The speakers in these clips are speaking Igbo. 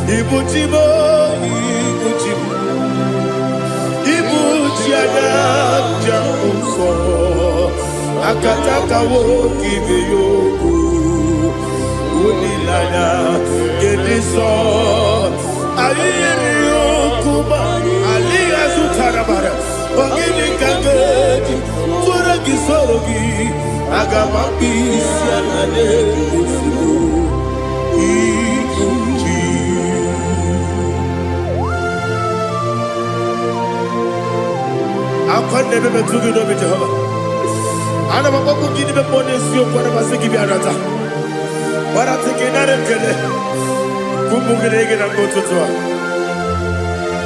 Ibu chi m, ibu chi m, ibu chi anya njem nsọ. Akataka nwoke ibe ya okwu. Olileanya nke ndị nsọ. Anyị yiri okwu ma alịghị azụtara mara. Ọ gịnị ka m ga-eji tụrụ gị soro gị? Aga m akpụ isi ala n'ezigbo ibu chi. Akwa na-eme metụ gị n'obi Jehova. Ana m akpọkwu gị n'ime mmụọ n'eziokwu, ana m asị gị bịa nata. Gbarata gị nara ekele. Ụmụ gị na gị na mgbe ụtụtụ a.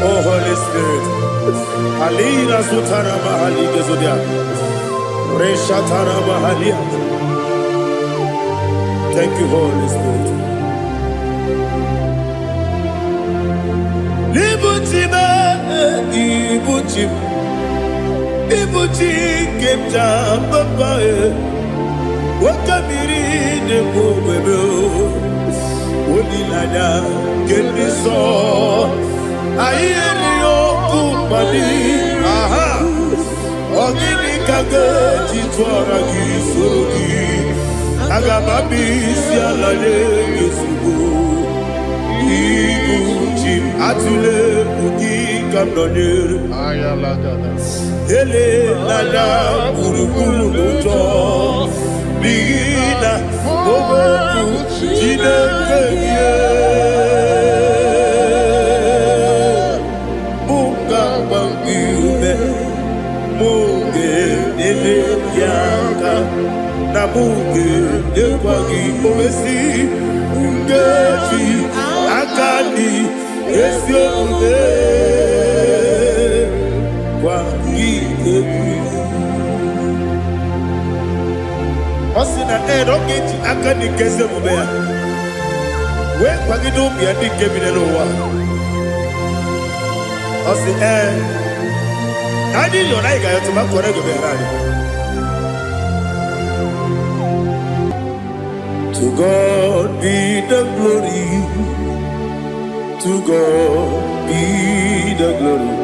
Oh Holy Spirit. Alina zutara mahali gezodia. Reshatara mahalia. Thank you, Holy Spirit. Ibuchi m, ibuchi m, ibuchi nke m ji papa e. Nwoke mmiri na-ekwu ogbebe o. Olileanya nke ndị nsọ. Anyị erighị ọkụ mmadụ. Aha. Ọ gịnị ka m ga-eji tụọrọ gị soro gị? Aga m abịa isi ala nye gị ozugbo. Ibu chi m, atụla egwu, gị ka m nọnyere. Elela gburugburu n'ụjọ, n'ihi na okwu Chineke gị mụ ga-agba gị ume, mụ ga-enyere gị aka, na mụ ga-enyekwa gị owesi nkeji aka dị ezi omume gwa gị egwu. Ọ sị na ee, na ọ ga-eji aka dị nke ezi omume ya wee kwagide ụmụ ya ndị nke bi n'ụwa. Ọ sị ee, na anyị yọrọ, anyị ga-ayọtụ ma kọrọ ego bịara anyị. To God be the glory, to God be the glory,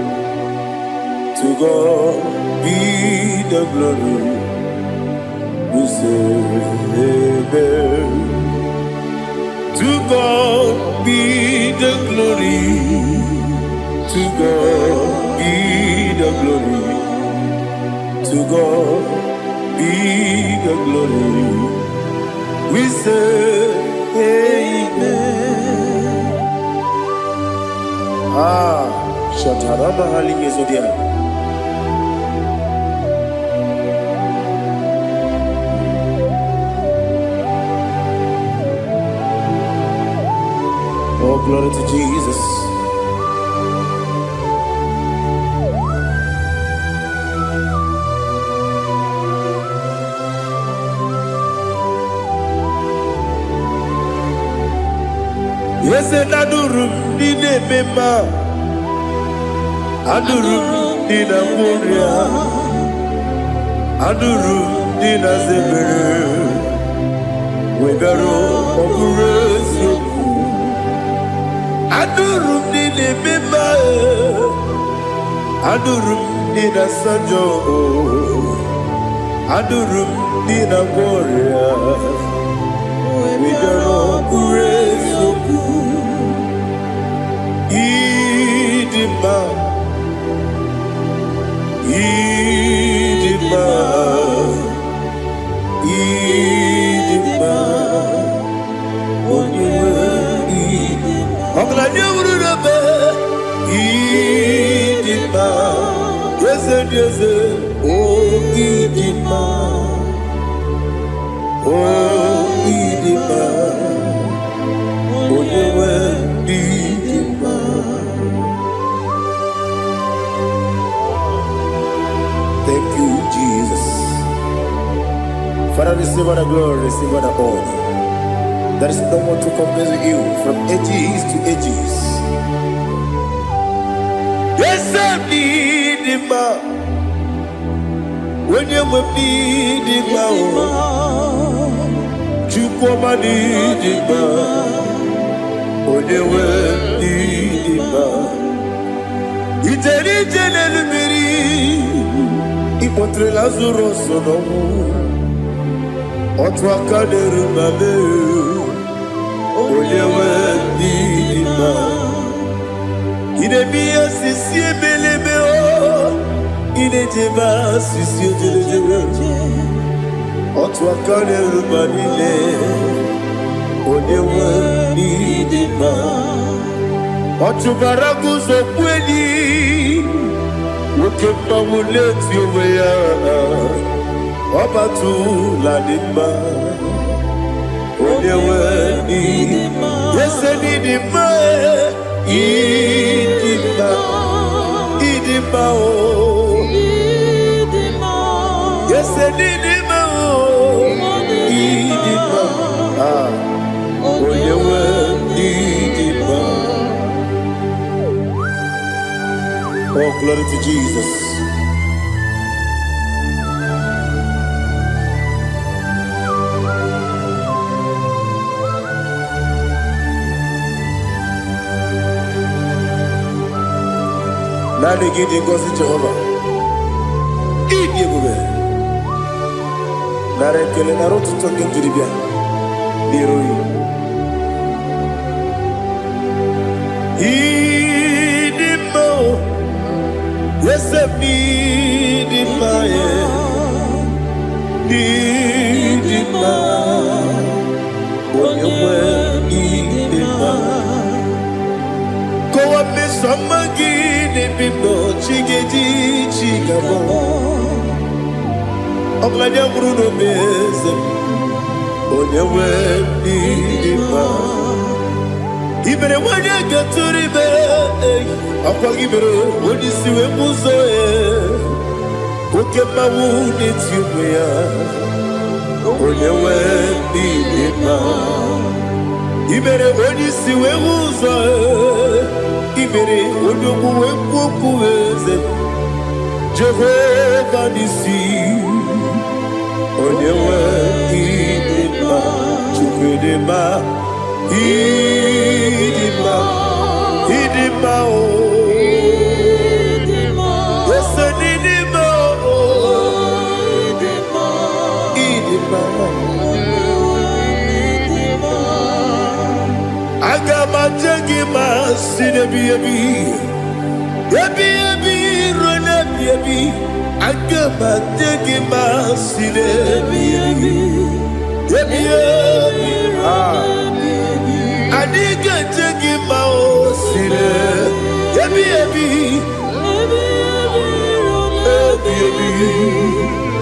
to God be the glory. We say amen. To God be the glory, to God be the glory, to God be the glory. We say amen. Ah, Shatarama Hali. Oh, glory to Jesus. Eze na-adụrụ m ndị na-eme mma, adụrụ m ndị na-agwọ ọrịa, adụrụ m ndị na-aza ebere, wegara ọ bụrụ eziokwu. Adụrụ m ndị na-eme mma, adụrụ m ndị na-asa njọ, adụrụ m ndị na-agwọ ọrịa, wegara ọ bụrụ eziokwu. Ịdị mma, ịdị mma, ịdị mma, onye nwe ọgaranya wuru n'ebe. Ịdị mma, eze dị eze, o ịdị mma, o ịdị mma, onye nwe ịdị mma. Thank you, Jesus. Father, receive all the glory, receive all the honor. There is no one to compare with you from ages to ages. Yes, I need him. Onye nwe m n'ịdị mma o, Chukwuma n'ịdị mma, onye nwe Ije n'elu mmiri, ịkpọtere Lazarus n'ọnwụ. Otu aka na-eru ma mee, onye nwe ndị dị mma. Ị na-eme ihe osisi ebelebe o, ị na-ejebe asịsị ojelejebe. Otu aka na-eru ma niile, onye nwe ndị dị mma. Ọ chụbara gị ụzọ kwuo enyi, nwoke mmanwụ na-eti onwe ya. Ọ batụla dị mma, onye nwe ndị ese n'ịdị mma, ịdị mma, ịdị mma o. Ese n'ịdị mma o, ịdị mma. Ah, onye nwe ịdị mma. Oh, glory to Jesus. Naanị gị dị ngọzi, Jehova. Ịdị ebube. Nara ekele, nara ụtụtụ nke m jiri bịa n'iru gị. Ịdị mma o, eze m, ịdị mma e, ịdị mma, onye nwe ịdị mma. Kọwa mmeso ọma gị n'ebe m nọ, chi ga-eji chi ga-abọ. Ọgaranya nwụrụ n'obe, eze m, onye nwe ịdị mma. Ibere nwanyị gatụrụ ime, ọkwa gị mere onye isi wee bụ ụzọ e. Oke mmanwụ na-eti onwe ya, onye nwe ịdị mma. Ibere onye isi wee hụ ụzọ e. Ibere onye ogbu wee kwuo okwu, eze Jehova n'isi, onye nwe ịdị mma. Chukwu dị mma, ịdị mma, ịdị mma o. Ese n'ịdị mma o, ịdị mma. Aga m aje gị ma si n'ebi ebi ebi ebi ruo n'ebi ebi. Aga m aje gị ma si n'ebi ebi ebi ebi. Ah. Anyị ga-eje gị ma o si n'ebi ebi ebi ebi.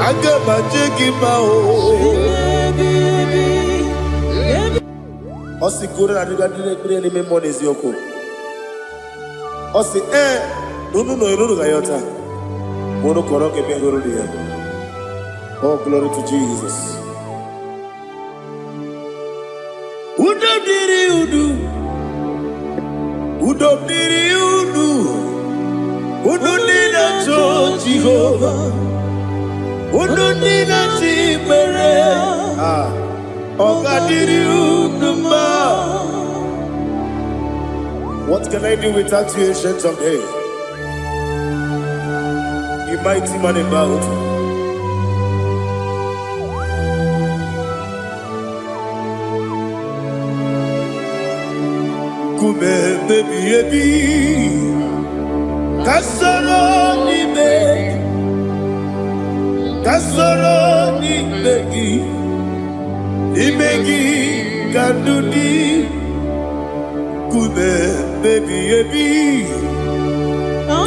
Aga m aje gị ma o. Ọ sị ka unu na-adịga ndị na-ekpere n'ime mmụọ na eziokwu. Ọ sị ee na unu nọ unu ga-ayọta ma unu kọrọ ka ebe hụrụ ya. Oh, glory to Jesus. Udo dịrị unu, udo dịrị unu, unu ndị na-achọ Jehova, unu ndị na-achọ ikpere. Ah, ọ ga-adịrị unu mma. What can I do without you, Ancient of Days? You mighty man in battle. Nkume ebi ebi, ka soro n'ime, ka soro n'ime gị, n'ime gị ka ndụ dị. Nkume ebi ebi,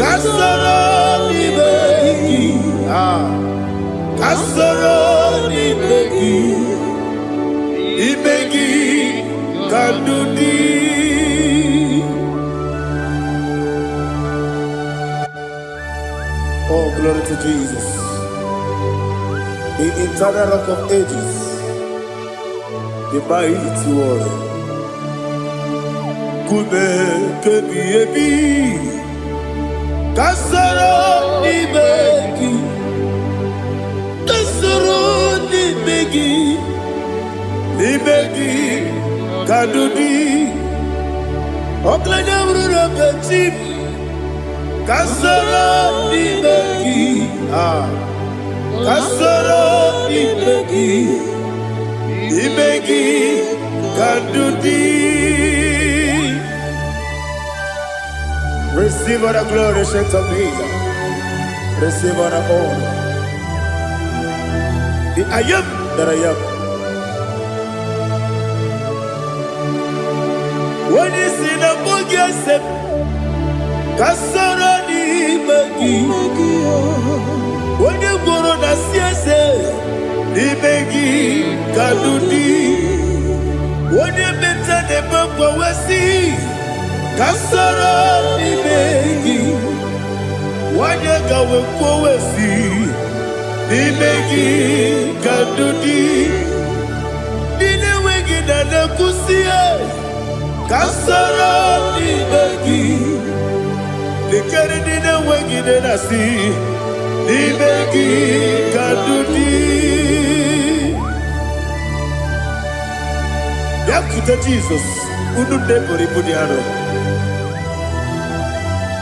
ka soro n'ime gị, ah, ka soro n'ime gị, n'ime gị ka ndụ dị. Oh, glory to Jesus. The eternal Rock of Ages, the mighty warrior. Nkume kebi ebi, ka soro n'ime gị, ka soro n'ime gị, n'ime gị ka ndụ dị. Ọgaranya bụrụ na chi m, Ka soro n'ime gị. Ah, ka soro n'ime gị, n'ime gị ka ndụ dị. Receive all the glory, Saints of Jesus. Receive all the honor. The I am that I am. Onye si na mbụ gị ese m, ka soro n'ime gị. Onye gwụrụ na si eze, n'ime gị ka ndụ dị. Onye meta na-eme mgbanwe si, ka soro n'ime gị. Nwanyị gawe kwuo si, n'ime gị ka ndụ dị. Ndị na-enweghị na na-ekwusi, ka soro n'ime gị. Lekere ndị na-enweghị nne na-asị, n'ime gị ka ndụ dị. Bịakwute Jizọs, unu ndị buru ibu dị arọ.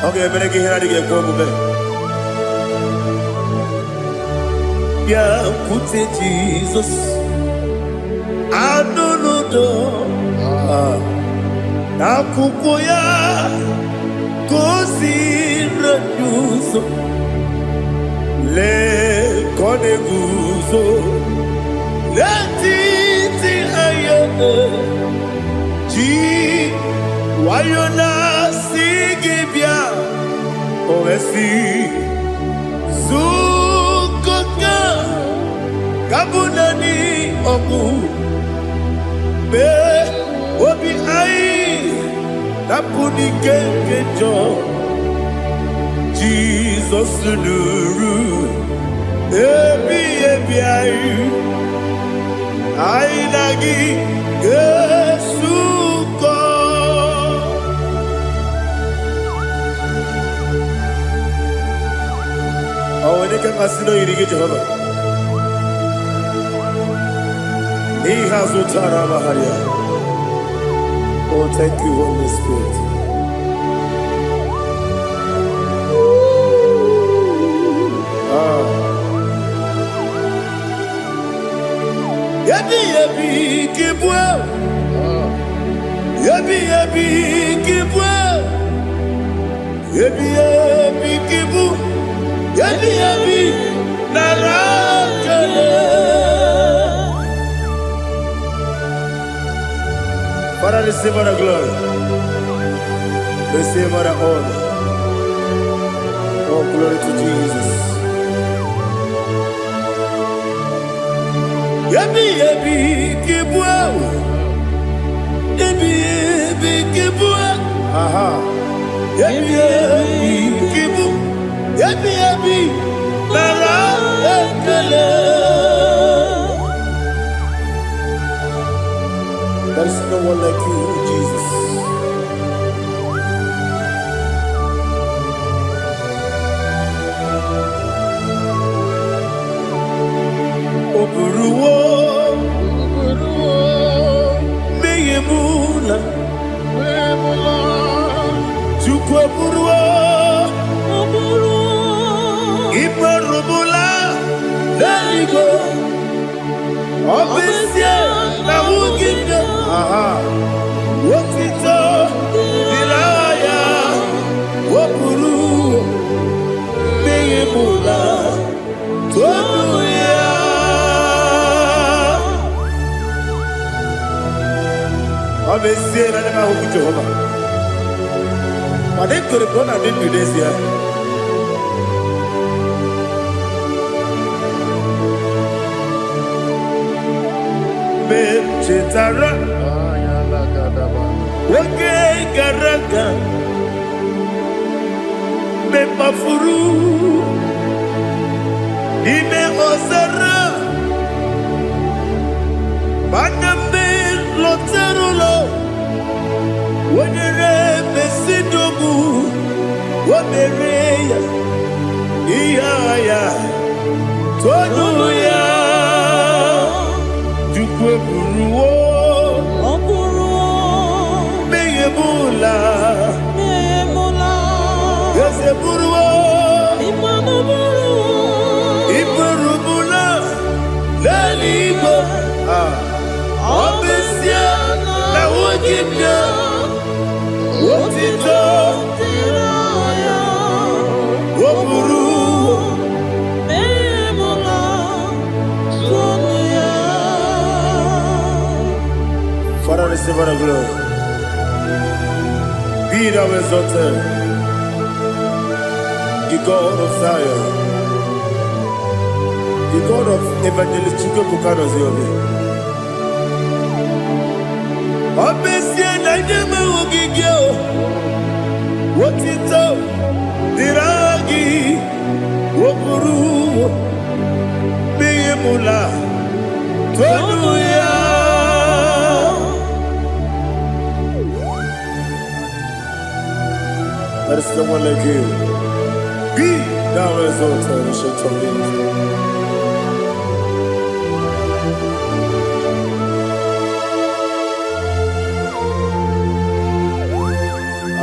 Ọ ga-emere gị ihe na-adịghị ekwe omume. Bịakwute Jizọs, anụ n'udo n'akwụkwọ ya ka o ziri anyị ụzọ. Lee ka ọ na-eguzo n'etiti anyị, ji nwayọ na-asị gị bịa. O wee sị, zukọta ka bụ naanị ọgwụ mee obi anyị napụ n'ike nke njọ. Jizọs nụrụ ebi ebi anyị, anyị na gị ga-esukọ. Ọ nwere ike mmasị na oyiri gị, Jehova, n'ihe azụtara amagharịa. Oh, thank you, Holy Spirit. Ah. Ebi ebi kibue, ebi ebi kibue, ebi ebi kibu, ebi ebi nara kele. Father, receive all the glory. Receive all the honor. Oh, glory to Jesus. Ebi ebi kibue, ebi ebi kibue, aha. Ebi ebi kibu, ebi ebi nara ekele. There is no one like you, Jesus. O buruwo mmehie m ụla, Chukwu eburuwo ịkpọrọmụla n'eluigwe. Ọ bụ ezie na nwunye gị, aha, otito dịrị aha ya. O buru mmehie m ụla, todu ya. Ọ bụ ezie na ndị m ahụghị Jehova, mana ekwere ka ọ na-adị ndụ n'ezie. Mgbe m chetara oge gara aga, mgbe m kpafuru n'ime ọzara, mana mgbe lọtara ụlọ, wonyere mesidogbu, o mere ya ihe agha ya, tonu ya. Chukwu eburuwo mmehie m ụla. Eze buru. Otito o buru. Mee m ụlọ tụọnụ ya. Father, receive all the glory. Be thou exalted, the God of Zion, the God of Evangelist Chukwuebuka Noziobi. Ọ bụ ezie na ndị m ahụghị gị o, otito dịrị aha gị, o buru n'ihi mụla tonu ya. There is no one like you. Be thou exalted, Ancient of Days.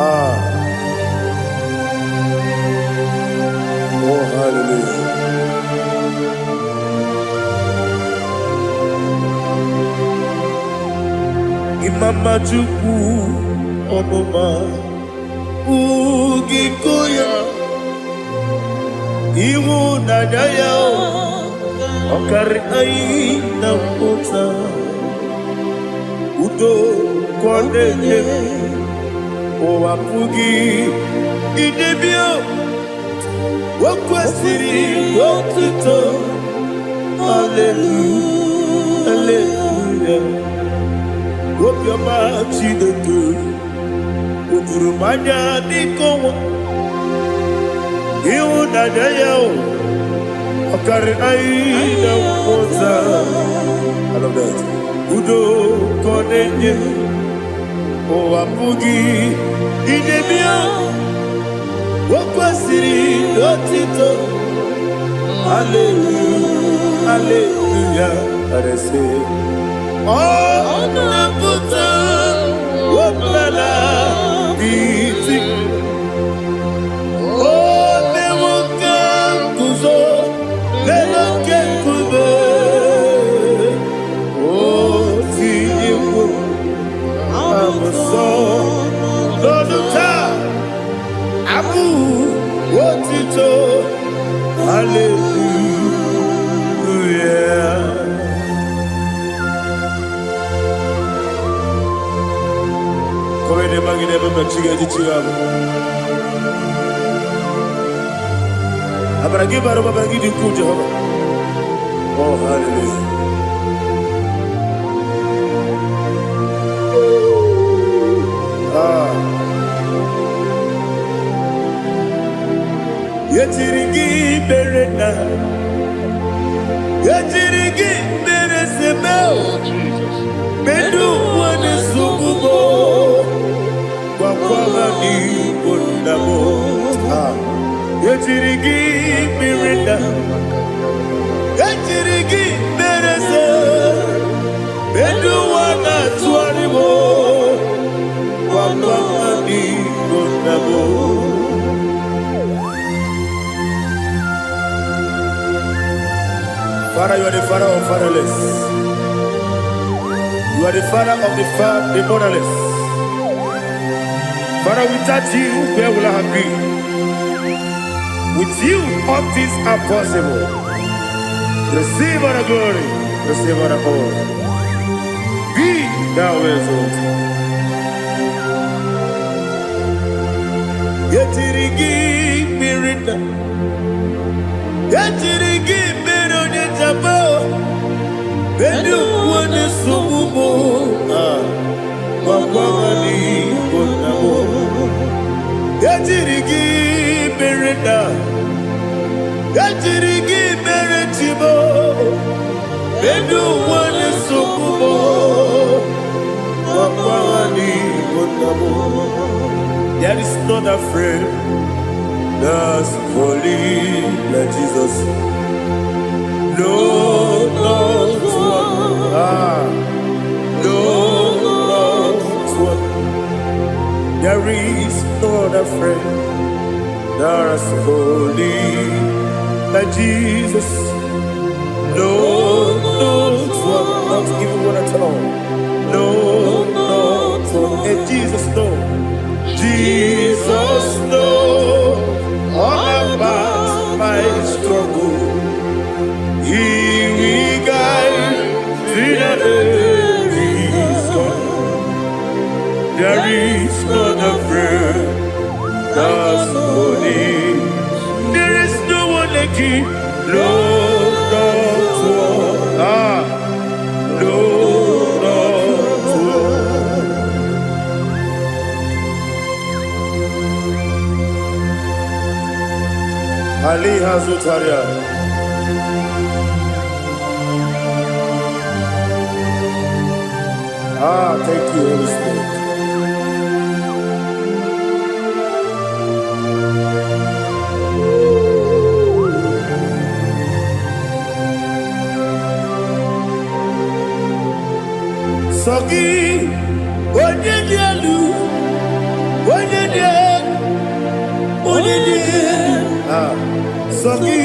Ah, oh, hallelujah. Imama Chukwu ọmụma ugiko ya, ịhụnanya ya ọ karị anyị na mpụta, udo ka ọ na-enye, ụwa pụghị idebe. O kwesịrị otuto. Hallelujah, hallelujah. Obiọma Chineke o juru m anya dịka ọnwa, ịhụnanya ya o ọ karịrị anyị na nghọta. I love that. Udo ka ọ na-enye, ụwa pụghị idebe ya. O kwesịrị otito. Hallelujah, hallelujah. Arese ọ na-apụta ọbụla n'iti o mewo ka nguzo n'elu oke nkume, o tinyewo abụsọ n'ọnụ taa abụ otito. Hallelujah. Kọwede magide ebe ma chi ga-eji chi ga-abụ. Amara gị bara ụba, amara gị dị ukwuu, Jehova. Oh, hallelujah. Ah. Yetiri gị mere na yetiri gị mere seme. Oh, Jesus. Medu wane sugubo gwagwara n'igbo nna m. Ah. Yetiri gị mere na yetiri gị mere se medu wana tụgharị m gwagwara n'igbo nna m. Father, you are the father of fatherless. You are the father of the motherless. Father, without you, where will I have been? With you, all things are possible. Receive all the glory. Receive all the honor. Be thou exalted. Yetiri gị mmiri na yetiri gị mmiri onye jaba bedu onye nsogbu m gwagwara n'igbo nna m. Yetiri gị mmiri na yetiri gị mere chibo bedu onye nsogbu m gwagwara n'igbo nna m. There is not a friend that's holy like Jesus. No, not one. Ah, no, not one. There is no other friend that's holy like Jesus. No, not one. Not even one at all. No, not one. Hey, Jesus, no. Jesus. Ali Hazutaria. Ah, thank you, Holy Spirit. Sọ gị, onye dị elu, onye dị elu, onye dị elu. Ah, sọ gị,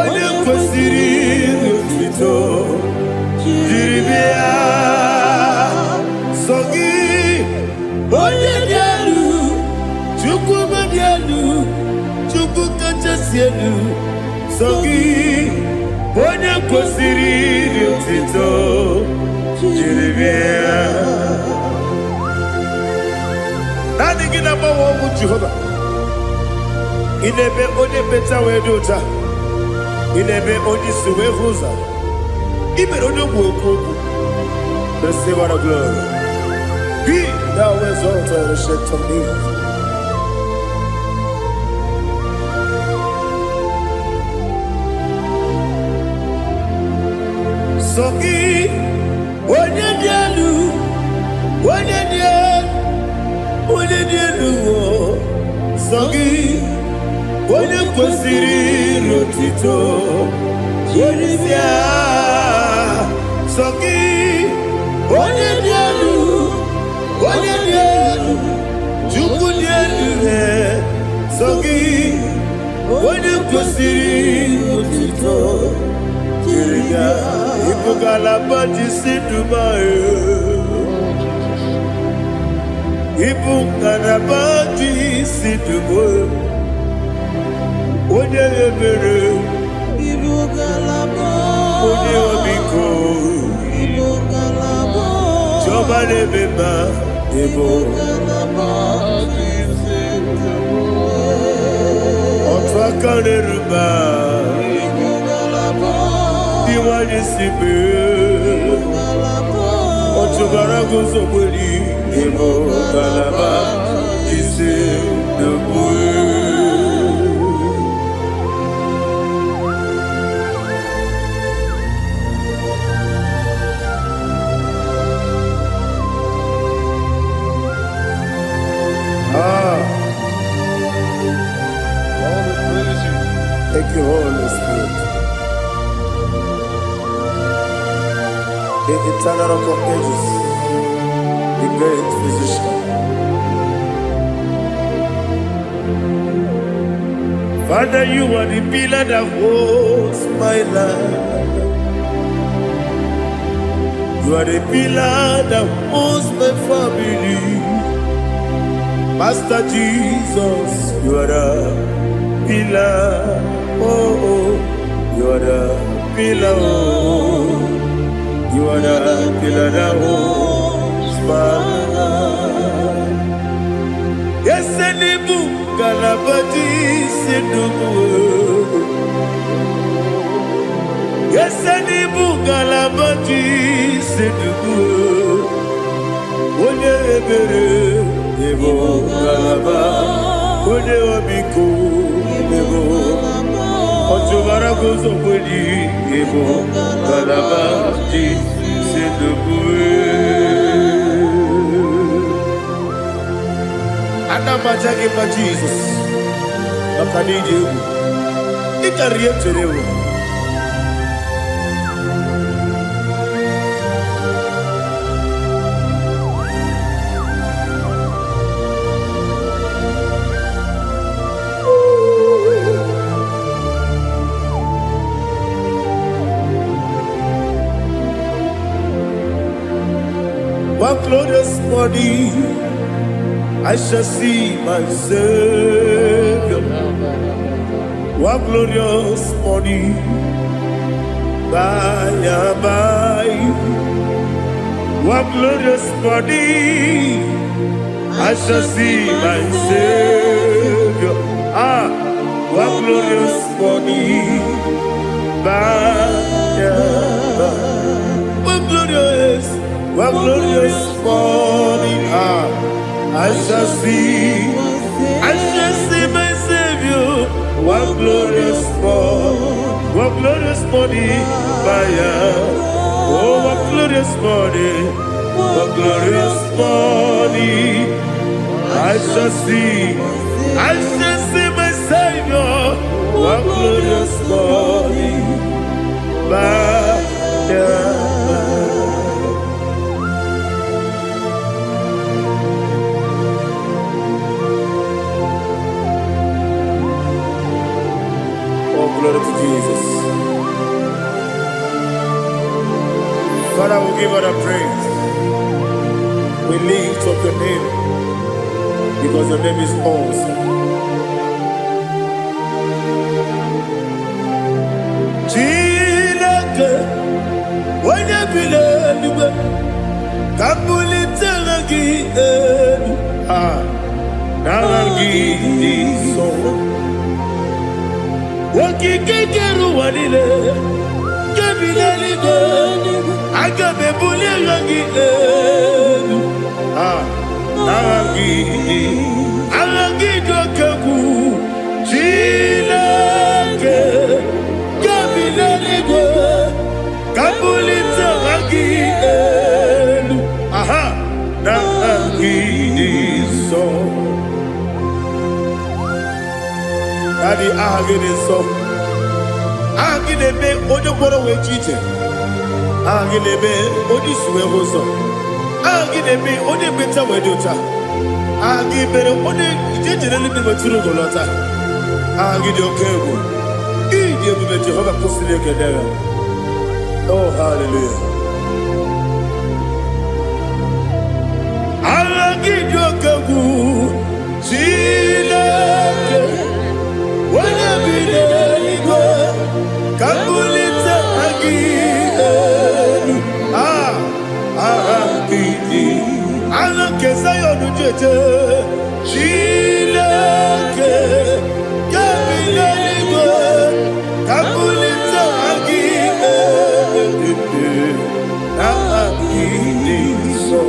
onye kwesịrị otuto jiri bịa. Sọ gị, onye dị elu, Chukwu dị elu, Chukwu kachasị elu. Sọ gị, onye kwesịrị otuto jiri bịa. Naanị gị na-agbanwe ọgwụ Jehova. Ị na-eme onye mmecha wee dị ụcha. Ị na-eme onye isi wee hụ ụzọ. Ị mere onye ogbu okwu okwu. Receive all the glory. Be thou exalted, Ancient of Days. Sọ gị, onye dị elu, onye dị elu, onye dị elu, o. Sọ gị, onye kwesịrị otito jiri bịa. Sọ gị, onye dị elu, onye dị elu, Chukwu dị elu, he. Sọ gị, onye kwesịrị otito jiri bịa. Ịbụ ngalaba ji si Dubai. Ịbụ ngalaba ji si Dubai. Onye ebere, Ibu ngalaba. Onye ọmịiko, Ibu ngalaba. Chiọma na-eme mma, ịbụ Ngalaba ji otu aka na-eru mba, Ibu ngalaba. Ndị nwanyị si mee. Ngalaba. Ọchụbara guzogberi, ịbụ ngalaba ji si Dubai. Ah, Lord, we praise you. Thank you, Holy Spirit. The eternal Rock of Ages, the great physician. Father, you are the pillar that holds my life. You are the pillar that holds my family. Master Jesus, you are the pillar. Oh, you are the pillar. Oh, you are the pillar that holds my life. Yes, n'ịbụ ngalaba ji isi ndụ m. Yes, n'ịbụ ngalaba ji isi ndụ m. Onye ebere, ịbụ ngalaba. Onye ọmịiko, ịbụ ọchụbara guzogbeli, ịbụ ngalaba ji isi ndụ m. Ana m aja gị mma, Jizọs, maka na ịdị egwu. Ị karịrị ihe m chere ewu. One glorious morning, I shall see my Savior. One glorious morning, by and by. One glorious morning, I shall see my Savior. Ah, one glorious morning, by and by. One glorious morning, ah, I shall see my Savior. What glorious morning, what glorious morning by Oh, what glorious morning, what glorious morning. I shall see, I shall see my Savior. What glorious morning by and by. Oh, glory to Jesus. Father, we give all the praise. We lift up your name because your name is awesome. Chineke, onye bi n'eluigwe, ka m bulite aha gị elu. Ah, n'aha gị dị nsọ. Okike kere ụwa niile, nke bi n'eluigwe, aga m ebuli aha gị elu. Ah, n'aha gị dị, aha gị dị oke egwu. Chineke, nke bi n'eluigwe, ka m bulite aha gị elu. Aha, n'aha gị dị nsọ. Daddy, aha gị dị nsọ. Aha gị na-eme onye gwọrọ wee ji ije. Aha gị na-eme onye isi wee hụ ụzọ. Aha gị na-eme onye ekpenta wee dị ụcha. Aha gị mere onye ije jere eluigwe wetụrụ ugo lọta. Aha gị dị oke egwu. Ịdị ebube Jehova kwụsịrị ekele ya. Oh, hallelujah. Aha gị dị oke egwu. Chineke, onye bi n'eluigwe, ka m bulite aha gị elu. Ah, aha gị dị. Aha nke Zayọn ji eje. Chineke, nke bi n'eluigwe, ka m bulite aha gị elu. Aha gị dị nsọ.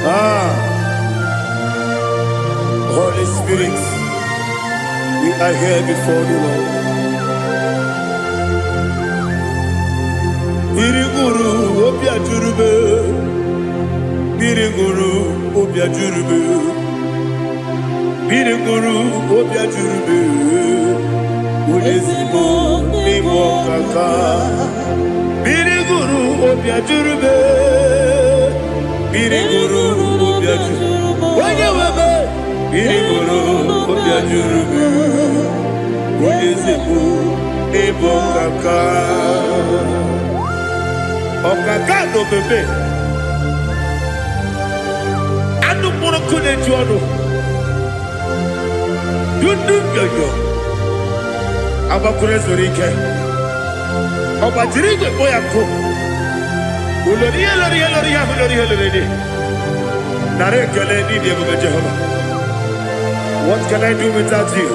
Ah, Holy Spirit, we are here before the Lord. Mmiri ṅụrụ obi ajụrụ m. Mmiri ṅụrụ obi ajụrụ m. Mmiri ṅụrụ obi ajụrụ m. Onye ezigbo n'ime ọkaka. Mmiri ṅụrụ obi ajụrụ m. Mmiri ṅụrụ obi ajụrụ. Onye nwe m. Mmiri ṅụrụ obi ajụrụ m. Onye ezigbo n'ime ọkaka. Ọkaka na omeme. Anụ mkpụrụ nkụ na-eju ọnụ. Dundu nyoyo. Agbakwuru ezuru ike. Ọ gbajiri igwe kpọ ya nkụ. Ulori ihe lori ihe lori ihe ahụ lori ihe lori dị. Nara ekele n'ịdị ebube Jehova. What can I do without you?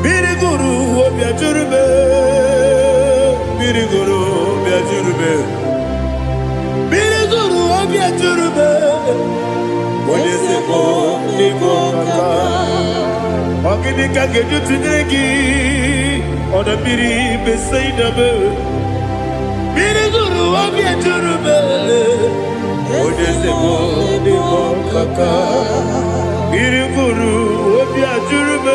Mmiri gụrụ obi ajụrụ m. Mmiri gụrụ obi ajụrụ m. Mmiri gụrụ obi ajụrụ m. Onye ezigbo n'ịbụ ọkaka. Ọ gịnị ka ga-eji tụnyere gị? Ọdọ mmiri Besaida m. Mmiri gụrụ obi ajụrụ m. Onye ezigbo n'ịbụ ọkaka. Mmiri gụrụ obi ajụrụ m.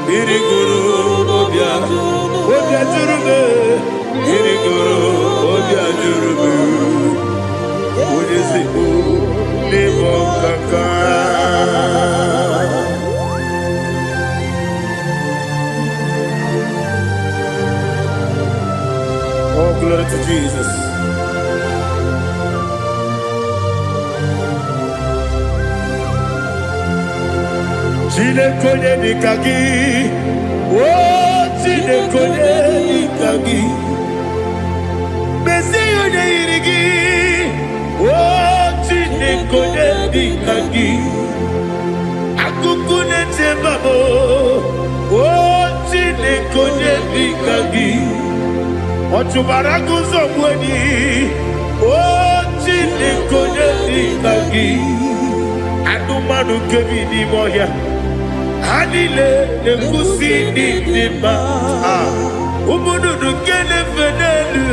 Mmiri gụrụ obi ajụrụ m. Mmiri gụrụ obi ajụrụ m. Onye ezigbo n'ịbụ ọkaka. Oh, glory to Jesus. Chineke onye dịka gị, o Chineke onye dịka gị, mezie ya onye yiri gị, o Chineke onye dịka gị, akụkụ na-eche mba m, o Chineke onye dịka gị, ọ chụbara agụ ụzọ gbuo enyi, o. Chineke, onye dị ka gị? Anụmanụ nke bi n'ime ọhịa, ha niile na-ekwusi n'ịdị mma. Ah, ụmụ nnụnụ nke na-efe n'elu,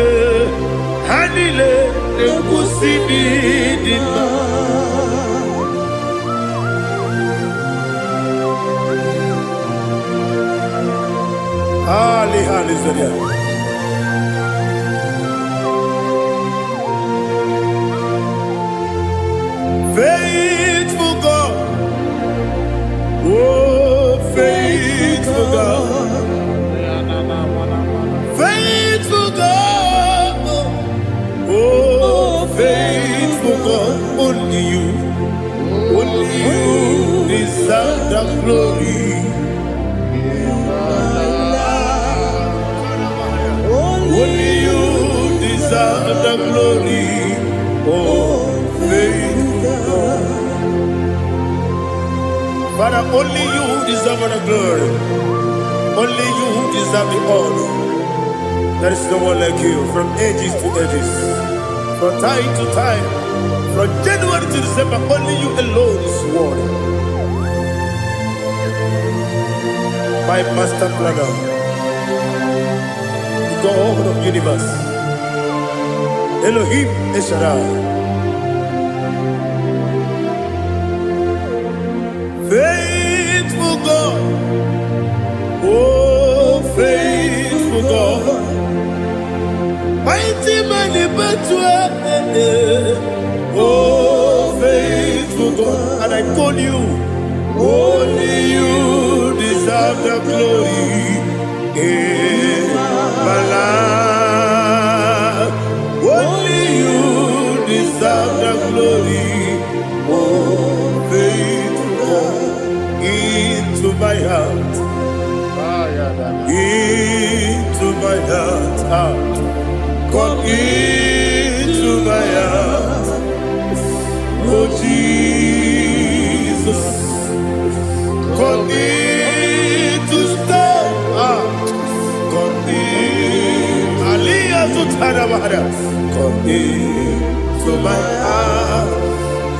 ha niile na-ekwusi n'ịdị mma. Ali, hallelujah. Faithful God, oh, faithful God, faithful God, oh, faithful God, only you deserve the glory. Only you deserve the glory. Oh, faithful God. Father, only you deserve the glory. Only you deserve the honor. There is no one like you from ages to ages, from time to time, from January to December. Only you alone is worthy. My master planner, the God of universe, Elohim El Shaddai. Faithful God, oh, faithful God, mighty man in battle, oh, faithful God, and I call you, only you deserve the glory in my life. Only you deserve the glory, oh, faithful God, into my heart, into my heart, ah, come into my heart, oh Jesus, come in to stay, ah, come in, Aliyah Zutarabara, come into my heart,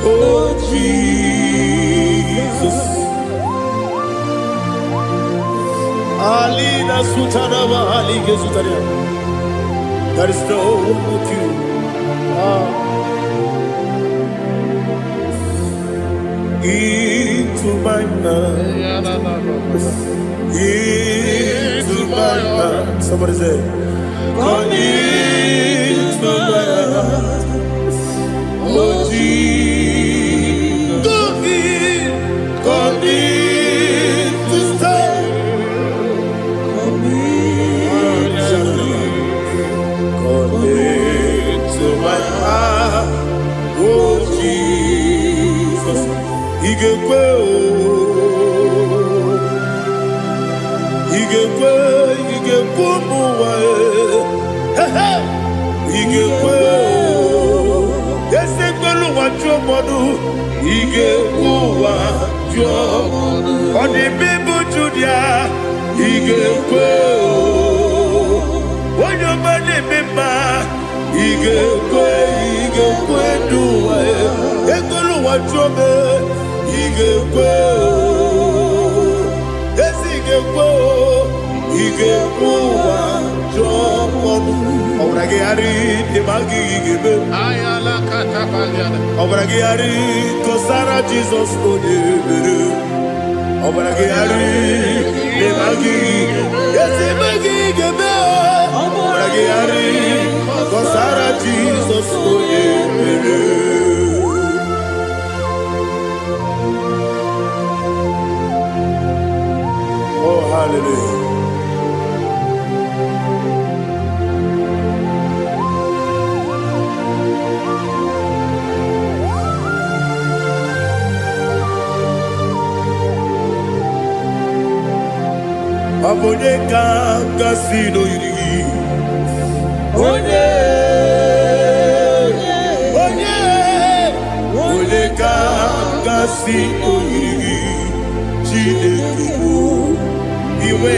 oh Jesus. Alina Sutaraba Ali Gezutaria. There is no one like you. Ah. Into my heart. Into my heart. Somebody say, come into my heart. Oh Jesus. Come in. Come in to stay. Come in. Come into my heart, oh Jesus. Ị ga-ekwe o, ị ga-ekwe, ị ga-ekwe ụmụ ụwa e. He he. Ị ga-ekwe o, eze kwelu ụwa jụọ mmadụ, ị ga-ekwe ụwa jụọ. Ọ dị mbe bụ Judia, ị ga-ekwe o. Onye ọma na-eme mma, ị ga-ekwe, ị ga-ekwe n'ụwa e. Ekwelu ụwa jụọ m, ị ga-ekwe o. Ezi ị ga-ekwe o, ị ga-ekwe ụwa jụọ ọnụ. Ọbara gị ghara dị ma gị ga-eme. Ọbara gị ghara kọsara Jizọs onye mere. Ọbara gị ghara dị ma gị ezi ma gị ga-eme. Ọbara gị ghara kọsara Jizọs onye mere. Oh, hallelujah. Ọ bụ onye ka gasị n'oyiri gị? Onye, onye, onye ka gasị n'oyiri gị? Chineke bụ iwe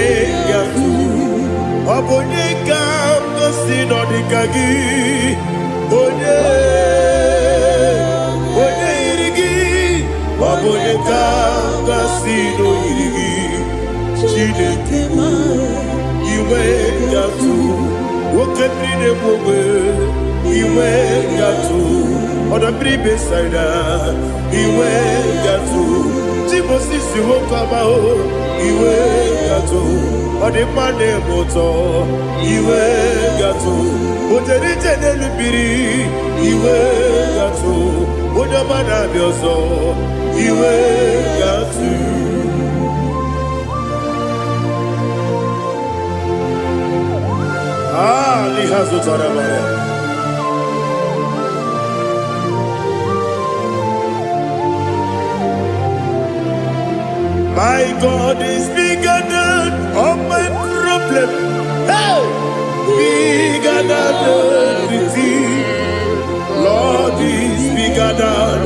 ya tụ. Ọ bụ onye ka gasị n'ọdịka gị? Onye, Onye ka gasị n'oyiri gị, Chineke? Inwe gatụ oke mmiri na-egbu ogbe, inwe gatụ ọdọ mmiri Besaida, inwe gatụ Timosisi nwoke ọma o, inwe gatụ ọdịmma na-eme ụtọ, inwe gatụ ojere ije n'elu mmiri, inwe gatụ onye ọma na-abịa ọzọ, inwe gatụ. Ah, liha zụtara mara. My God is bigger than all my problem. Hey! Bigger than everything. Lord is bigger than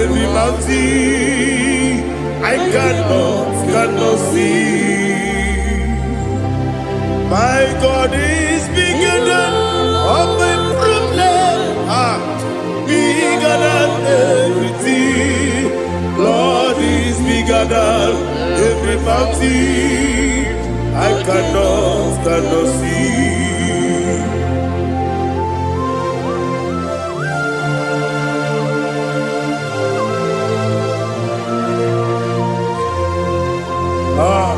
every mountain I cannot see. My God is bigger than all my problem. Ah, bigger than everything. Lord is bigger than every mountain I cannot see. Ah,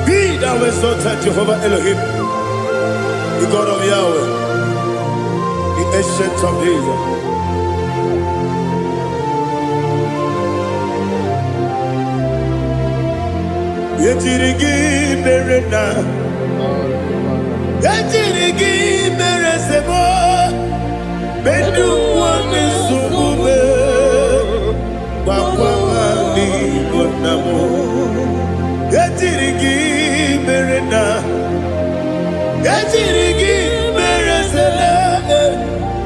be thou exalted, Jehovah Elohim, the God of Yahweh, the Ancient of Days. Ejiri gị mere na ejiri gị mere sebo ndị ụwa na-esogbu m, gwakwa ha n'Igbo nna m. Ejiri gị mere na ejiri gị mere sele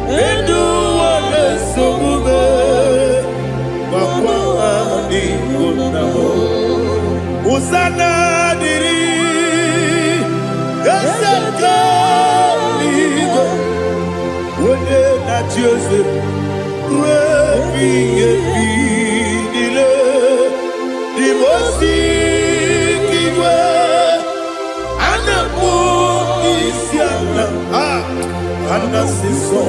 ndị ụwa na-esogbu m, gwakwa ha n'Igbo nna m. Hosanna dịrị eze nke eluigwe, onye na-achị eze ruo ebighị ebi niile. Dị osi igwe a na-akpọ isi ala, a ana-asị nsọ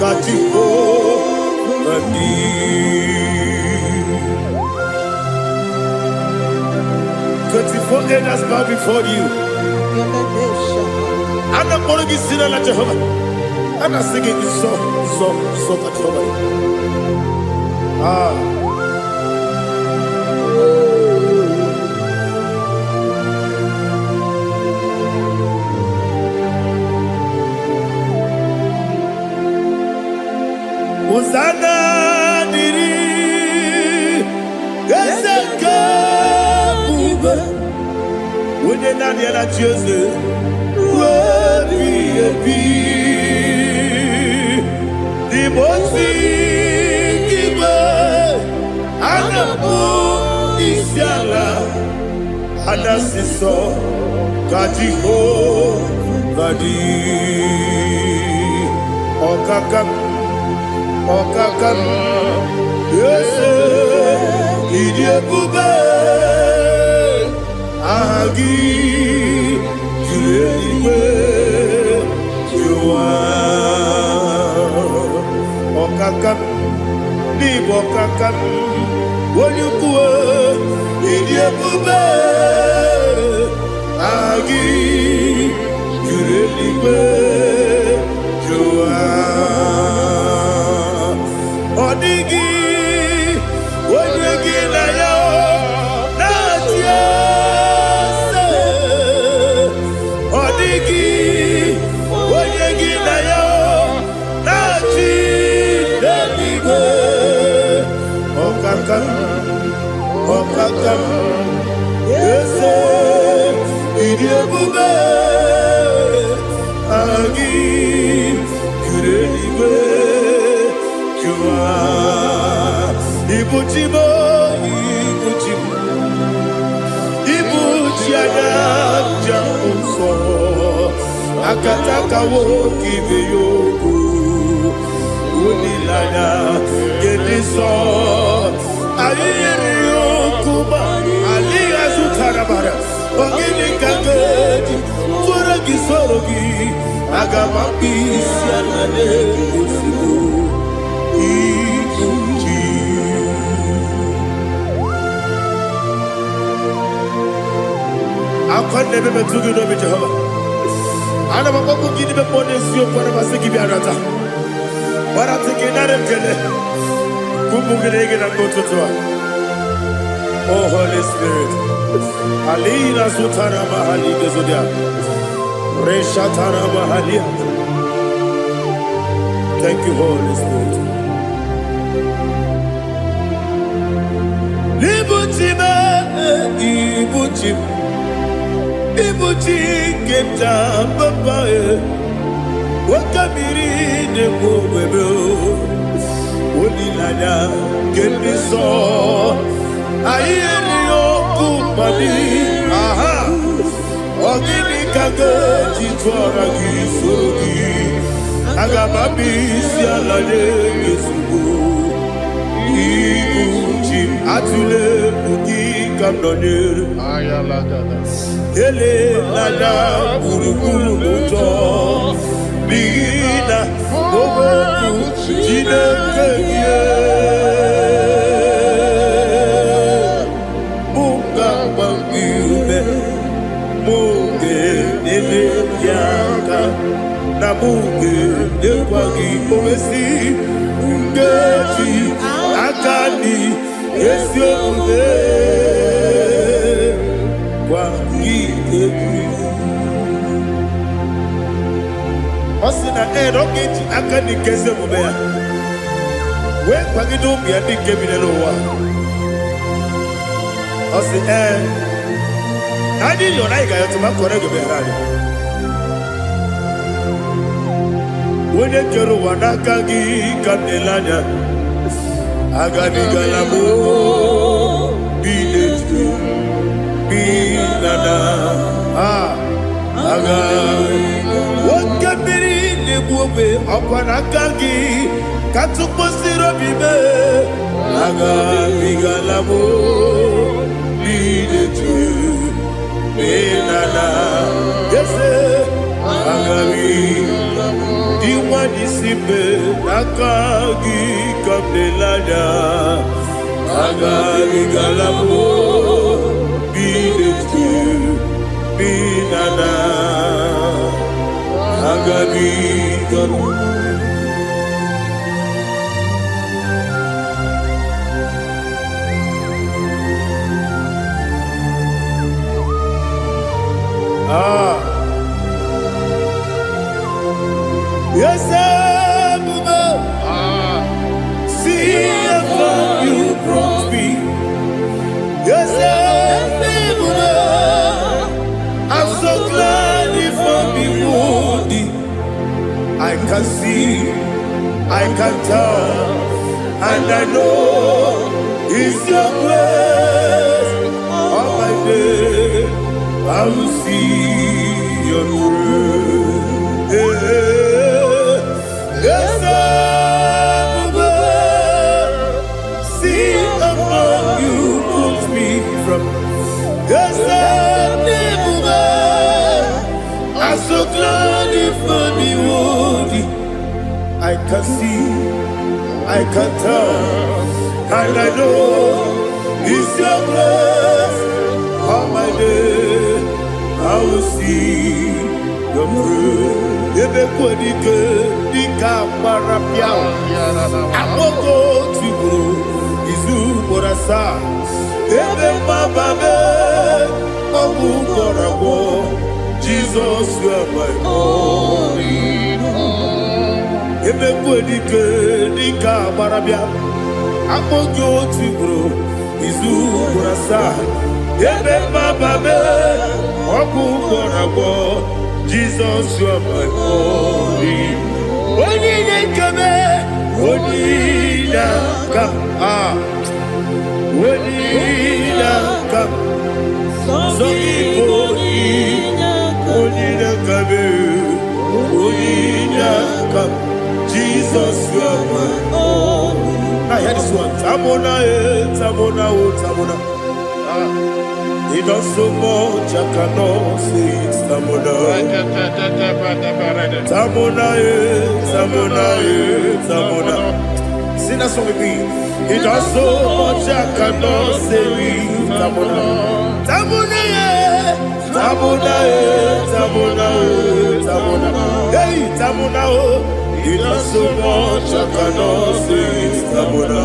ka Jehova dị. 24 elders bow before you. A na-akpọrọ gị si n'ala Jehova. A na-asị gị nsọ, nsọ, nsọ ka Jehova dị. Ah. Hosanna dịrị eze nke ebube, onye naanị ya na-achị eze ruo ebighị ebi. N'ime osi igwe a na-akpọ isi ala, a na-asị nsọ ka Jehova dị. Ọkaka, ọkaka, eze, ịdị ebube, aha gị juru eluigwe juru ụwa. Ọkaka, n'ịbụ ọkaka, onye ukwu, ịdị ebube, aha gị juru eluigwe juru ụwa. Ọ dịghị onye gị na ya na-achị eze. Ọ dịghị onye gị na ya na-achị n'eluigwe. Ọkaka, ọkaka, eze, ịdị ebube, aha gị juru eluigwe juru ụwa. Ibu chi m, ibu chi m, ibu chi anya njem nsọ. Akataka nwoke ibe ya okwu. Olileanya nke ndị nsọ. Anyị nyere ya okwu ma adịghị azụtara mara. Ọ gịnị ka m ga-eji tụọrọ gị soro gị? Aga m akpụ isi ala n'ozugbo. Ibu ji. Akwa na-ebe metụ gị n'obi Jehova. Ana m akpọkwu gị n'ime mmụọ n'eziokwu, ana m asị gị bịa nata. Gbarata gị nara ekele. Ụmụ gị na gị na mgbe ụtụtụ a. Oh Holy Spirit. Alina sutara mahali gezodia. Reshatara mahalia. Thank you, Holy Spirit. Ibuchi m, ibuchi m, ibuchi nke m ji papa e. Oke mmiri na-egbu ogbe olileanya nke ndị nsọ. Anyị erighị ọkụ mmadụ. Aha! Ọ gịnị ka ga-eji tụọra gị soro gị? Aga m abịa isi ala nye gị ozugbo. Ibu ji m, atụla egwu, gị ka m nọnyere. Elela gburugburu n'ụjọ, n'ihi na okwu Chineke gị mụ ga-agba gị ume, mụ ga-enyere gị aka, na mụ ga-enyekwa gị owesi nkeji aka dị ezi omume gwa gị egwu. Ọ sị na ee, na ọ ga-eji aka dị nke ezi omume ya wee kwagide ụmụ ya ndị nke bi n'ụwa. Ọ sị ee, na anyị yọrọ, anyị ga-ayọtụ ma kọrọ ego meghere anyị. Onye kere ụwa, n'aka gị ka m na-ele anya. Agabigala m bi n'etu bi na na aga. Oke mmiri na-egbu ogbe, ọkwa n'aka gị ka tụkwasịrị obi mee. Agabigala m bi n'etu bi na na eze agabi dị nwa n'isi mbe, n'aka gị ka m na-ele anya. Agabigala m bi n'etu bi na na agabigala. Ah. Yes, Ebube, see how far you brought me. Yes, Ebube, I'm so glad you found me worthy. I can see, I can tell, and I know it's your grace. All my day, I will see your grace. Yes, Ebube, see how far you put me from. Yes, Ebube, I'm so glad you found me worthy. I can see, I can tell, and I know it's your grace. All my day, I will see your grace. Ebe kwenike dịka agbara pịa akpọgo tigburu izu ugboro asaa, ebe mgbaba mee ọgwụ gwọrọ agwọ. Jizọs, you are my all. Ebe kwenike dịka agbara bịa akpọ gị otu ugboro izu ugboro asaa, ebe mgbaba mee ọgwụ gwọrọ agwọ. Jizọs, you are my all. Onye na-ekeme, onye na-aka a, onye na-aka sọ gị bụ onye na-aka mee. Tamuna, eh, Tamuna, oh, Tamuna. He does so much I cannot say it. Tamuna. Tamuna, eh, Tamuna, eh, Tamuna. Sing that song with me. He does so much I cannot say it. Tamuna. Tamuna, eh, Tamuna, eh, Tamuna, eh, Tamuna. Hey, Tamuna, oh. He does so much I cannot say it. Tamuna.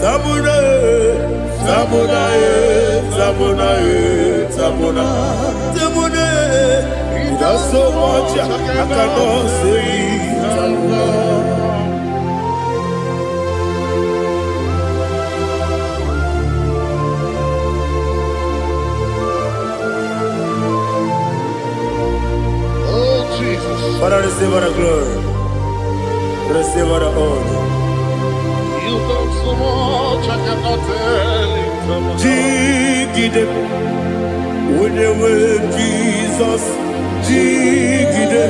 Tamuna, eh, Tamuna, eh, Tamuna, eh, Tamuna. Tamuna, eh. He does so much I cannot say it. Tamuna. Oh, Jesus. Father, receive all the glory. Receive all the honor. You've done so much, I cannot tell it. Jigide, onye Jesus, jigide,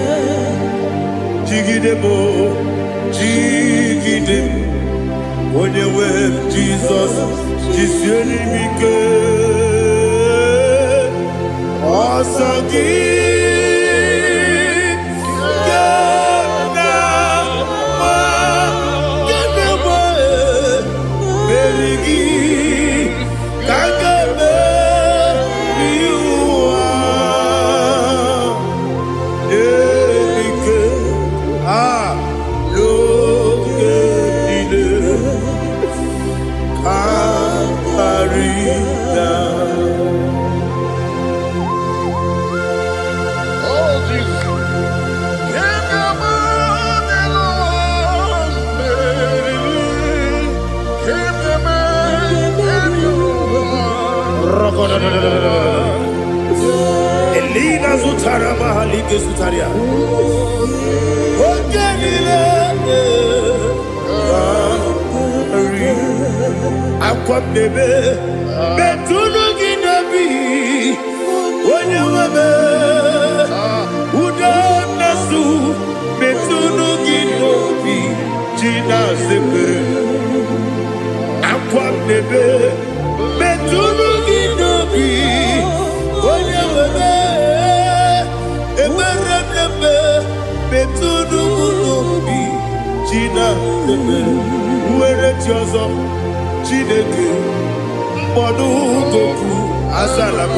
jigide mo, jigide, onye nwe Jizọs, jisie m ike. Ọsọ gị ka m na-agba, ka m na-agba, mmeri gị ka m ga-emeri ụwa. Ike a n'oge niile ka karịa. Oh, Jesus. Kingdom merili. Kingdom Elina zutara mahalike zutaria. Oge niile karị. Akwa m na-ebe metụnụ gị n'obi onye nwe m, ude m na-asụ metụnụ gị n'obi ji na-azepere akwa m na-ebe metụnụ gị n'obi onye nwe m, ekpere m na-eme metụnụ m n'obi ji na-azepere nwere chi ọzọ Chineke mkpọdụ goku asala m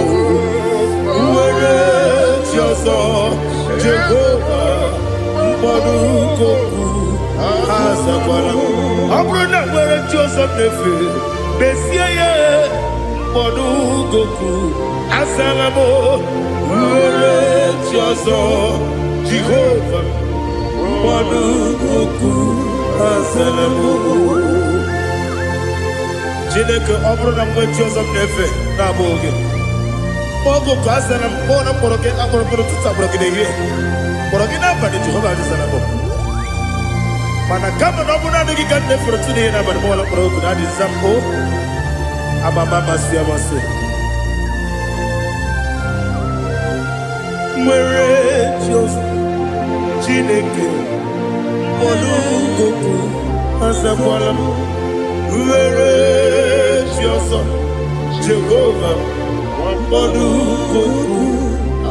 nwere chi ọzọ Jehova mkpọdụ goku azakwala m. Ọ bụrụ na nwere chi ọzọ m na-efe mesie ya mkpọdụ goku asala m nwere chi ọzọ Jehova mkpọdụ goku asala m. Chineke, ọ bụrụ na mgbe chi ọzọ m na-efe na-abụghị gị, oge ka azara m kpọọ na mkpọrọ gị akpọrọ mkpọrọ ụtụtụ, akpọrọ gị n'ehihie, kpọrọ gị n'abalị, Jehova azara m. Mana kama na ọ bụrụ naanị gị ka m na-efere otu n'ihe n'abalị m ọla kpọrọ oku na adị nza m o amama amasị amasị nwere chi ọzọ Chineke mkpọrọ goku azakwala m nwere chi ọzọ Jehova mkpọrọ goku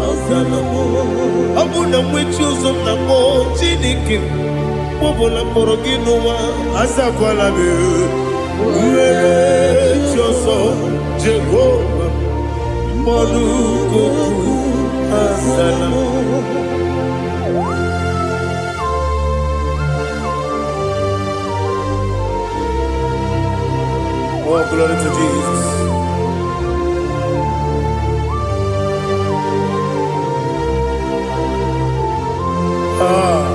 azala m. Ọ bụ na nwe chi ọzọ m na-akpọ Chineke m ọbụla mkpọrọ gị n'ụwa azakwala m nwere chi ọzọ Jehova mkpọrọ goku azala m. Oh, glory to Jesus. Ah,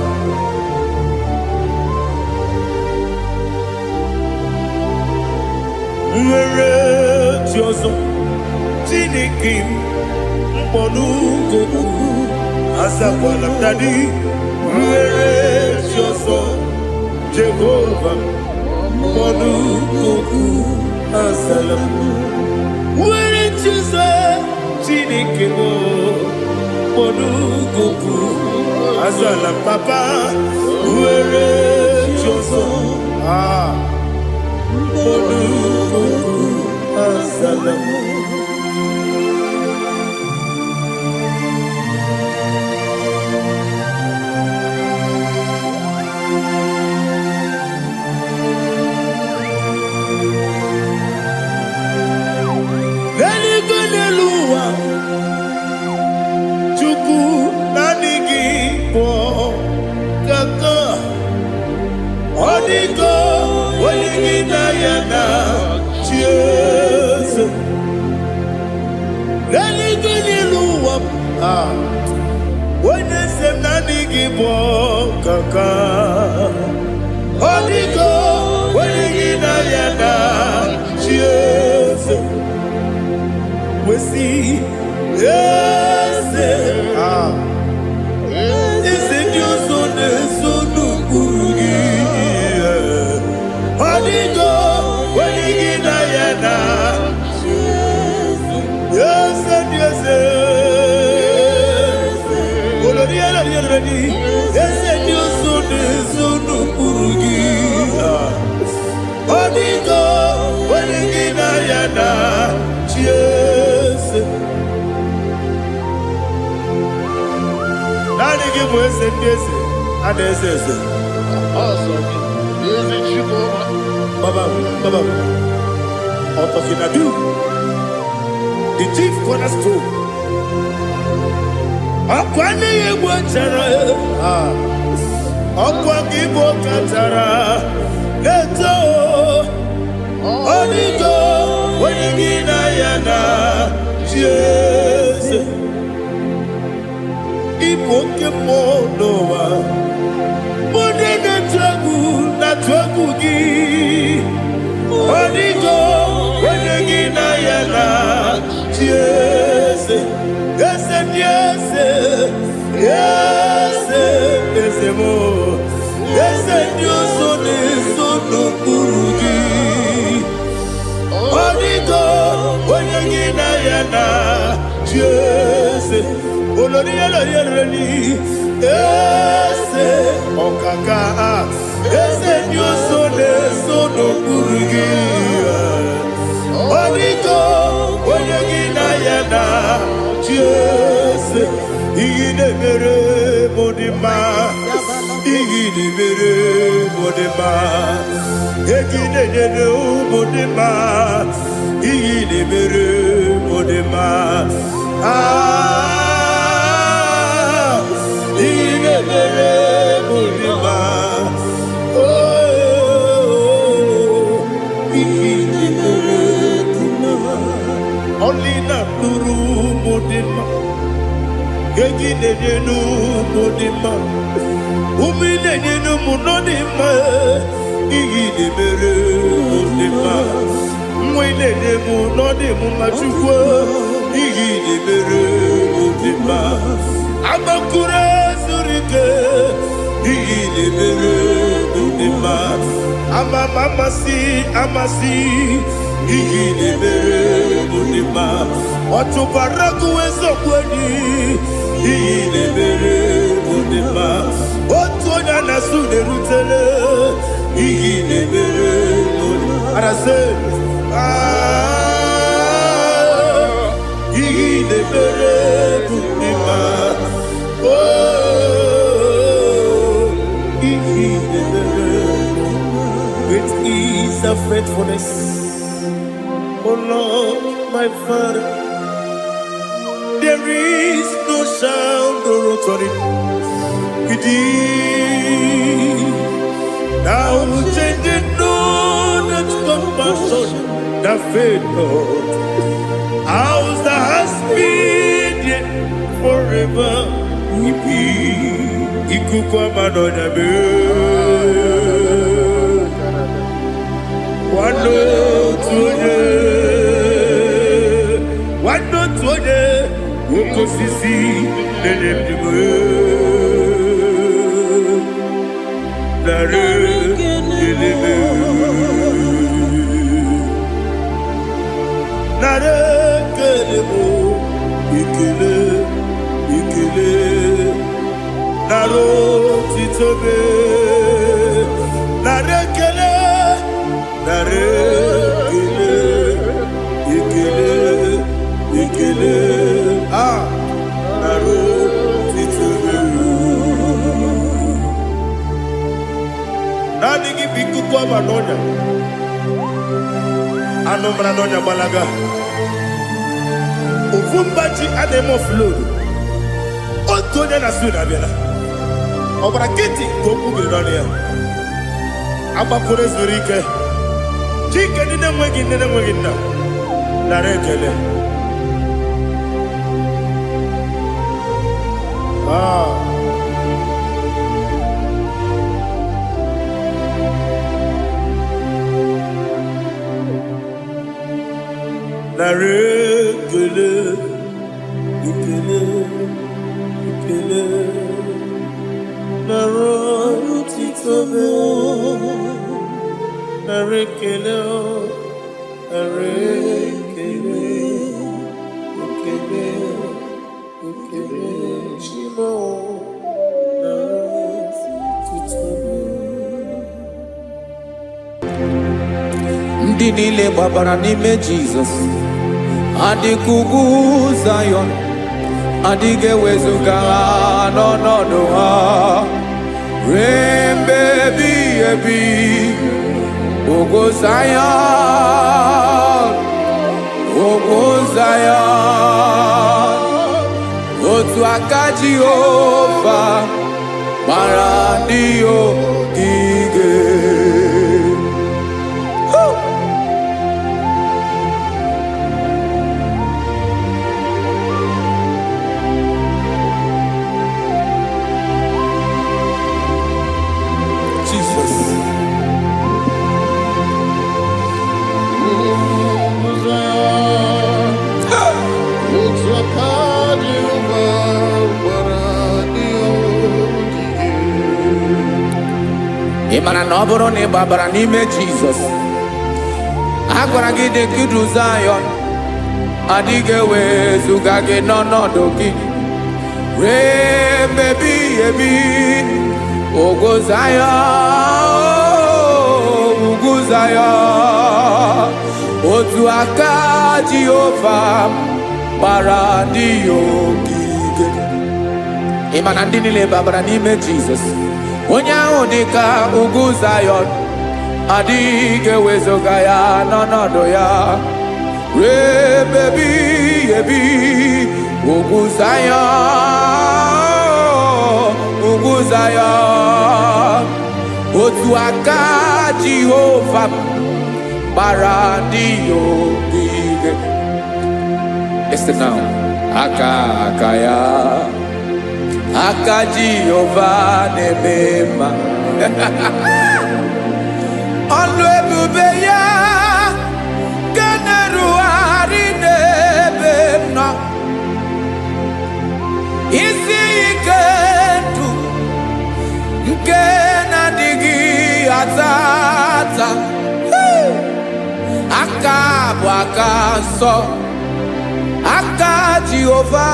nwere chi ọzọ Chineke m mkpọrọ goku azakwala m. Daddy, nwere chi ọzọ Jehova mkpọrọ goku azala m nwere chi ọzọ Chineke m mkpọrọ goku azala m. Papa, nwere chi ọzọ. Ah. Olukuku azala m. N'eluigwe, n'elu ụwa, Chukwu, naanị gị bụ kaka. Ọ dịgo onye gị na ya na chi eze. N'eluigwe, n'elu ụwa, ah, onye eze m, naanị gị bụ kaka. Ọ dịgo onye gị na ya na chi eze. Wesi eze, ah, eze ndị ọzọ na-eso n'ụkpụrụ gị. Ọ dịgo onye gị na ya na eze ndị eze. Olori elori elori, eze ndị ọzọ na-eso n'ụkpụrụ gị. Ọ dịgo onye gị na ya na chi eze. Naanị gị bụ eze ndị eze a na-eze eze. Ọsọ gị, ezi Chukwu. Baba, Baba, Otokinadu, the chief cornerstone. Ọkwa nne ya egbu chara, ọkwa gị bụ kachara na-eto. Ọ dịgo onye gị na ya na chi eze. Ịbụ oke mmụọ n'ụwa, onye na-etu egwu na-atụ egwu gị. Ọ dịgo onye gị na ya na chi eze. Eze ndị eze, eze, eze m, eze ndị ọzọ na-eso n'okpuru gị. Ọ dịgo onye gị na ya na chi eze. Olori elori elori, eze ọkaka, eze ndị ọzọ na-eso n'okpuru gị. Ọ dịgo onye gị na ya na chi eze. Ihe na-emere m dị mma, ihe na-emere m dị mma, ego ị na-enyere ụmụ dị mma, ihe na-emere m dị mma. Ah, ihe na-emere m dị mma. Oh, ihe na-emere dị mma. Ọlị na-atụrụ ụmụ dị mma, ego ị na-enye n'ụmụ dị mma, ume ị na-enye n'ụmụ nọ dị mma. Ihe ị na-emere mụ dị mma, nwa ị na-enye m nọ dị m mma. Chukwu, ihe ị na-emere mụ dị mma. Agbakụrụ zuru ike, ihe ị na-emere mụ dị mma. Ama m amasị amasị, ihe ị na-emere mụ dị mma. Ọtụbara gụ eziokwu enyi, ihe ị na-emere mụ dị mma. Otu onye a na-asụ na-erutele, ihe ị na-emere mụ dị mma. Arasị, ah, ihe ị na-emere mụ dị mma. Oh, ihe ị na-emere. Great is thy faithfulness, O Lord, my Father. There is no shadow of turning with thee. Thou changest not thy compassions, they fail not. As thou hast been, yea, forever will be. Ikuku ama n'ọnya mee. Nwanne otu onye, nwanne otu onye, oke osisi na-enye ndụ m. Narị ekele m. Narị ekele m, ekele, ekele, narị otito m. Narị ekele, narị gbaba n'ọnya. Anụ mara n'ọnya gbalaga. Ofu mba ji a na-eme offload. Otu onye na Sweden abịala. Ọ gbara nkịtị ka okwu biri n'ọnụ ya. Agbakọrọ ezuru ike. Chike ndị na-enweghị nne na-enweghị nna. Nara ekele. Ah. Nara ekele, ekele, ekele. Nara otito m. Nara ekele, nara ekele, ekele, ekele. Chi m o, nara otito m. Ndị niile gbabara n'ime Jizọs adịka ugwu Zayọn, adịghị ewezuga ha n'ọnọdụ ha ruo mgbe ebighị ebi. Ugwu Zayọn, ugwu Zayọn, otu aka Jehova gbara ndị ogige. Jesus. Ugwu Zayọn, otu aka Jehova gbara ndị ogige. Ị mara na ọ bụrụ na ị gbabara n'ime Jizọs, a gwara gị dị ka idu Zayọn, adịghị ewezuga gị n'ọnọdụ gị ruo mgbe ebighị ebi. Ugwu Zayọn, ugwu Zayọn, otu aka Jehova gbara ndị ya ogige. Ị ma na ndị niile babara n'ime Jizọs, onye ahụ dị ka ugwu Zayọn, adịghị ewezuga ya n'ọnọdụ ya ruo ebe ebighị ebi. Ugwu Zayọn, ugwu Zayọn, otu aka Jehova gbara ndị ya ogige. Listen now. Aka aka ya, aka Jehova na-eme mma. Ọlụ ebube ya nke na-erugharị n'ebe m nọ. Isi ike ndụ nke na-adịghị ata ata. Aka bụ aka nsọ, aka Jehova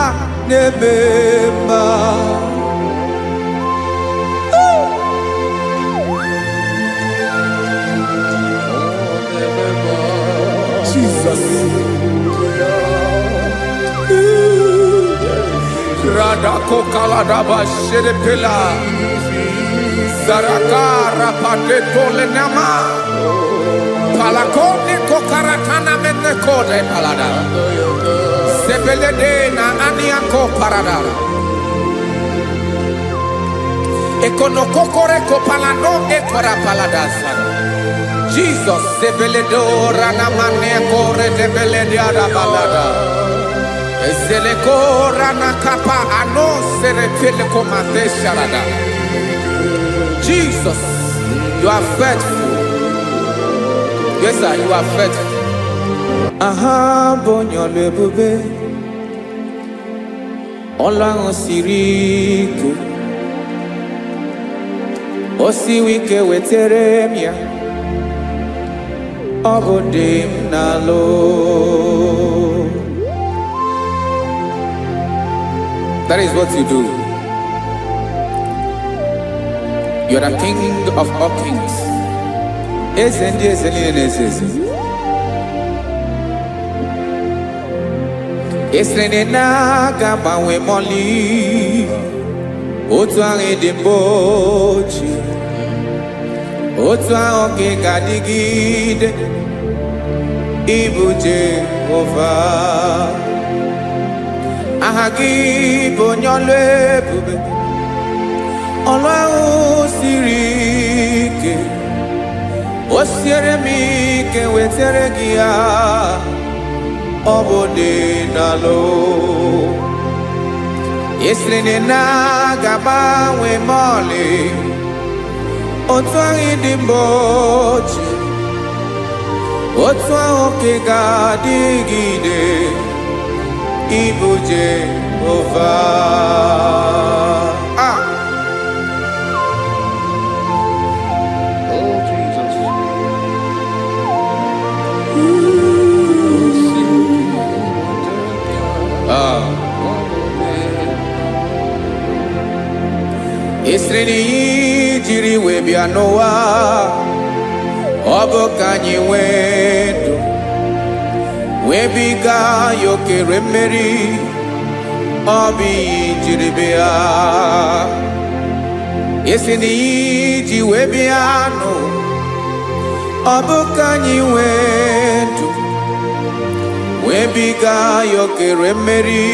na-eme mma. Ọ na-eme mma. Jesus. Radako kaladaba shedepela. Zaraka rapate tolenama. Palakone kokaratana mene kode palada. Sebelede na aniako parada. Ekonokokore kopalano ekora palada sana. Jesus sebeledo ranamane kore debelede arabalada. Ezeleko ranakapa ano seretele komate sharada. Jesus, you are faithful. Yes, sir, you are faithful. Aha bụ onye ọlụ ebube, ọlụ ahụ siri ike, o siwi ike wetere m ya, ọ bụ dị m n'alụ. That is what you do. You are the king of all kings. Eze ndị eze niile na-eze eze. Esiri na aga agbanwe mọlị otu ahụ dị mbụ ochie. Otu ahụ ka ị ga-adịgide, ịbụ Jehova. Aha gị bụ onye ọlụ ebube, ọlụ ahụ siri ike, o siere m ike wetara gị ya, ọ bụ dị n'alụ. Ị sịrị na ị na-aga agbanwe ma ọlị, otu ahụ dị mbụ ochie, otu ahụ ka ị ga-adịgide, ịbụ Jehova. Ah! Oh, Jesus. Ah. Ị sịrị na ihe jiri wee bịa n'ụwa, ọ bụ ka anyị nwee ndụ, wee biga ya okere mmeri, ọ bụ ihe jiri bịa. Ị sị na ihe ji wee bịa n'ụwa, ọ bụ ka anyị nwee ndụ, wee biga ya okere mmeri,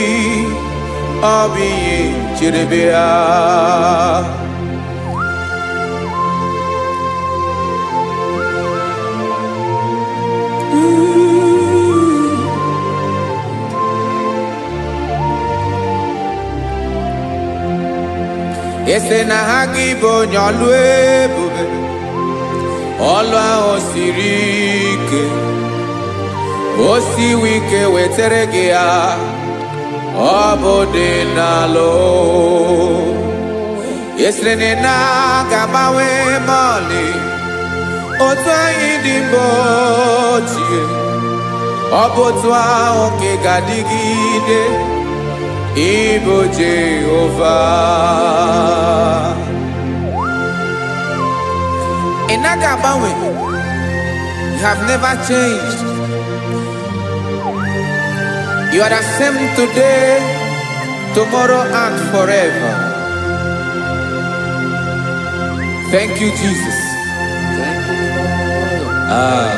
ọ bụ ihe jiri bịa. Ị sị na ha gị bụ onye ọlụ ebube, ọlụ ahụ siri ike, o siwi ike wetara gị ya, ọ bụ dị n'alụ. Ị sịrị na ị na-aga agbanwe ma ọlị, otu anyị dị mbụ ochie, ọ bụ otu ahụ ka ị ga-adịgide, ịbụ Jehova. Ị naghị agbanwe. You have never changed. You are the same today, tomorrow, and forever. Thank you, Jesus. Thank you, Lord. Ah.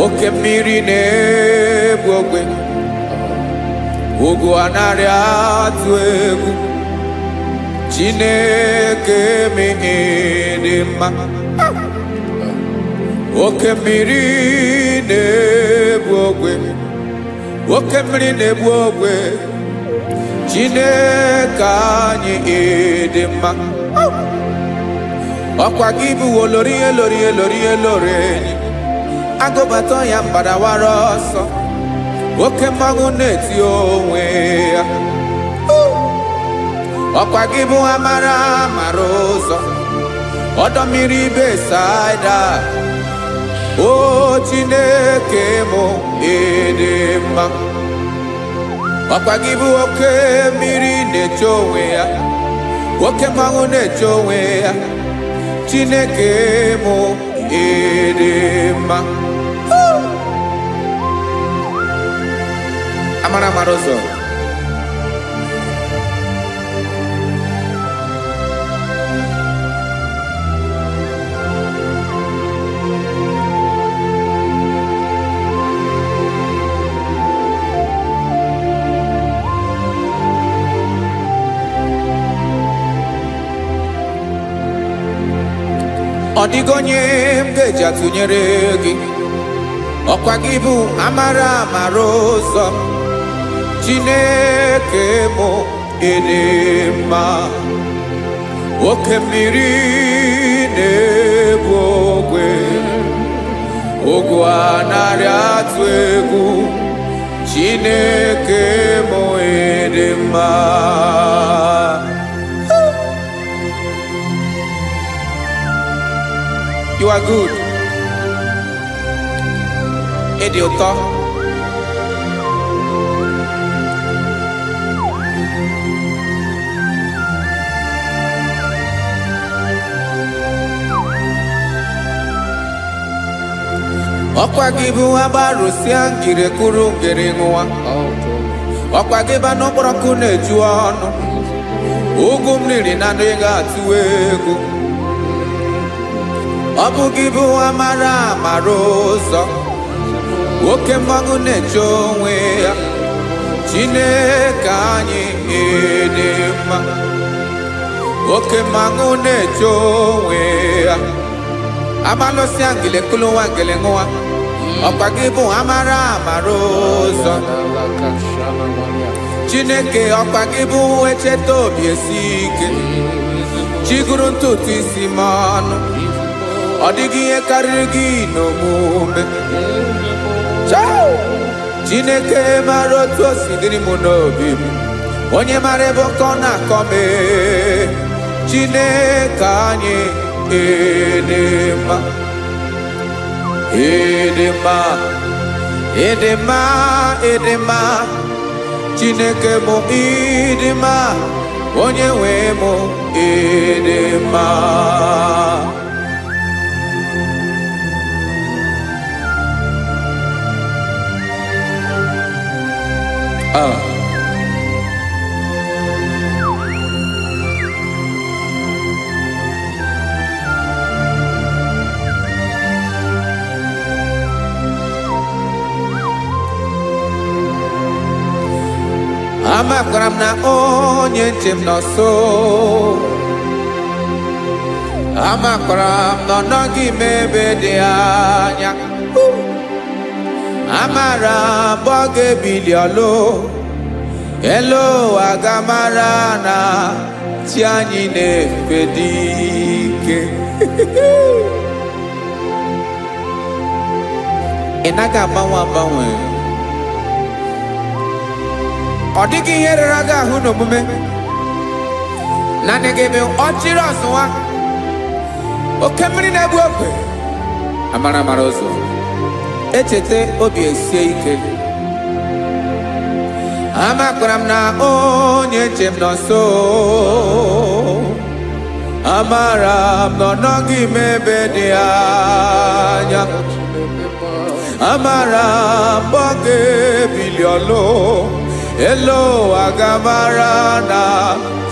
Oke mmiri na-egbu ogwe, ugwu anaghị atụ egwu, Chineke m dị mma. Oke mmiri na-egbu ogwe, oke mmiri na-egbu ogwe, Chineke anyị dị mma. Ọkwa gị bụ olori elori elori elori enyi, agụbata ya mbadawara ọsọ, oke mmanwụ na-eti onwe ya. Ọkwa gị bụ amara mara ụzọ, ọdọ mmiri Besaida. O Chineke mụ, ịdị mma. Ọkwa gị bụ oke mmiri na-eche onwe ya, oke mmanwụ na-eche onwe ya. Chineke mụ, ịdị mma. Amara mara ụzọ. Ọ dịghị onye m ga-eji atụnyere gị. Ọkwa gị bụ amara amara ụzọ. Chineke mụ, ịdị mma. Oke mmiri na-ebu ogwe, ogwu anaghị atụ egwu. Chineke mụ, ịdị mma. You are good. Ịdị ụtọ. Ọkwa gị bụ agbarụsịa ngiri kwuru ngiri ṅụwa. Ọkwa gị ba n'ụkpọrọkụ na-eju ọnụ. Ugwu m riri na ndị ga-atụ egwu. Ọ bụ gị bụ amara amara ụzọ. Oke mmanwụ na-eche onwe ya. Chineke anyị ịdị mma. Oke mmanwụ na-eche onwe ya. Amalụsịa ngele kulu nwa ngele ṅụwa. Ọkwa gị bụ amara amara ụzọ. Chineke, ọkwa gị bụ echeta obi esi ike. Chiguru ntutu isi m ọnụ. Ọ dịghị ihe karịrị gị n'omume. Chao! Chineke mara otu o si dịrị m n'obi m. Onye mara ebe ọkọ na-akọ m ee. Chineke anyị ịdị mma. Ịdị mma, ịdị mma, ịdị mma. Chineke mụ ịdị mma. Onye nwe mụ ịdị mma. Ah. Amakwara m na onye nche m nọ nso. Amakwara m na ọ nọghị m ebe dị anya. Amara m ọ ga-ebili ọlụ. Elu ụwa ga-amara na chi anyị na-efe dị ike. Ị naghị agbanwe agbanwe. Ọ dịghị ihe rere gị ahụ n'omume. Naanị gị bụ ọchịrị ọzụwa. Oke mmiri na-egbu ogwe. Amara amara ụzọ. Echeta obi esie ike. Amakwara m na onye nche m nọ nso. Amara m na ọ nọghị m ebe dị anya. Amara m ọ ga-ebili ọlụ. Elu ụwa ga-amara na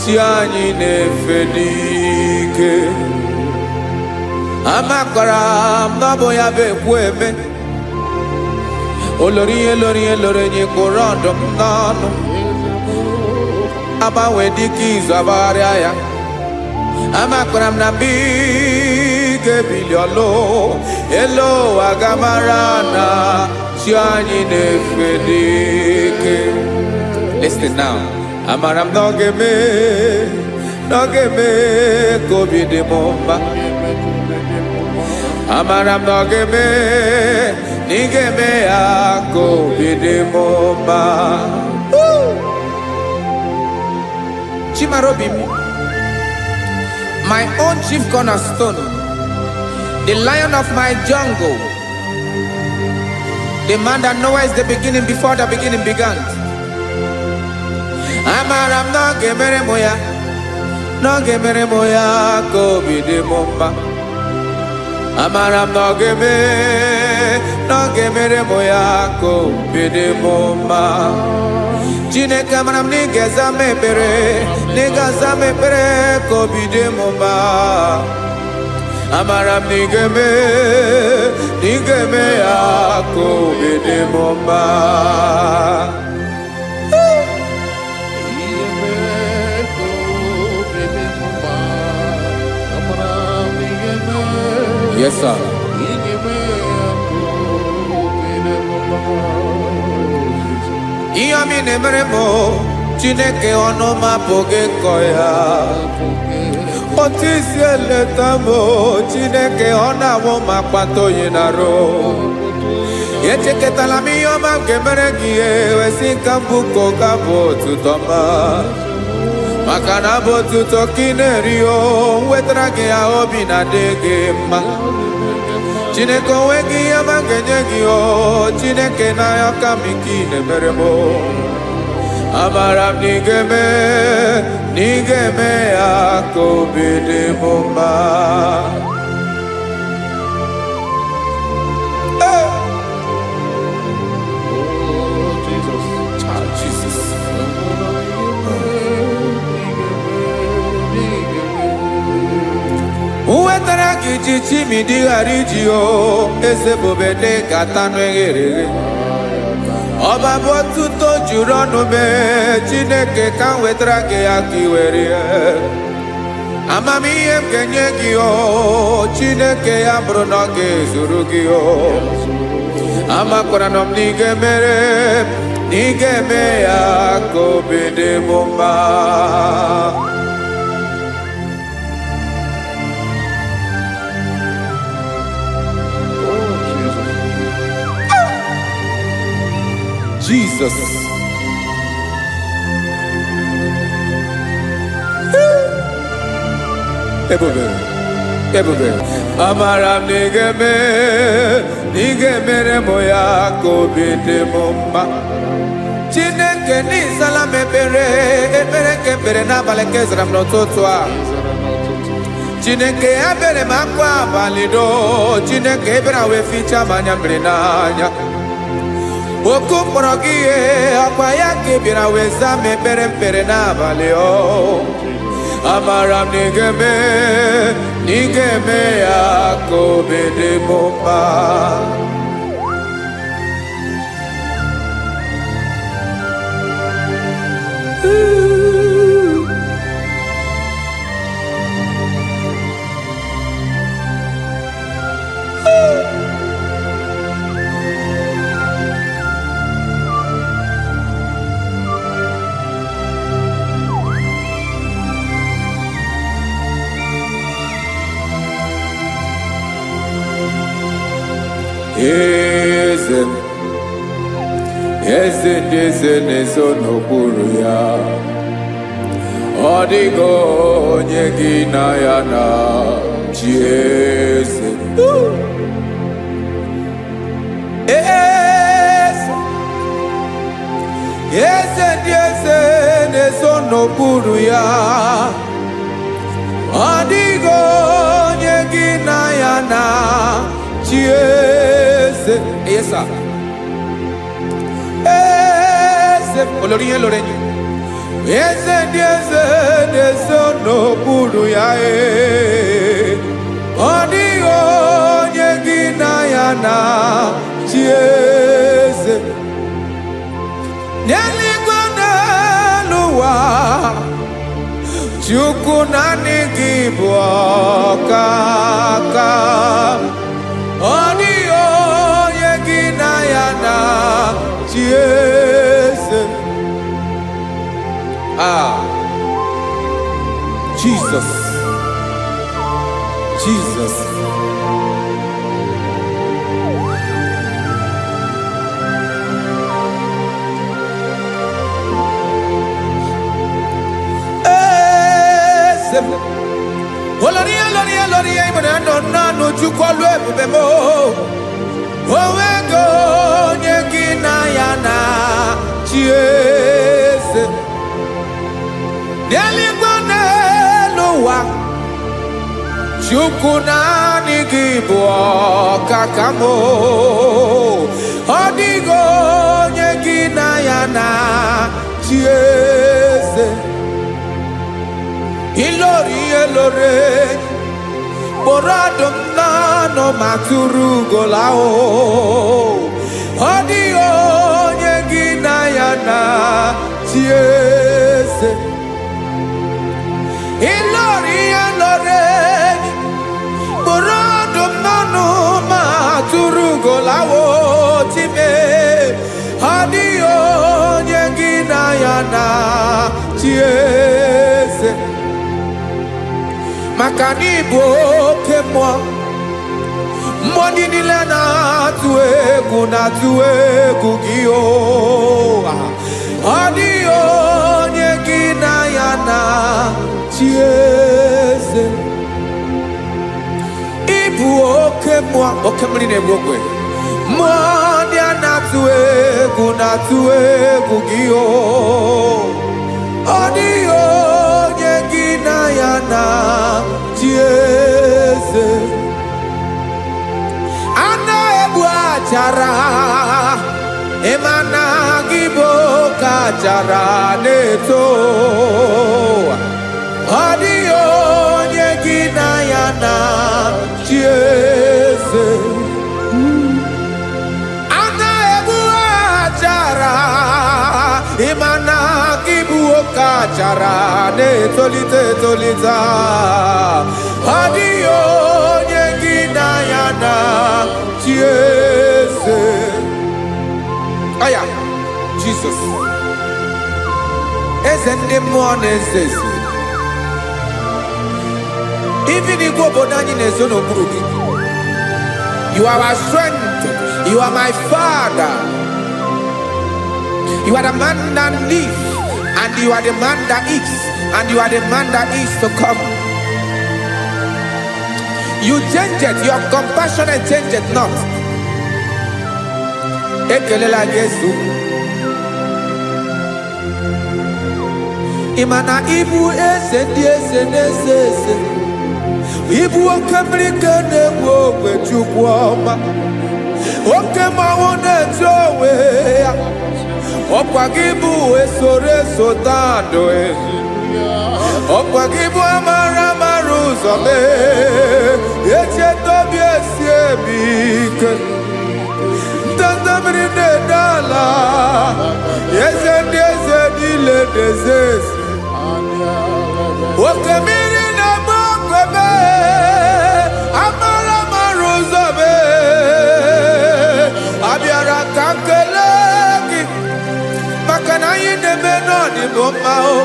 chi anyị na-efe n'ike. Amakwara m na ọ bụ ya bụ ekwu eme. Olori ihe lori ihe lori enyi kpụrụ ọdụm n'ọnụ. Agbanwe dịka izu agbagharịa ya. Amakwara m na mgbe ị ga-ebili ọlụ. Elu ụwa ga-amara na chi anyị na-efe n'ike. Listen now. Amara m na ọ ga-eme, na ọ ga-eme ka obi dị m mma. Amara m na ọ ga-eme, na ị ga-eme ya ka obi dị m mma. Chimarobi m, my own chief cornerstone, the lion of my jungle, the man that knows the beginning before the beginning began. Amara m na ọ ga-emere m ya, na ọ ga-emere m ya ka obi dị m mma. Amara m na ọ ga-eme, na ọ ga-emere m ya ka obi dị m mma. Chineke, amara m na ị ga-aza m ekpere, na ị ga-aza m ekpere ka obi dị m mma. Amara m na ị ga-eme, na ị ga-eme ya ka obi dị m mma. Yes, sir. Ihe ọma ị na-emere m o, Chineke, ọnụ m apụghị ịkọ ya. Otu isi eleta m o, Chineke, ọ na-awụ m akpata oyi na-arụ. Echekọtala m ihe ọma m ga-emere gị, ewesị ka mbụ ka ọ ga-abụ otuto ma. Maka na abụ otuto ka ị na-eri o, wetara gị ya, obi na-adị gị mma. Chineke, onwe gị ihe ọma m ga-enye gị o, Chineke, n'anya ka m ike ị na-emere m o. Amara m na ị ga-eme, na ị ga-eme ya ka obi dị m mma. Ee! Gị ji chimidi ghara iji o eze bube dị ka tanụ eghere eghe. Ọba bụ otuto juru ọnụ mee Chineke ka m wetara gị ya ka ị were ya. Amamihe m ga-enye gị o Chineke ya bụrụ na ọ ga-ezuru gị o. Amakwara nọ m na ị ga-emere na ị ga-eme ya ka obi dị m mma. Oh, Jesus. Jesus. Ebube, ebube. Amara m na ị ga-eme, na ị ga-emere m ya ka obi dị m mma. Chineke n'ịzala m ekpere, ekpere nke ekpere n'abalị nke zara m n'ụtụtụ a. Chineke ebere m akwa abalị doo, Chineke ebere wee fichaa m anya mmiri n'anya. Oku mkpọrọ gị ihe ọkwa ya ka ị bịara wee zaa m ekpere mkpere n'abalị o. Amara m na ị ga-eme, na ị ga-eme ya ka obi dị m mma. Eze m, eze ndị eze na-ezo n'okpuru ya. Ọ dịghị onye gị na ya na chi eze. Eze, eze ndị eze na-ezo n'okpuru ya. Ọ dịghị onye gị na ya na chi eze. Yes, sir. Eze, olórí ihe lórí enyi. Eze ndị eze na-ezo n'okpuru ya ee. Ọ dịghị onye gị na ya na chi eze. N'eluigwe n'elu ụwa, Chukwu naanị gị bụ ọkaka. Ọ dịghị onye gị na ya na chi eze. Ah, Jesus, Jesus. Eze m. Olórí olórí olórí ìmọ̀ràn nọ nánú Chukwu ọlụ ebube m. Onwego onye gị na ya na chi eze. N'eluigwe n'elu ụwa, Chukwu naanị gị bụ ọkaka m. Ọ dịghị onye gị na ya na chi eze. Ilori elore kpọrọ ọdụm n'ọnụ ma tụrụ ugola o. Ọ dịghị onye gị na ya na chi eze. Ilori elore kpọrọ ọdụm n'ọnụ ma tụrụ ugola o chime. Ọ dịghị onye gị na ya na chi eze. Maka na ịbụ oke mmụọ, mmụọ ndị niile na-atụ egwu na-atụ egwu gị o. Ọ dịghị onye gị na ya na chi eze. Ịbụ oke mmụọ, oke mmiri na-egbu ogwe. Mmụọ ndị a na-atụ egwu na-atụ egwu gị o. Ọ dịghị onye gị na ya na chi eze. A na-egbu achara, ịma na gị bụ oke achara na-eto. Ọ dịghị onye gị na ya na tolitara na-etolite etolite. Ọ dịghị onye gị na ya na chi eze. Aya, Jizọs, eze ndị mmụọ na-eze eze. Even igwe obodo anyị na-ezo n'okpuru gị. You are our strength. You are my father. You are the man that lives, and you are the man that is, and you are the man that is to come. You change it, your compassion change it not. Ekelela Jesu. Ị ma na ịbụ eze ndị eze na-eze eze. Ịbụ oke mmiri ka na-egbu ogwe. Chukwu ọma, oke mmanwụ na-etu onwe ya. Ọkwa gị bụ esoro eso tando. Ọkwa gị bụ amara mara ụzọ mee echeta obi esi emi ike. Ndanda mmiri na-ede ala, eze ndị eze niile na-eze eze. Oke mmiri na-agba ogwe mee amara mara ụzọ mee. Abịara ka m kelee gị maka na anyị na-eme n'ọdịbụ mma o.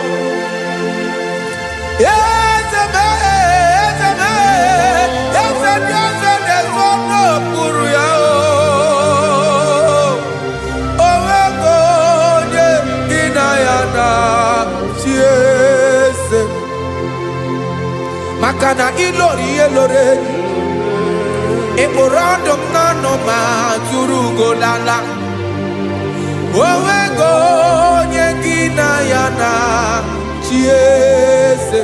Eze mee, eze mee, eze ndị eze na-ezo n'okpuru ya o. O nwego onye gị na ya na chi eze. Maka na ilori ihe loro enyi, ị kpụrụ ọdụ m n'ọnụ ma tụrụ ugo lala. O nwego onye gị na ya na chi eze.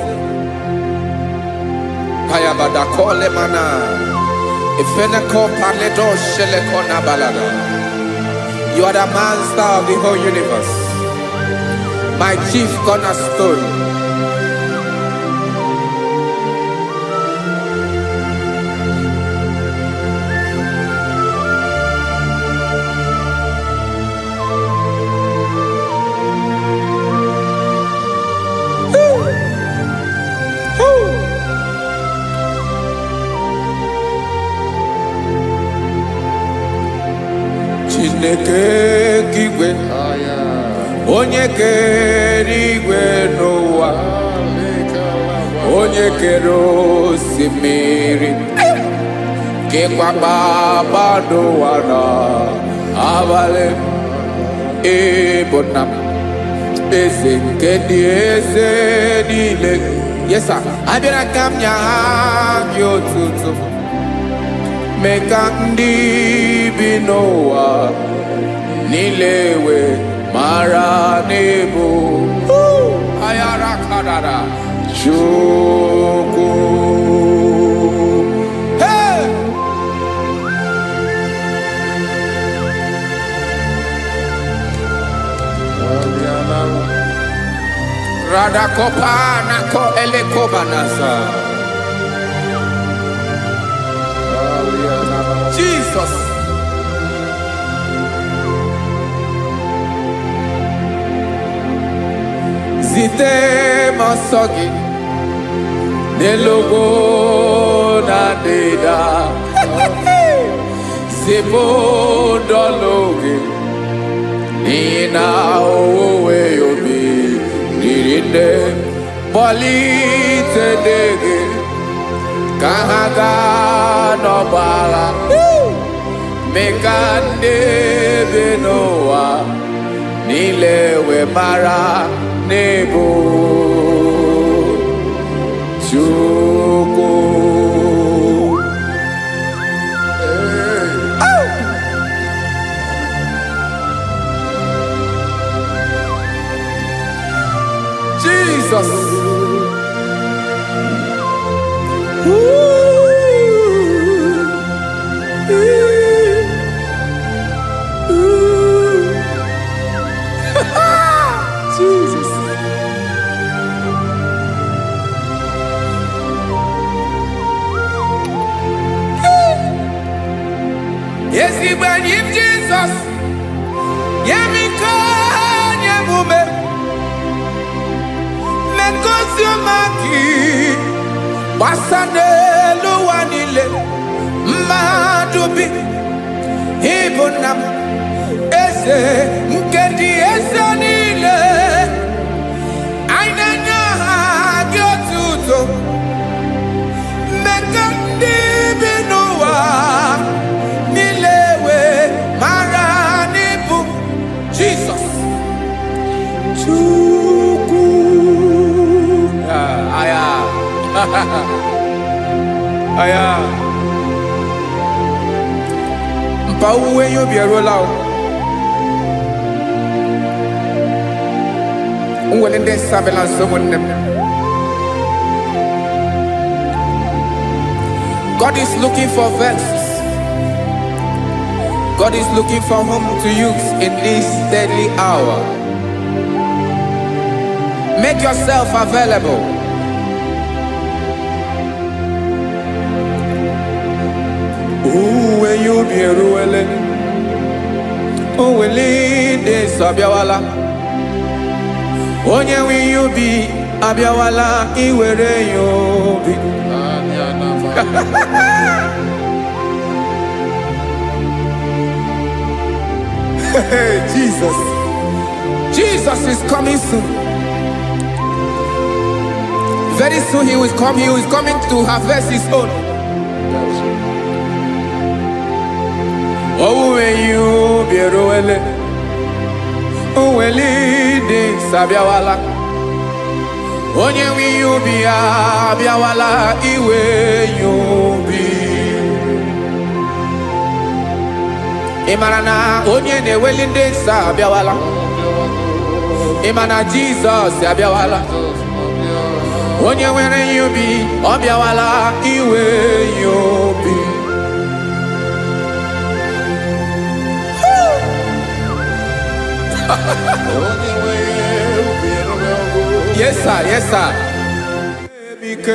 Kayabada kole mana ifeneko paledo sheleko na balada. You are the master of the whole universe, my chief cornerstone. Woo. Chineke igwe, onye kere igwe n'ụwa, onye kere osimiri, kekwa kpakpando ụwa na abalị, ịbụ nna m, eze nke ndị eze niile. Yes sir. Abịara ka m nye ha gị otuto, mee ka ndị bi n'ụwa niile wee mara n'ịbụ ayara kadara Chukwu. Hey! Radakopa nako elekobanasa. Jesus. Zite m ọsọ gị n'elu ugwu na ndịda. Zipụ ndọlụ gị n'ihi na owuwe obi riri nne. Kpọlite ndị gị ka ha gaa n'ọgbọ agha. Mee ka ndị bi n'ụwa niile wee mara n'ịbụ Chukwu. Hey. Jesus. Ooh, ooh, ooh. Jesus. Ezigbo enyi m Jizọs, nye m ike, nye m ume. Ozi ọma gị gbasa n'elu ụwa niile. Mmadụ bi ịbụ nna m, eze nke ndị eze niile. Anyị na-enye aha gị otuto. Mmekọ ndị bi n'ụwa niile wee mara n'ịbụ Jizọs Chukwu. Ah, aya. Aya. Mpa, owuwe ihe ubi eruola o. Nwere ndị nsọ abịala nso, ụmụnne m. God is looking for vessels. God is looking for whom to use in this deadly hour. Make yourself available. Owuwe ihe ubi eruwele. Owele ndị nsọ abịawala. Onye nwe ihe ubi abịawala iwere ya obi. Anya na ma. Hey, Jesus. Jesus is coming soon. Very soon he will come. He is coming to harvest his own. That's it. Owuwe ihe ubi eruwele. Owele ndị nsọ abịawala. Onye nwe ihe ubi ya abịawala iwe ya obi. Ị mara na onye na-eweli ndị nsọ abịawala. Ị ma na Jizọs abịawala. Onye nwere ihe ubi ọ bịawala iwe ya obi. Onye nwe ubi eruwego. Yes sir, yes sir. Ike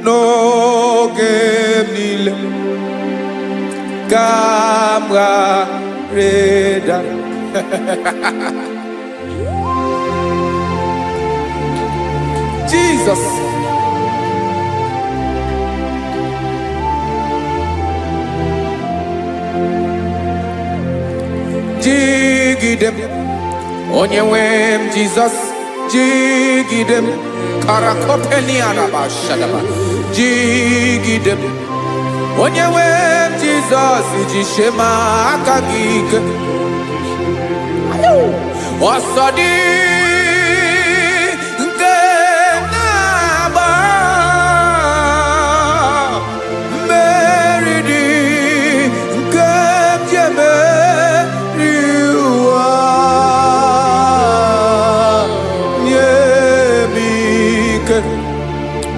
n'oge m niile ka m ghara ịda. Jesus. Jigide m, onye nwe m Jizọs, jigide m. Karakopeniarabashadaba. Jigide m, onye nwe m Jizọs, jisie m aka gị ike. Ọsọ dị nke na-agba, mmeri dị nke m ji emeri ụwa. Nye m ike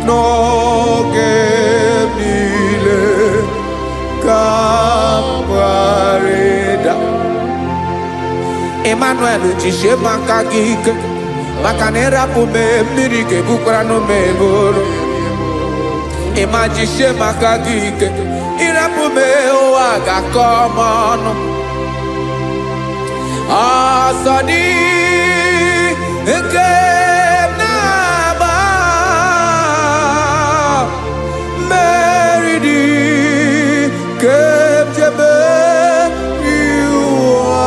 n'oge m niile ka m ghara ịda. Emmanuel, jisie m aka gị ike, maka na ịrapụ m, mmiri ga-ebukwara m eburu. Ịma jisie m aka gị ike, ịrapụ m, ụwa ga-akọ m ọnụ. Ọsọ dị nke m na-agba, mmeri dị nke m ji emeri ụwa.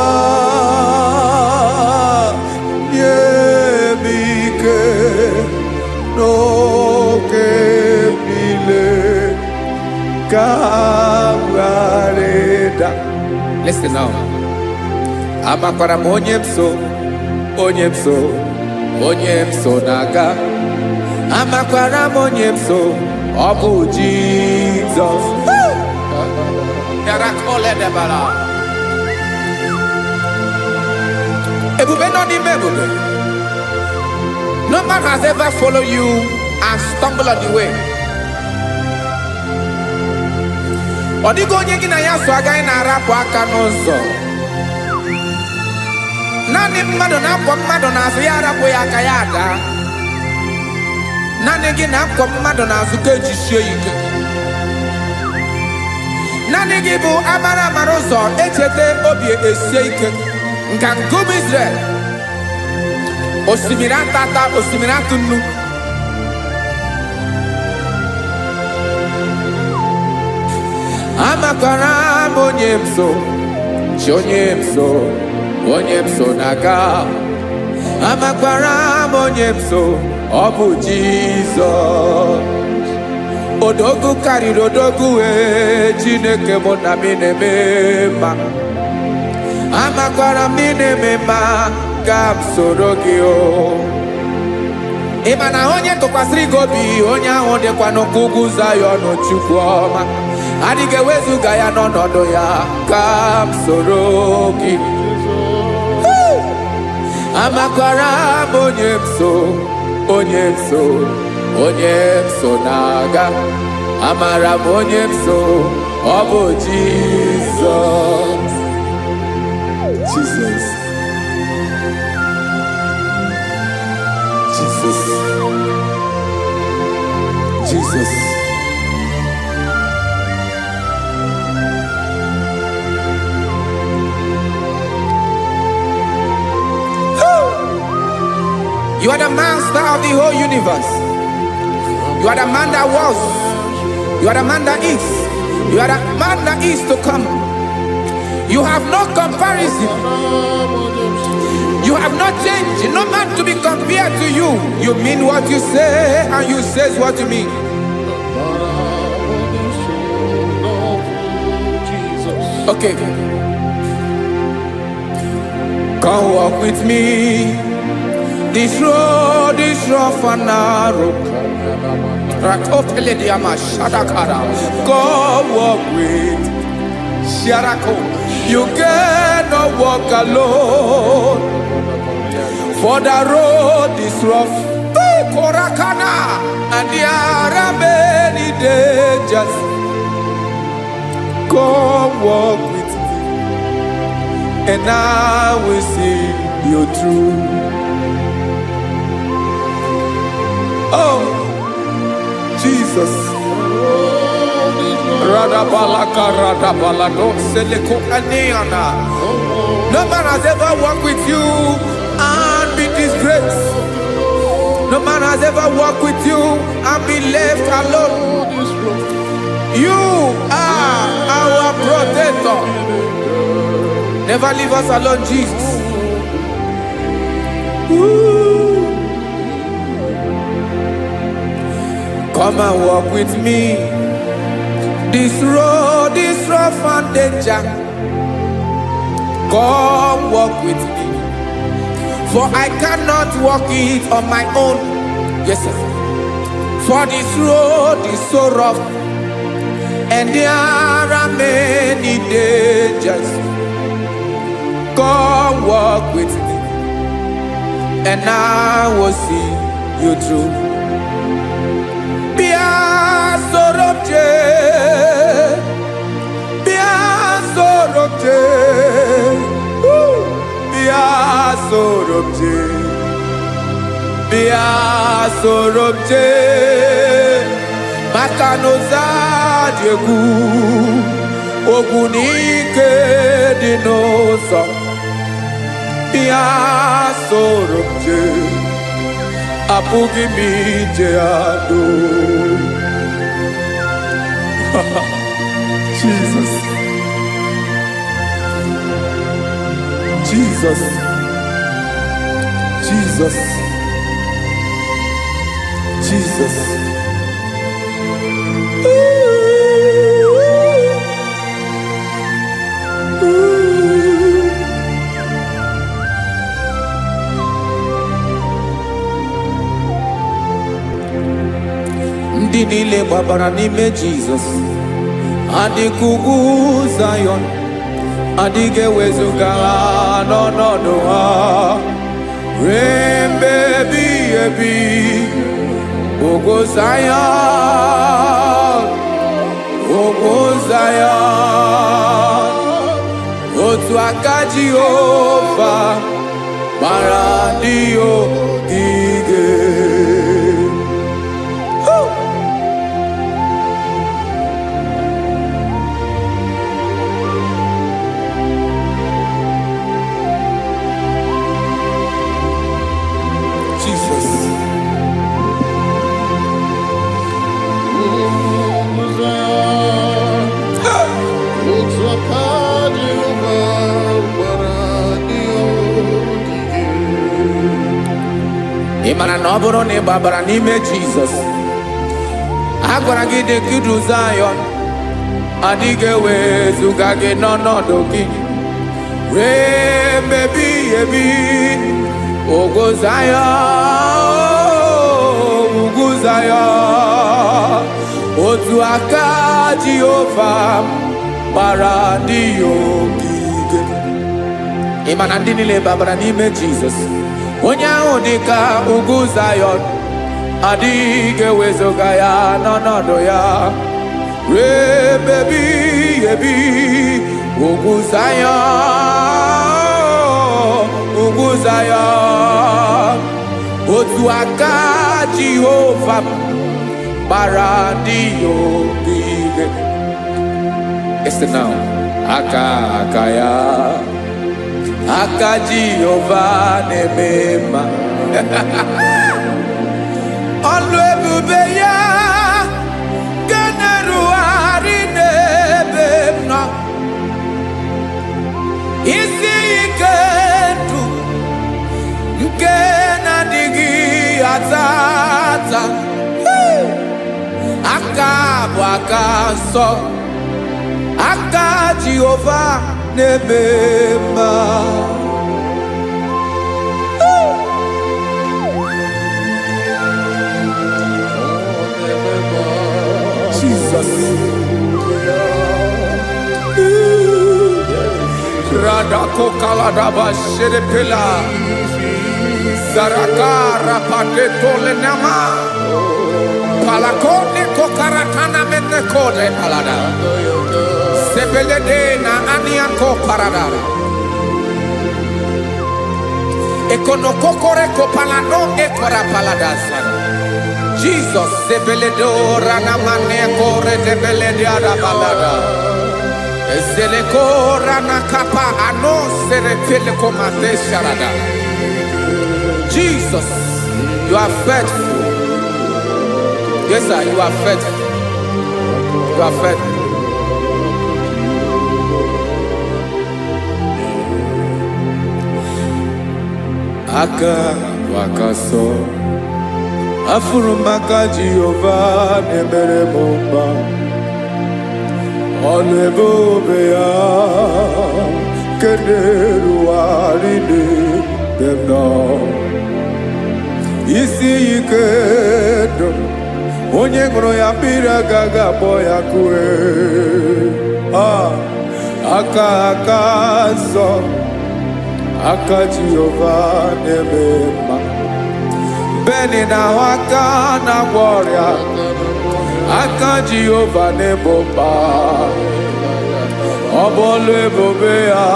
Nye m ike n'oge m niile ka m ghara ịda. Listen now. Amakwara m onye m so, onye m so, onye m so na-aga. Amakwara m onye m so, ọ bụ Jizọs. Yarakoledebara. Ebube nọ n'ime ebube. No man has ever followed you and stumbled on the way. Ọ dịghị onye gị na ya so agaghị na-arapụ aka n'ụzọ. Naanị mmadụ na-akwọ mmadụ n'azụ ya arapụ ya aka ya ada. Naanị gị na-akwọ mmadụ n'azụ ka ejisie ya ike. Naanị gị bụ amara amara ụzọ echeta obi esie ike. Nka nkume Israel. Osimiri atata, osimiri atụ nnu. Amakwara m onye m so, chi onye m so, onye m so na-aga. Amakwara m onye m so, ọ bụ Jizọs. Odogwu karịrị odogwu wee, Chineke mụ na m na-eme mma. Amakwara m ị na-eme mma, ka m soro gị o. Ị ma na onye tụkwasịrị gị obi, onye ahụ dịkwa n'ụkwụ ugwu Zayọn. Chukwu ọma adịghị ewezuga ya n'ọnọdụ ya. Ka m soro gị. Amakwara m onye m so, onye m so, onye m so na-aga. Amara m onye m so, ọ bụ Jizọs. Jesus. Jesus. Jesus. You are the master of the whole universe. You are the man that was. You are the man that is. You are the man that is to come. You have no comparison. You have not changed. No man to be compared to you. You mean what you say, and you say what you mean. Jesus. Okay. Come walk with me. This road is rough and narrow. Rakopelediama shadakara. Come walk with Sharako. You cannot walk alone. For the road is rough. Hey, Korakana. And there are many dangers. Come walk with me, and I will see you through. Oh, Jesus. Radabalaka radabalado seleko aneana. No man has ever walked with you and be disgraced. No man has ever walked with you and be left alone. You are our protector. Never leave us alone, Jesus. Ooh. Come and walk with me. This road is rough and danger. Come walk with me. For I cannot walk it on my own. Yes, sir. For this road is so rough and there are many dangers. Come walk with me, and I will see you through. Bịa soro m jee, bịa soro m jee, woo! Bịa soro m jee, bịa soro m jee, maka na ụzọ dị egwu, ogwu na ike dị n'ụzọ. Bịa soro m jee, apụghị m ije ya doo. Jesus. Jesus. Jesus. Jesus. Ooh, ooh. Ndị niile gbabara n'ime Jizọs adịka ugwu Zayọn, adịghị ewezuga ha n'ọnọdụ ha ruo mgbe ebighị ebi. Ugwu Zayọn, ugwu Zayọn, otu aka Jehova gbara ndị ogige. Woo! Mara na ọ bụrụ na ị gbabara n'ime Jizọs, a gwara gị dị ka idu Zayọn, adịghị ewezuga gị n'ọnọdụ gị wee mebi ebi. Ugwu Zayọn, ugwu Zayọn, otu aka Jehova gbara ndị ya ogige. Ị ma na ndị niile babara n'ime Jizọs, onye ahụ dị ka ugwu Zayọn, adịghị ewezuga ya n'ọnọdụ ya ruo ebi ebi. Ugwu Zayọn, ugwu Zayọn, otu aka Jehova gbara ndị ya ogige. Listen now. Aka aka ya, aka Jehova na-eme mma. Ọlụ ebube ya nke na-erugharị n'ebe m nọ. Isi ike ndụ nke na-adịghị ata ata. Aka bụ aka nsọ, aka Jehova na-eme mma. Jesus. Radako kaladaba shedepela. Zaraka rapate tolenama. Palakone kokaratana mene kode palada. Sebelede na aniako paradara. Ekonokokore kopalano ekora paladasa. Jesus sebeledo ranamane kore debelede balada. Ezeleko rana kapa ano serepele komate sharada. Jesus, you are faithful. Yes, sir, you are faithful. You are faithful. Aka bụ aka sọ, afụrụ m aka Jehova na-emere m mma. Ọlụ ebube ya kederuwarị n'ebe m nọ. Isi ike ndụ, onye ṅụrụ ya mmiri agaghị akpọ ya kue. Ah, aka aka nsọ, aka Jehova na-eme mma. Beni na-ahụ aka na-agwọ ọrịa, aka Jehova na-ebo mkpa. Ọ bụ ọlụ ebube ya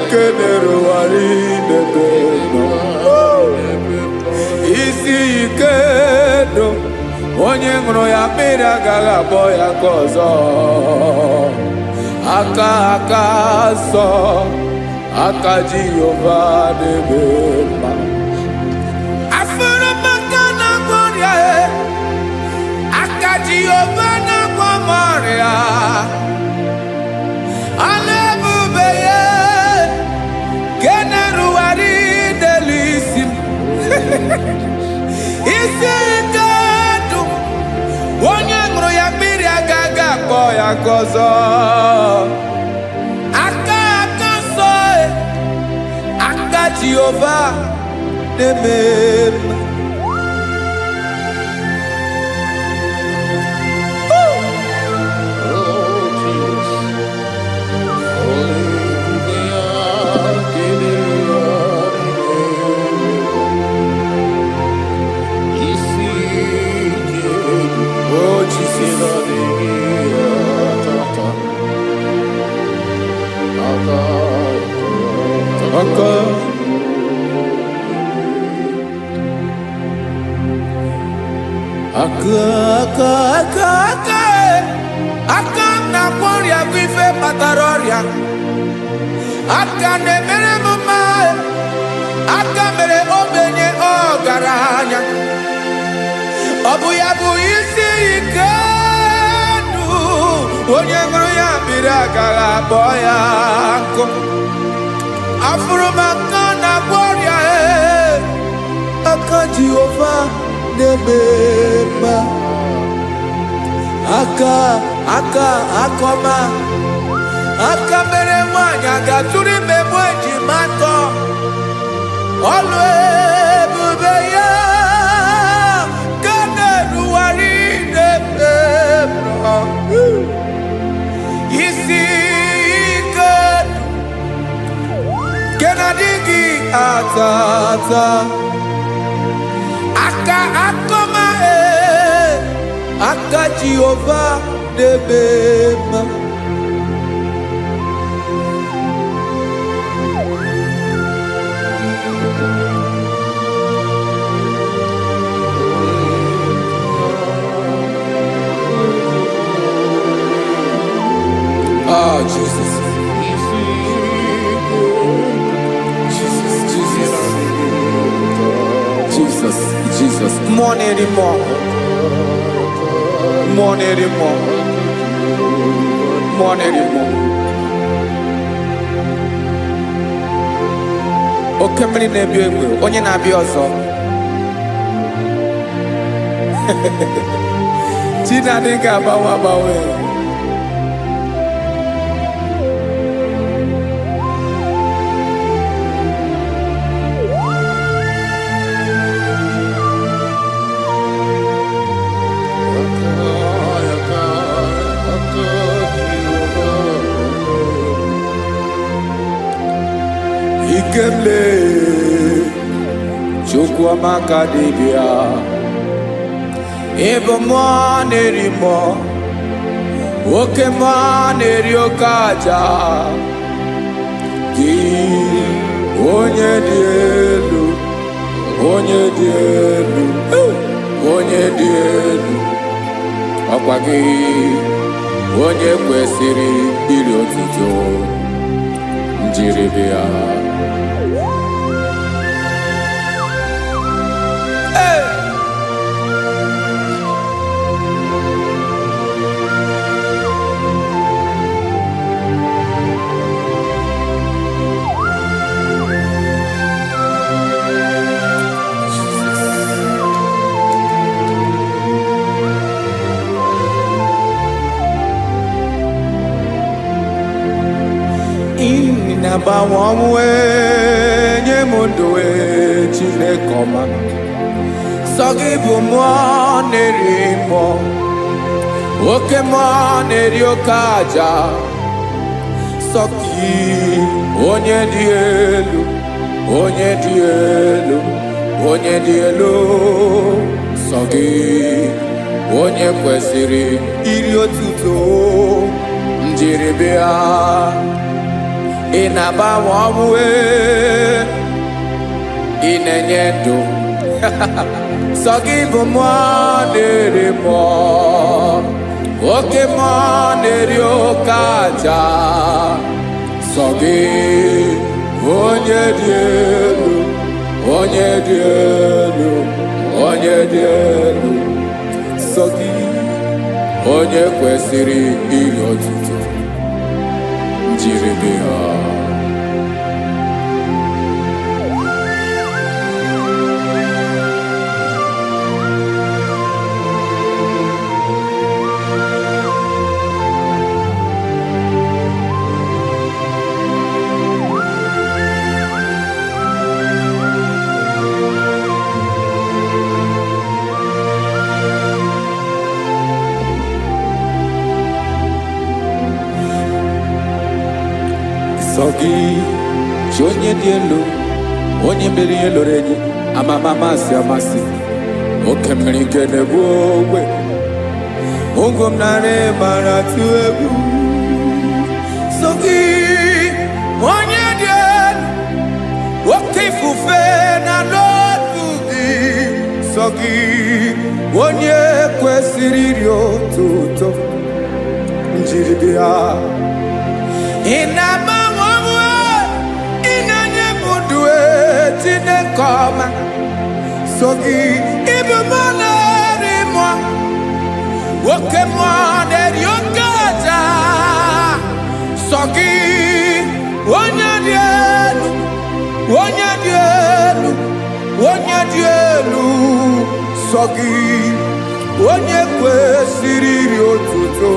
kederuwarị n'ebe nọ. Isi ike ndụ, onye ṅụrụ ya mmiri agaghị akpọ ya ka ọzọ. Aka aka nsọ, aka Jehova na-eme mma. Afụrụ m aka na-agwọ ọrịa e, aka Jehova na-agwọ m ọrịa. Ọlụ ebube ya nke na-erugharị n'elu isi m. Isi ike ndụ, onye ṅụrụ ya mmiri agaghị akpọ ya ka ọzọ. Aka aka nsọ e, aka Jehova na-eme mma. Oh, Jesus. Hallelujah. Isi ike Oh Jesus. na-adịghị atata. Aka Aka aka aka aka aka e. Aka m na-agwọ ọrịa bụ ife kpatara ọrịa. Aka na-emere m mma e. Aka mere ogbenye ọgaranya. Ọ bụ ya bụ isi ike ndụ, onye ṅụrụ ya mmiri agaghị akpọ ya nkụ. Afụrụ m aka na-agwọ ọrịa e, aka Jehova na-eme mma. Aka aka akọma aka mere nwanyị a ga-atụrụ ime mụ ejima atọ. Ọlụ ebube ya ka na-erugharị n'ebe m nọ. Isi ike nke na-adịghị ata ata. Aka akọma e, aka Jehova na-eme mma. Ah, Jesus. Jesus, Jesus, Jesus, Jesus. Mmụọ na-eri mmụọ. Mmụọ na-eri mmụọ. Mmụọ na-eri mmụọ. Oke mmiri na-ebi egbe, onye na-abịa ọzọ. Chi na-adịghị agbanwe agbanwe. Ikemle Chukwuamaka dibịa. Ịbụ mmụọ na-eri mmụọ, oke mmụọ na-eri oke aja. Gị onye dị elu, onye dị elu, onye dị elu, ọkwa gị onye kwesịrị iri otuto njiribịa. Hey! Ị na-agbanwe ọnwụ ee, nye m ndụ ee, Chineke ọma. Sọ gị bụ mmụọ na-eri mmụọ, oke mmụọ na-eri oke aja. Sọ gị onye dị elu, onye dị elu, onye dị elu. Sọ gị onye kwesịrị iri otuto njiribịa. Ị na-agbanwe ọnwụ ee, ị na-enye ndụ. Sọ gị bụ mmụọ na-eri mmụọ, oke mmụọ na-eri oke aja. Sọ gị onye dị elu, onye dị elu, onye dị elu. Sọ gị onye kwesịrị iri otuto njiribịa. Sọ gị chi onye dị elu, onye mere ihe lụrụ enyi, amama amasị amasị, oke mmiri nke na-egbu ogwe, ụgwọ m narị mara tụ egwu. Sọ gị onye dị elu, oke ifufe na n'otu gị. Sọ gị onye kwesịrị iri otuto njiribịa. Ị na-agbanwe ọnwụ, ị na-enye m ndụ e, Chineke ọma. So gị ịbụ mmụọ na-eri mmụọ, oke mmụọ na-eri oke aja. Sọ gị onye dị elu, onye dị elu, onye dị elu. sọ gị, onye kwesịrị iri otuto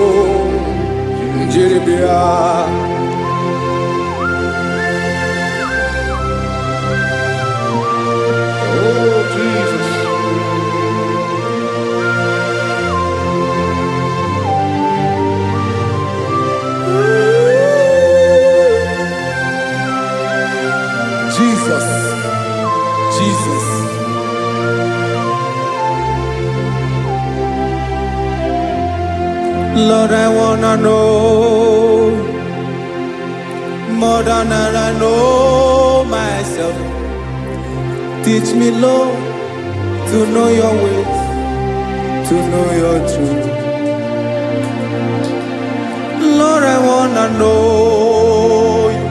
njiri bịa. Oh, Jesus. Jesus, Jesus. Lord, I wanna know more than I know myself. Teach me, Lord, to know your ways, to know your truth. Lord, I wanna know you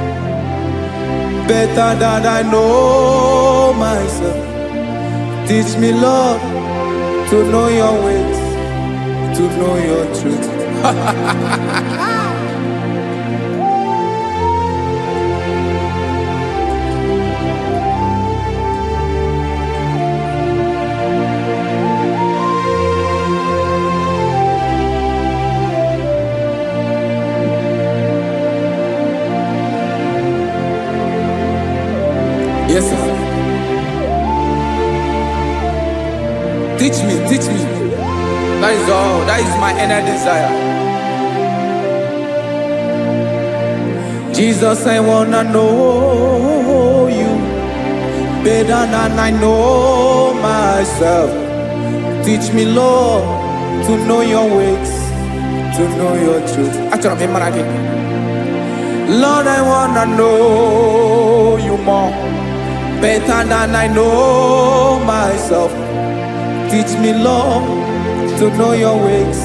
better than I know myself. Teach me, Lord, to know your ways, to know your truth. Yes, sir. Teach me, teach me. That is all. That is my inner desire. Jesus, I wanna know you better than I know myself. Teach me, Lord, to know your ways, to know your truth. Achọrọ m ịmara gị. Lord, I wanna know you more, better than I know myself. Teach me, Lord, to know your ways,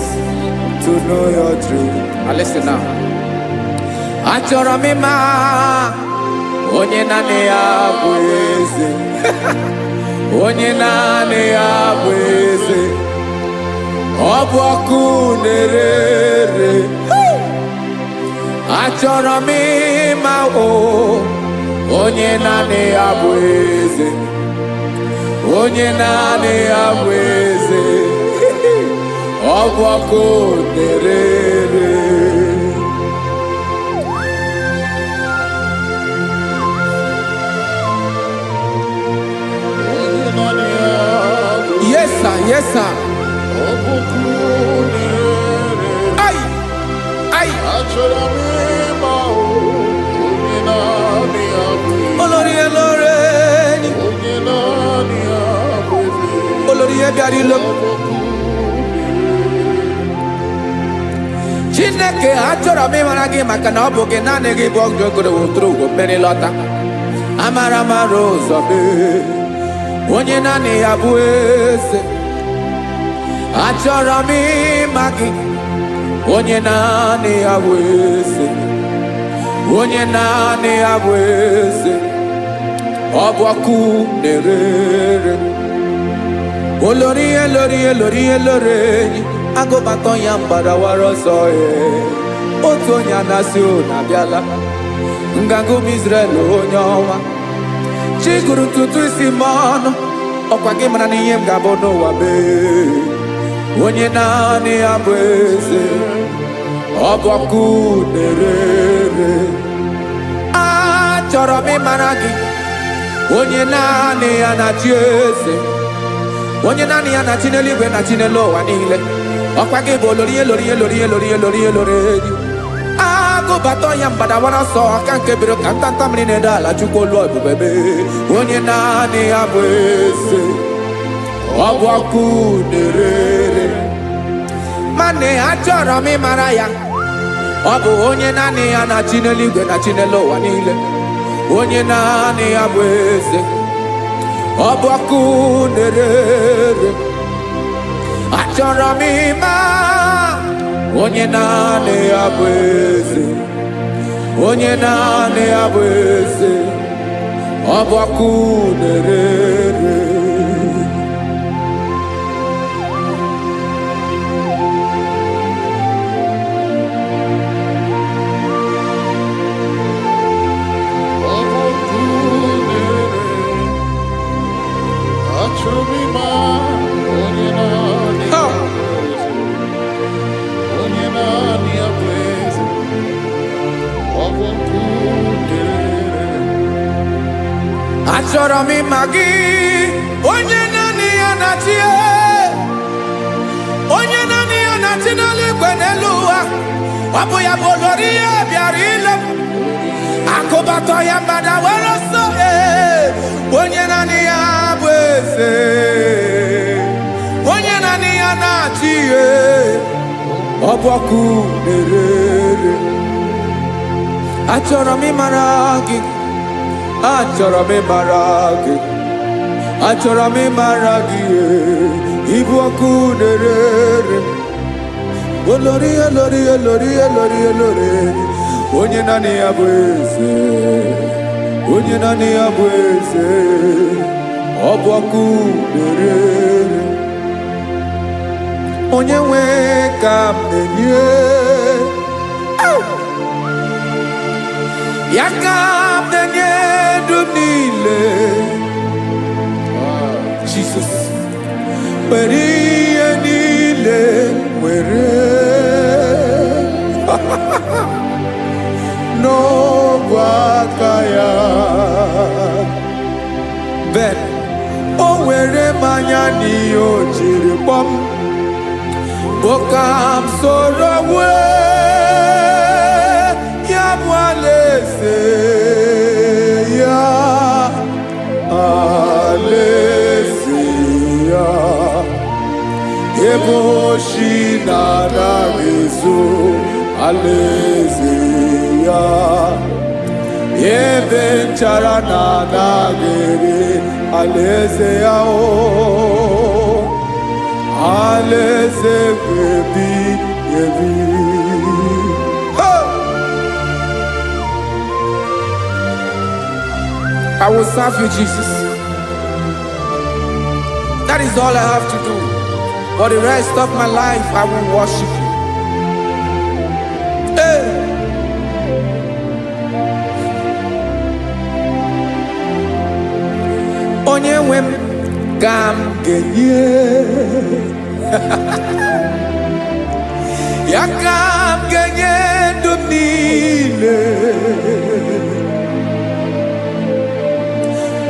to know your truth. Now listen now. Achọrọ m ịma onye naanị ya bụ eze, onye naanị ya bụ eze, ọ bụ ọkụ na-ere ere. Achọrọ m ịma o, onye naanị ya bụ eze, onye naanị ya bụ eze, ọ bụ ọkụ na-ere ere. Onye naanị ya bụ Yes, sir. Yes, sir. ọbụkụ na-ere. Ai, ai. Achọrọ m ịma o, onye naanị ya bụ eze. Olórí elóore ni. Onye naanị ya bụ eze. Olórí bịara ilo. Ọbụkụ Chineke, achọrọ m ịmara gị maka na ọ bụ gị naanị gị bụ ọgụ ogoro woturu ugo mmiri lọta. Amara mara ụzọ mee. Onye naanị ya bụ eze. Achọrọ m ịma gị. Onye naanị ya bụ eze. Onye naanị ya bụ eze. Ọ bụ ọkụ na-ere ere. Olórí elórí elórí elórí enyi agụbatọ ya mgbadawara ọsọ ee otu onye anasị unu abịala nganga ụmụ Izrel onye ọnwa chi gụrụ ntutu isi m ọnụ ọkwa gị mara na ihe m ga-abụ n'ụwa mee onye naanị ya bụ eze ọ bụ ọkụ na-ere ere. Achọrọ m ịmara gị, onye naanị ya na-achị eze, onye naanị ya na-achị n'eluigwe na-achị n'elu ụwa niile. Ọkwa gị bụ olori elori elori elori elori elori enyi agụbata ya mgbadawara ọsọ aka nke biro ka ntanta mmiri na-ede ala chukwu olu ebube mee onye naanị ya bụ eze ọ bụ ọkụ na-ere ere. Mana achọrọ m ịmara ya, ọ bụ onye naanị ya na-achị n'eluigwe na-achị n'elu ụwa niile, onye naanị ya bụ eze ọ bụ ọkụ na-ere ere. Achọrọ m ịma onye naanị ya bụ eze, onye naanị ya bụ eze, ọ bụ ọkụ na-ere ere. Ọbụkụ na-ere. Achọrọ m ịma onye Achọrọ m ịma gị, onye naanị ya na-achị, onye naanị ya na-achị n'eluigwe n'elu ụwa. Ọ bụ ya bụ olori ihe bịara ile m. Akụbatọ ya mgbada were ọsọ, ee, onye naanị ya bụ eze, onye naanị ya na-achị, ee, ọ bụ ọkụ na-ere. Achọrọ m ịmara gị, achọrọ m ịmara gị, achọrọ m ịmara gị, ee, ịbụ ọkụ na-ere. Olori, olori, olori, olori, olori, onye naanị ya bụ eze, onye naanị ya bụ eze, ọ bụ ọkụ na-ere. Onye nwe ka m na-enye ya, ka m na-enye ndụ m niile. Jesus, were ihe niile, were n'ogwe aka ya. Ben o were mmanya n'ihe o jiri kpọm bụ ka m soro wee ya bụ alaeze ya, alaeze ya, ebe oshi na-anaghị ezo, alaeze ya, ebe nchara na-anaghị ere, alaeze ya, o alaeze ebi ebi. Hey! I will serve you, Jesus. That is all I have to do. For the rest of my life, I will worship you. Hey! Onye nwe m ka m ga-enye ya, ka m ga-enye ndụ m niile,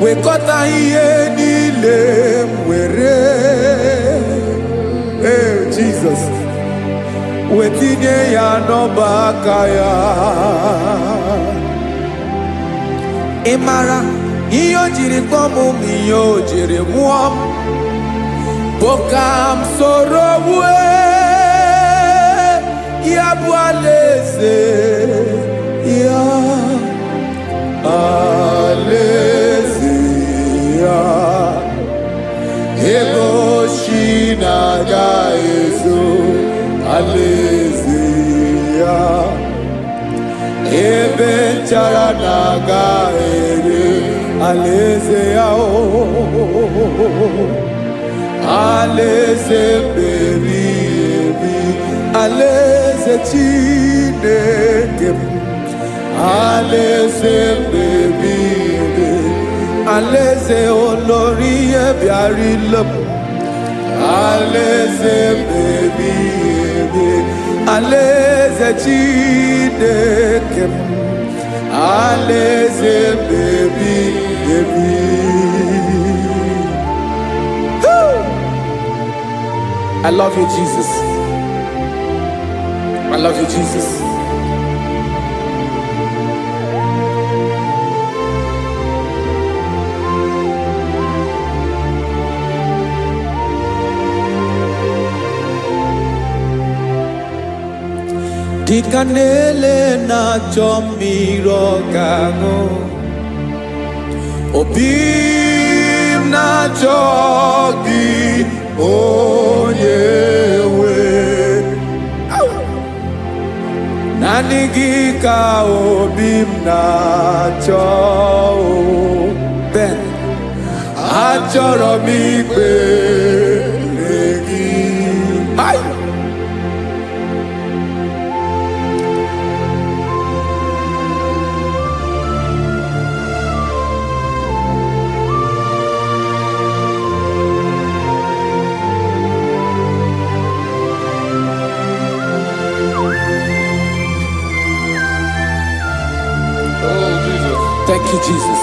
wekọta ihe niile m were, ee, Jizọs, wetinye ya n'ọba aka ya. Ị mara ihe o jiri kpọọ m ma ihe o jiri mụọ m bụ ka m soro wue ya bụ alaeze ya, alaeze ya, ebe oshi na-aga ezo, alaeze ya, ebe nchara na-aga ere, alaeze ya, o alaeze meri ebi, alaeze Chineke m, alaeze mmebi ebi, alaeze olori ihe bịara ile m, alaeze mmebi ebi, alaeze Chineke m, alaeze mmebi ebi. Woo! I love you, Jesus. I love you, Jesus. Dịka na-ele na-achọ mmiri ọ ga-aṅụ, obi m na-achọ gị, onye nwe. Naanị gị ka obi m na-achọ o. Ben, achọrọ m ikpere gị. Ai! Oh, Jesus. Thank you, Jesus.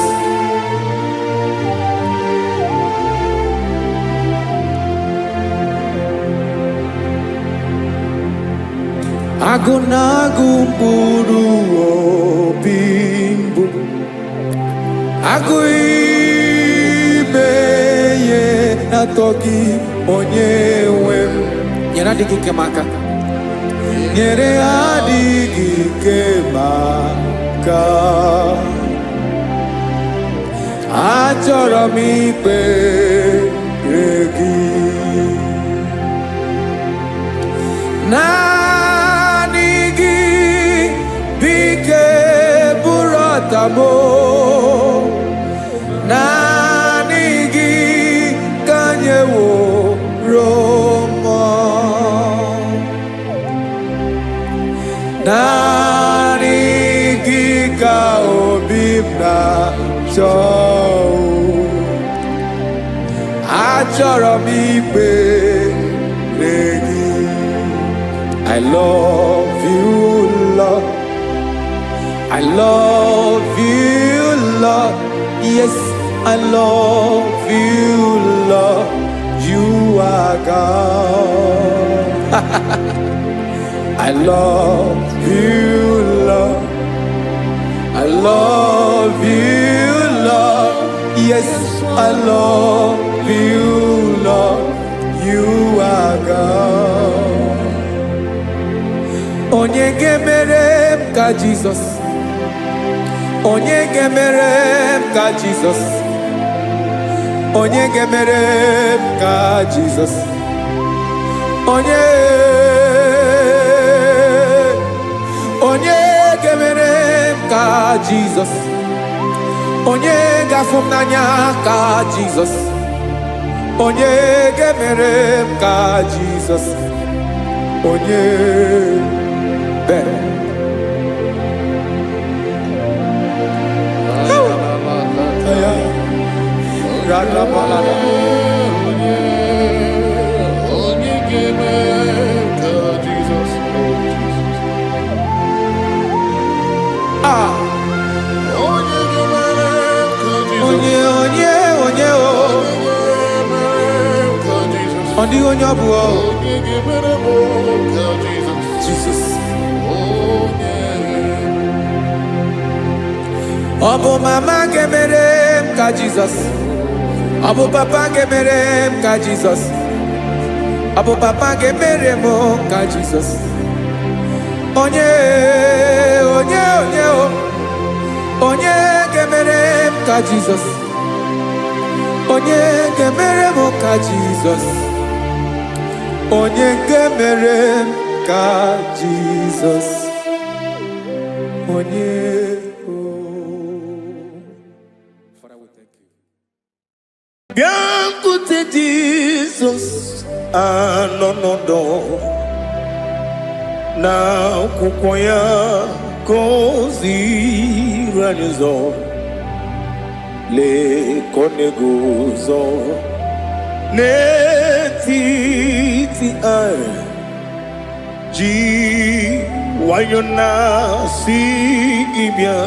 Agụ na-agụ mkpụrụ obi mbụ, agụ ime ihe atọ gị, onye nwe m. Nyere adịghị ike m aka, nyere adịghị ike m aka. Achọrọ m ikpere gị naanị gị, bike bụrụ ọtamo. Naanị gị ka nyeworo mmụọ. Naanị gị ka obi m na-achọ. Achọrọ m ikpere gị. I love you, Lord. I love you, Lord. Yes, I love you, Lord. You are God. I love you, Lord. I love you, Lord. Yes, I love you, Lord. You are God. Onye ga-emere m ka Jizọs? Onye ga-emere m ka Jizọs? Onye ga-emere m ka Jizọs? Onye, onye ga-emere m ka Jizọs? Onye ga-afụ m n'anya ka Jizọs? Onye ga-emere m ka Jizọs? Onye bere. Ya radabalada. Onye ga-eme ka Jizọs, oh Jesus. Ah. Onye ga-emere ka Jizọs. Onye, onye, onye o. Onye ga-emere ka Jizọs. Ọ dịghị onye ọ bụ o. Onye ga-emere m ka Jizọs. Jizọs. Onye. Ọ bụ mama ga-emere m ka Jizọs? Ọ bụ papa ga-emere m ka Jizọs? Ọ bụ papa ga-emere m ka Jizọs? Onye, onye, onye o. Onye ga-emere m ka Jizọs? Onye ga-emere m ka Jizọs? Onye ga-emere m ka Jizọs? Onye o. Father, we thank you. Bịakwute Jizọs, anọ n'ọdọ na akwụkwọ ya ka o ziri anyị ụzọ. Lee ka ọ na-eguzo n'etiti anyị, ji nwayọ na-asị gị bịa.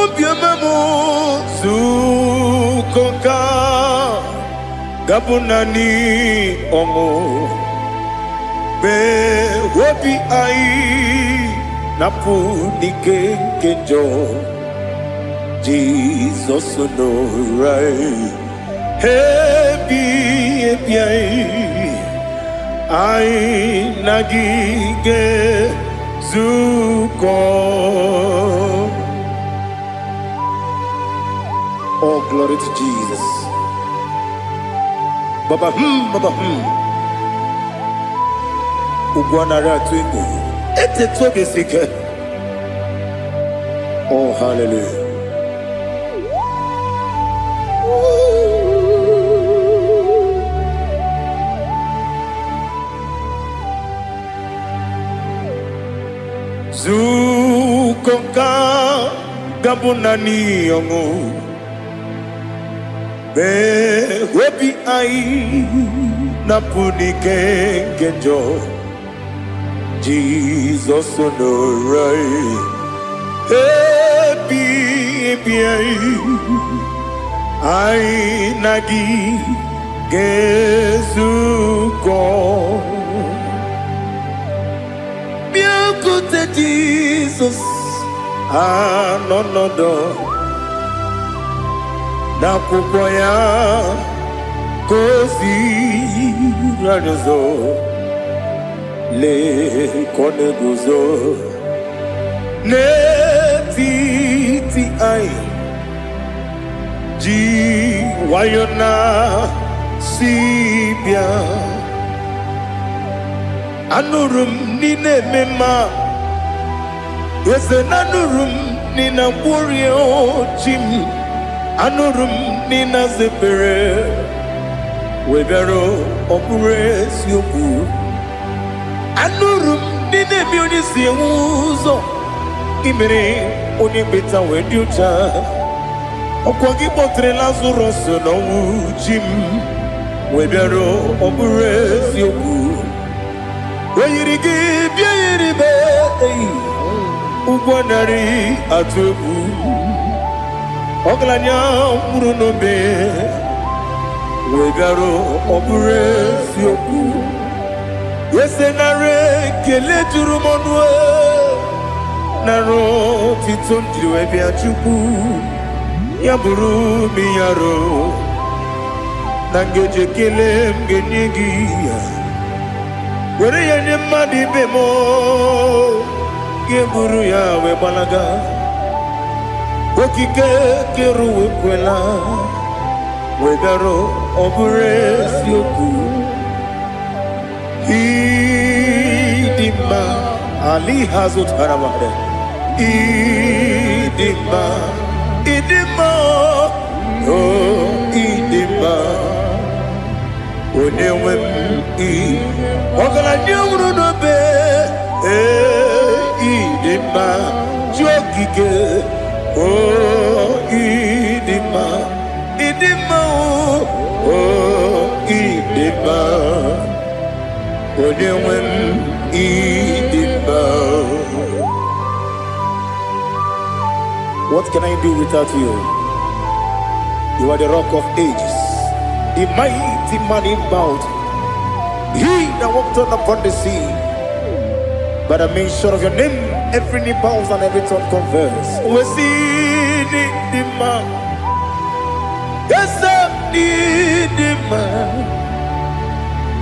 Obiọma m, zukọ ka gabụ naanị ọṅụ mee obi anyị napụ n'ike nke njọ. Jizọs nọrọ anyị ebi ebi, anyị anyị na gị ga-ezukọ. Oh, glory to Jesus. Baba baba Ugwu anaghị atụ egwu. Etetu obi si ike. Oh, hallelujah. Zukọ ka gabụ naanị ọṅụ mee obi anyị napụ n'ike nke njọ. Jizọs nọrọ anyị ebi ebi, anyị anyị na gị ga-ezukọ. Anọ nọdụ n'akwụkwọ ya ka o ziri anyị ụzọ. Lee ka ọ na-eguzo n'etiti anyị, ji nwayọ na si bịa. Anụrụ m n'ị na-eme mma, eze, na anụrụ m n'ị na-agwọrị chi m. Anụrụ m n'ị na-azepere wee bịara. Ọ bụrụ eziokwu, anụrụ m ndị na-eme onye si enwe ụzọ imere onye kpeta wee dị ụcha. Ọkwa gị kpọtere Lazarọs n'ọnwụ, chi m, wee bịara. Ọ bụrụ eziokwu, o yiri gị bịa yiri be eyi ụgwọ narị atụ egwu. Ọgaranya nwụrụ n'obe wee bịara. Ọ bụrụ eziokwu, eze, nara ekele juru m ọnụ, nara otito m jiri wee bịa. Chukwu, ya bụrụ m yaro na ngeji ekele m ga-enye gị ya, were ya nye mmadụ ibe m, ga-eburu ya wee gbalaga. Okike kere ụwa ekwela wee bịara. Ọ bụrụ eziokwu, ịdị mma ali ha zụtara mmadụ. Ịdị mma, ịdị mma, o ịdị mma, onye nwe m. Ị ọgaranya nwụrụ n'obe, ee, ịdị mma, chi okike, o ịdị mma, ịdị mma, o ịdị mma, onye nwe m, ịdị mma. What can I do without you? You are the Rock of Ages, the mighty man in battle, he that walked on upon the sea. By the mention of your name, every knee bows and every tongue confess. We see the man. Yes, the man.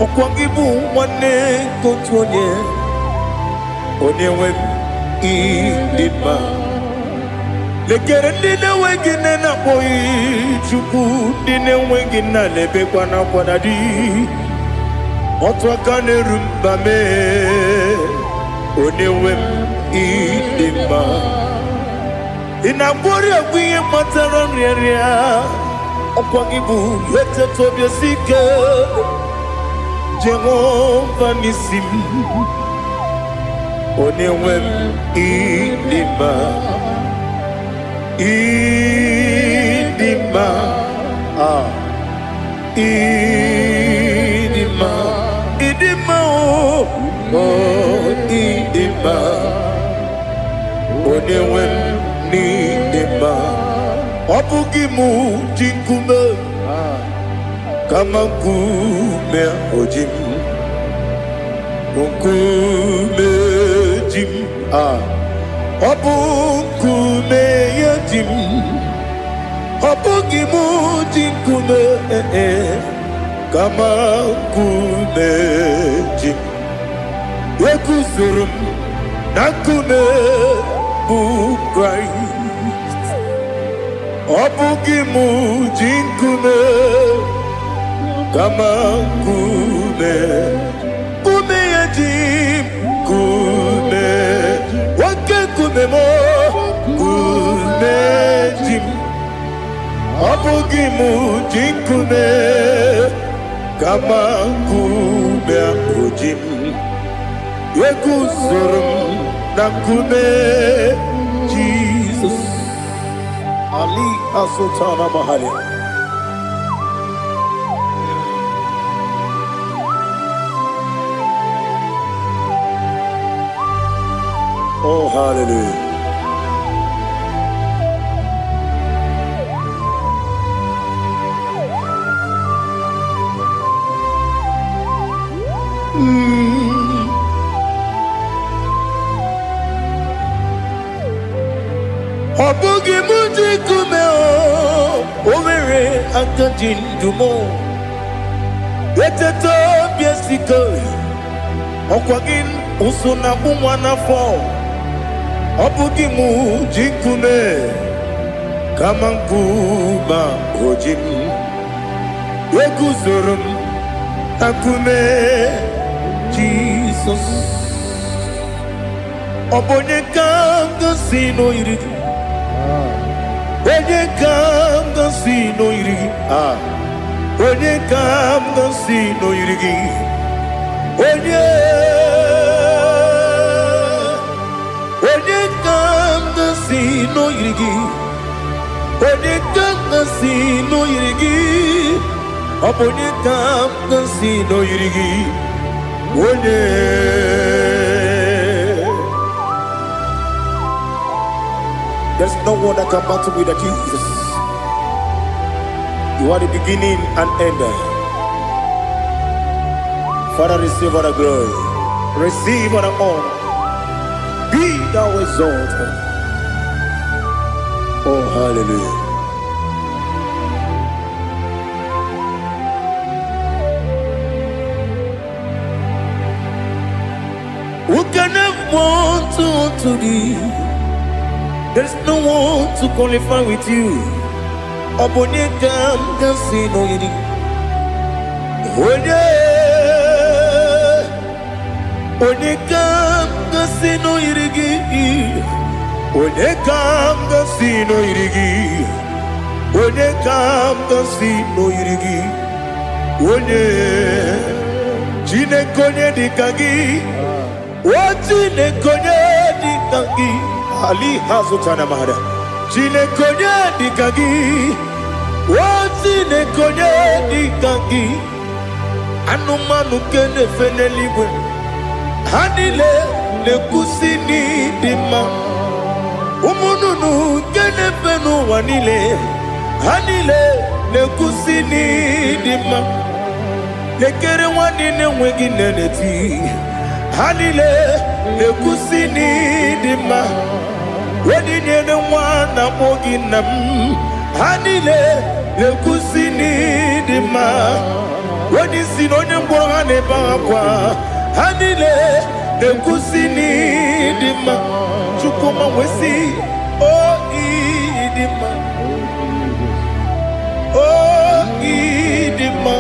Ọkwa gị bụ nwanne nke otu onye, onye nwe m, ịdị mma. Lekere ndị na-enweghị nne na-akpọghị Chukwu, ndị na-enweghị nna na-ebekwa n'akwa na di. Otu aka na-eru mba mee, onye nwe m, ịdị mma. Ị na-agwọrị ọgwụ ihe kpatara nrịanrịa. Ọkwa gị bụ eteta obi esi ike, Jehova n'isi m, onye nwe m, ịdị mma, ịdị mma, ah, ịdị mma, ịdị mma, o o ịdị mma, onye nwe m, n'ịdị mma. Ọ bụghị mụ ji nkume, kama nkume oji m, nkume ji m. Ah, ọ bụ nkume ya ji m. Ọ bụghị mụ ji nkume, ee, kama nkume ji m. Eguzoro m na nkume bụ Kraịst. Ọ bụghị mụ ji nkume, kama nkume, nkume ya ji m. Nkume, oke nkume m, nkume ji m. Ọ bụghị mụ ji nkume, kama nkume ahụ ji m. Eguzoro m na nkume Jizọs. Ali Asultana Mahali. Oh, hallelujah. Aka ji ndụ m. Eteta obi esike, ọkwa gị ụsụ na-akpụ nwa n'afọ. Ọ bụ gị mụ ji nkume kama nkume oji m. Eguzoro m na nkume Jizọs. Ọ bụ onye ka m gosi n'oyiri gị? Onye ka m gosi n'oyiri gị? Ah. Onye ka m gosi n'oyiri gị? Onye? Onye ka m gosi n'oyiri gị? Onye ka m gosi n'oyiri gị? Ọ bụ onye ka m gosi n'oyiri gị? Onye? There's no one that can battle with the Jesus. You are the beginning and end. Father, receive all the glory. Receive all the honor. Be thou exalted. Oh, hallelujah. Who can have one to thee? There's no one to qualify with you. Ọ bụ onye ka m ga-asị n'oyiri? Onye? Onye ka m ga-asị n'oyiri gị? Onye ka m ga-asị n'oyiri gị? Onye ka m ga-asị n'oyiri gị? Onye? Chineke, onye dị ka gị? O Chineke, onye dị ka gị? Ali hazụtana mara. Chineke, onye dị ka gị? O Chineke, onye dị ka gị? Anụmanụ nke na-efe n'eluigwe, ha niile na-ekwusi n'ịdị mma. Ụmụ nnụnụ nke na-efe n'ụwa niile, ha niile na-ekwusi n'ịdị mma. Lekere nwa niile enweghị nne na-eti, ha niile na-ekwusi n'ịdị mma. Onye nyere nwa na-akpọ gị nna m, ha niile na-ekwusi n'ịdị mma. Onye isi na onye ngwọrọ, ha na-ebe akwa, ha niile na-ekwusi n'ịdị mma. Chukwuma wee o ịdị mma, o ịdị mma.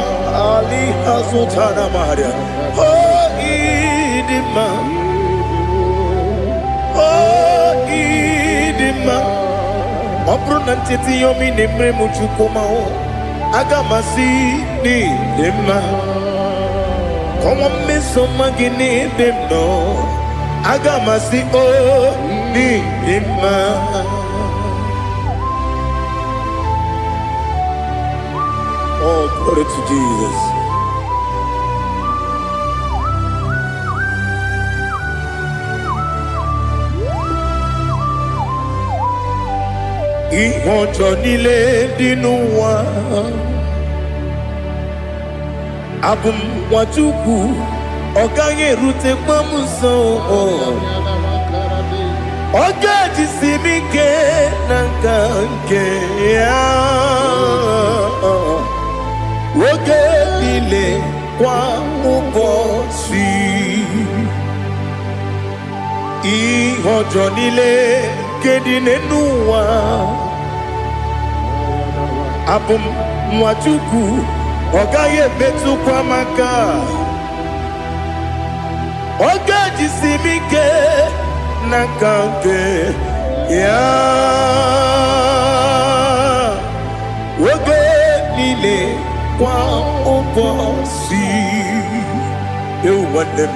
Ali azụtara maria. O ịdị mma, o ịdị mma. Ọ bụrụ na ncheta ihe ọma ị na-emere m, Chukwuma, o aga m asị n'ịdị mma. Kọnwa mmeso ọma gị n'ịdị m nọ, aga m asị o n'ịdị mma. Oh, glory to Jesus. Ihe ọjọọ niile dị n'ụwa, abụ m nwa Chukwu, ọ gaghị erutekwa m nso. Ọ ga-ejisi m ike na nka nke ya oge niile, kwa ụbọchị. Ihe ọjọọ niile nke dị n'elu ụwa, abụ m nwa Chukwu, ọ gaghị emetụkwa m aka. Ọ ga-ejisi m ike n'aka nke ya oge niile, kwa ụbọchị. Ewu nwanne m,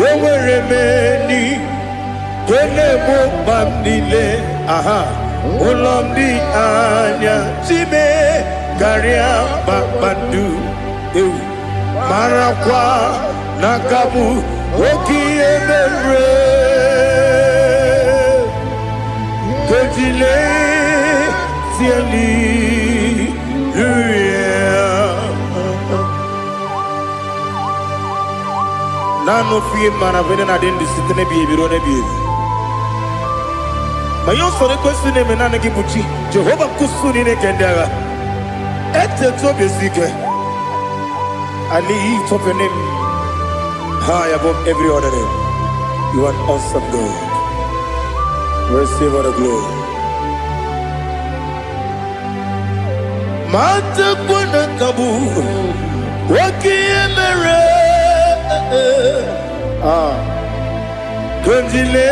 enwere m enyi nke na-egbo mkpa m niile. Aha ụlọ m dị anya chime karịa kpakpando. Ewu, marakwa n'aka m oke ihe mere kejile hallelujah. Naanị ofu ihe mara bụ na adị ndụ site n'ebighị ebi ruo n'ebighị ebi. Ma ihe ụsọrọ ekwesị na-eme, naanị gị bụ chi Jehova nkusu niile nke ndị agha. Eteta obi esi ike. I lift up your name high above every other name. You are an awesome God. Receive all the glory. Matakwana kabu wakiemere. Ah, Kondile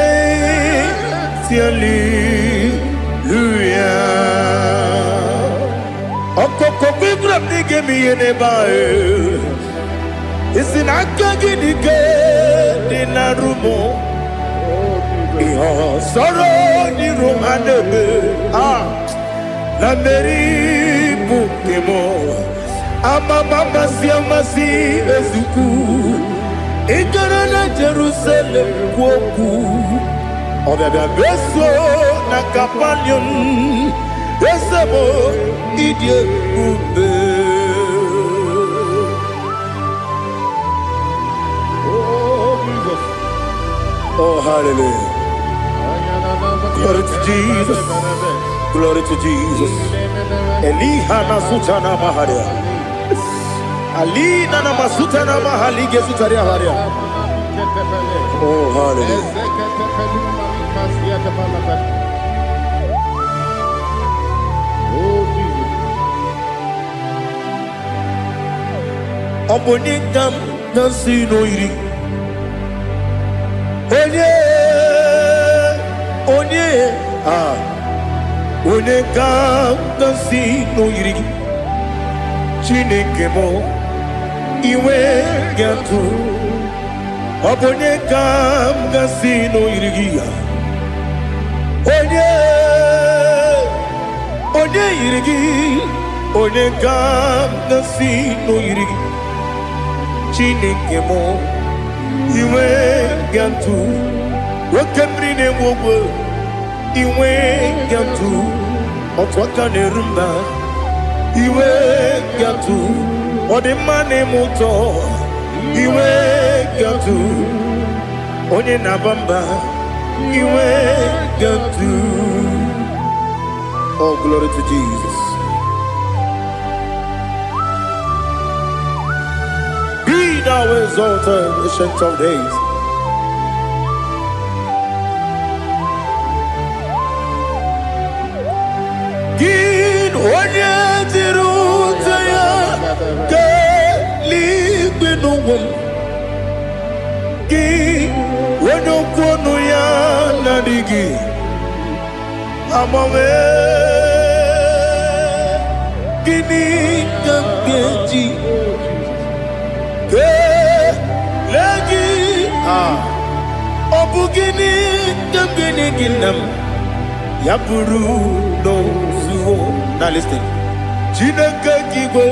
hallelujah. Ọkọkọ gbígbà ní gèmí yé n'ebe ahụ. Isi n'aka gị dị ike dị na rumụ. Ihe ọsọrọ n'iru ha na-eme. Ah, na mmeri bụ nke m. Amama amasị amasị ezukwu. Ị gara na Jerusalem kwuo okwu. Ọbịabịa meso na Kapaniọm. Eze m ịdị ebube. Oh, Jesus. Oh, hallelujah. Glory to Jesus. Glory to Jesus. Eliha nasutana maharia. Alina na masutana mahali gesutaria haria. Oh, hallelujah. Oh, Jesus. Ọ bụ onye ka m na-asị n'oyiri. Onye, onye, ah, onye ka m na-asị n'oyiri gị. Chineke m, iwe ga-atụ. Ọ bụ onye ka m ga-asị n'oyiri gị ya. Onye, onye yiri gị, onye ka m ga-asị n'oyiri gị. Chineke m, iwe ga-atụ. Oke mmiri na-enwe ogwe, iwe ga-atụ. Otu aka na-eru mba, iwe ga-atụ. Ọ dị mma na-eme ụtọ, iwe ga-atụ. Onye na-aba mba, iwe ga-atụ. Oh, glory to Jesus. Be thou exalted, ancient of days. Gị onye jiri ụta ya kelee n'ụwa m. Gị onye okwu ọnụ ya na-adịghị agbanwe. Gịnị ka m ga-eji kelee gị? Ah, ọ bụ gịnị ka m ga-enye gị nna m? Ya bụrụ n'ozuo. Now listen. Chineke nke igwe,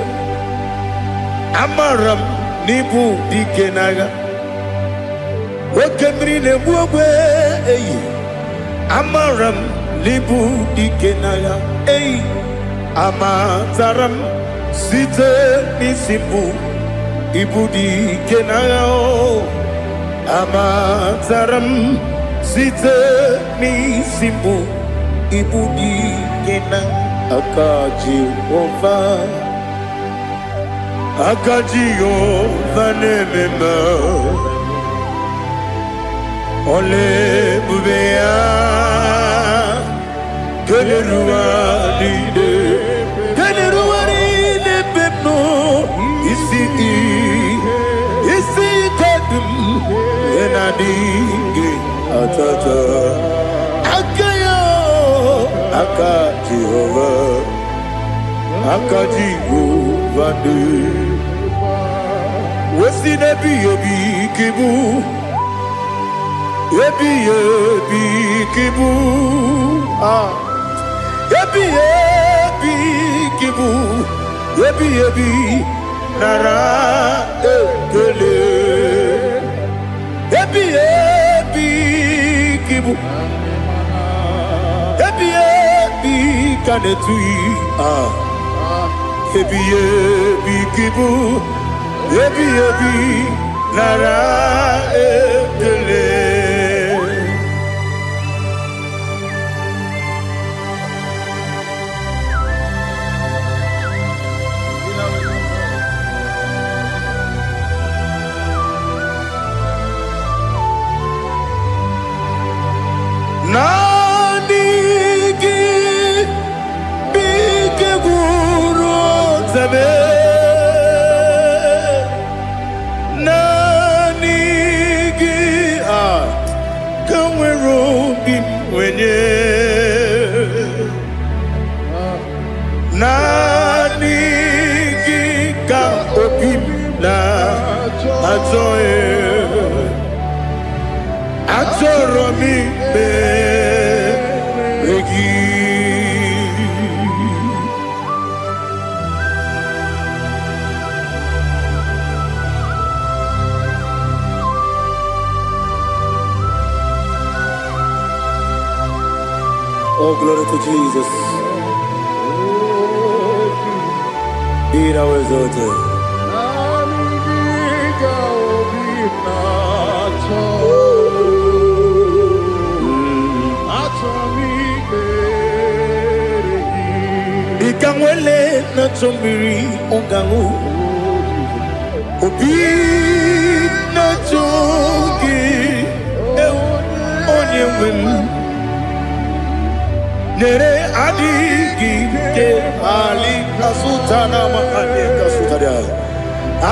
amara m n'ịbụ dike n'agha. Oke mmiri na-egbu ogbe eyi. Amara m n'ịbụ dike n'agha eyi. Amatara m site n'isi mbụ ịbụ dike n'agha o. Amatara m site n'isi mbụ ịbụ dike na aka Jehova. Aka Jehova na-eme mma. Ọla ebube ya keleruwa niile keleruwa niile ebe m nọ isi isi ike dị m ihe na-adịghị atata aka ya aka Jehova aka Jehova dị wesi n'ebighị ebi ka ịbụ ebighị ebi ka ịbụ ah ebighị ebi ka ịbụ ebighị ebi nara ekele ebighị ebi ka ịbụ ebighị ebi ka na-etughị ah ebighị ebi ka ịbụ ebighị ebi nara ekele. Achọrọ m ikpere gị. Oh, glory to Jesus. Be thou exalted. Naanị gị ka obi m na-achọ. Achọrọ m ikpere gị. Dịka nwele na-achọ mmiri ọ ga-aṅụ, obi na-achọ gị, ewu, onye nwe m. Nyere adịghị ike ali kasụtara maka ndị kasụtara.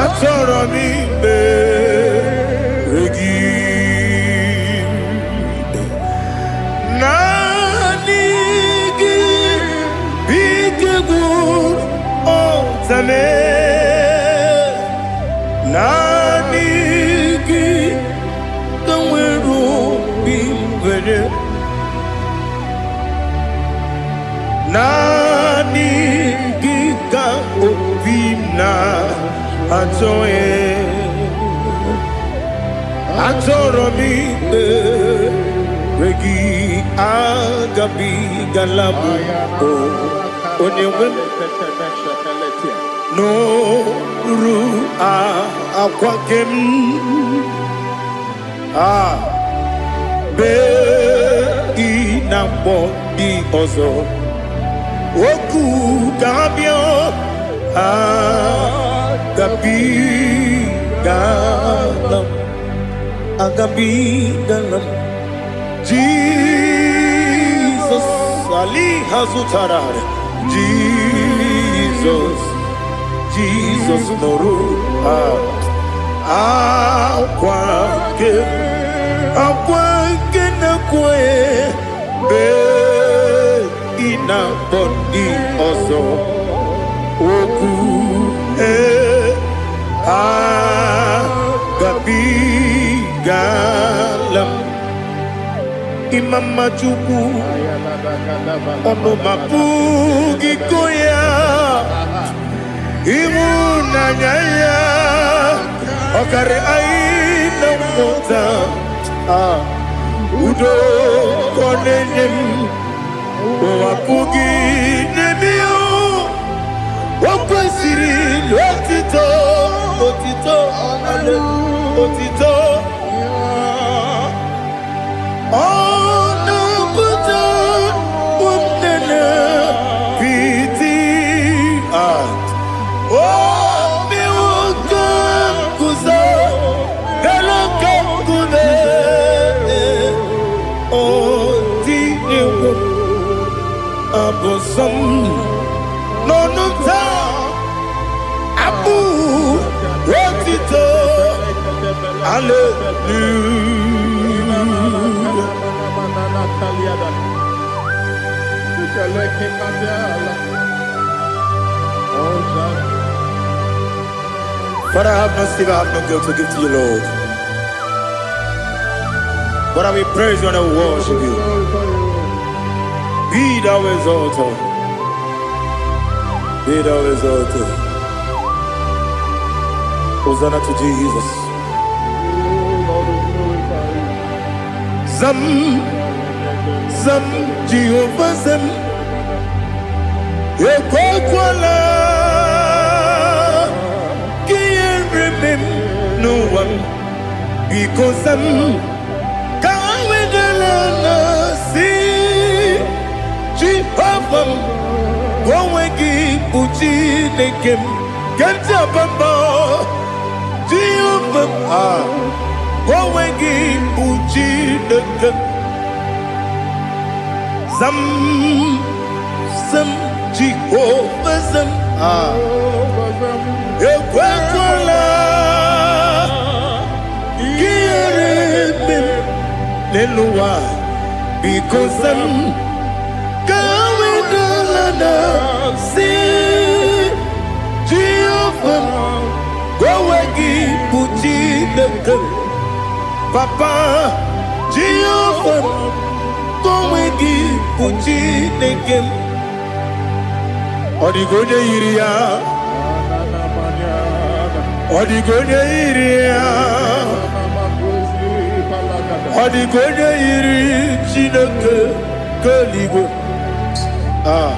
Achọrọ m ikpere gị. Naanị gị bụ ike gwụrụ ọtame. Naanị gị ka nwere obi nwere. Naanị gị ka obi m na-achọ ya. Achọrọ m ikpere gị, agabigala m o onye nwe m n'oru akwa nke m a bee ị na-akpọ ndị ọzọ okwu ga-abịa. Agabigala m, agabigala m. Jizọs ali ha zụtara. Jizọs, Jizọs, nụrụ akwa nke, akwa nke na-ekwe bee ị na-akpọ ndị ọzọ okwu ee agabigala m. Ịma mma Chukwu, ọnụ ma pụghị ịkọ ya. Ịhụnanya ya ọkarị anyị na mmụta. Ah, udo ka ọ na-enye m, ụwa pụghị n'ebe ya. O kwesịrị otito, otito, otito. Ọ na-apụta ụmụnne piti. Ah, obi nwoke guzo elu ka nkume ọ dị egwu abụ nsọ m n'ọnụ taa abụ otito, hallelujah. Father, I have no silver, I have no gold to give to you, Lord. But I will praise you and I will worship you. Be thou exalted. Be thou exalted. Hosanna to Jesus. Zam, Zam, Jehovah Zam. Ekwekwala ka ihere mee m n'ụwa m. Biko zam, ka wedala na si Jehova m, ka onwe gị bụ Chineke m. Ke ntị abamba Jehova m, ah, ka onwe gị bụ Chineke m. Zam, zam, Jehova zam, ah, ekwekwala ka ihere mee m n'elu ụwa. Biko zam, ka wedala na si Jehova m, ka onwe gị bụ Chineke m. Papa. Jehova, onwe gị bụ Chineke m. Ọ dịghị onye yiri ya. Ọ dịghị onye yiri ya. Ọ dịghị onye yiri Chineke nke eluigwe. Ah,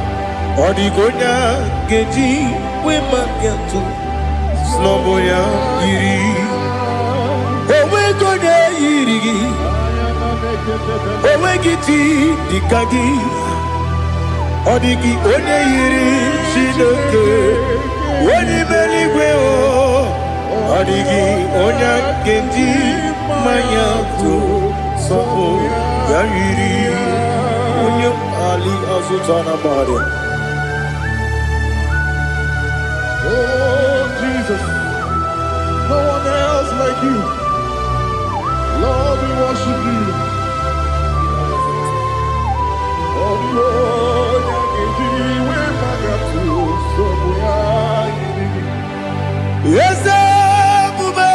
ọ dịghị onye a ga-eji wee maka atụ sị ya yiri. Onweghị onye yiri gị. Onweghị chi dịka gị. Ọ dịghị onye yiri Chineke onye ime eluigwe o. Ọ dịghị onye a ga-eji mmanya tụ sọpụ ya yiri onye ali azụta na mmadụ. Oh, Jesus, no one else like you. Lord, we worship you. Oh, the onye ga-eji wee to sọpụ ya yiri gị. Eze ebube,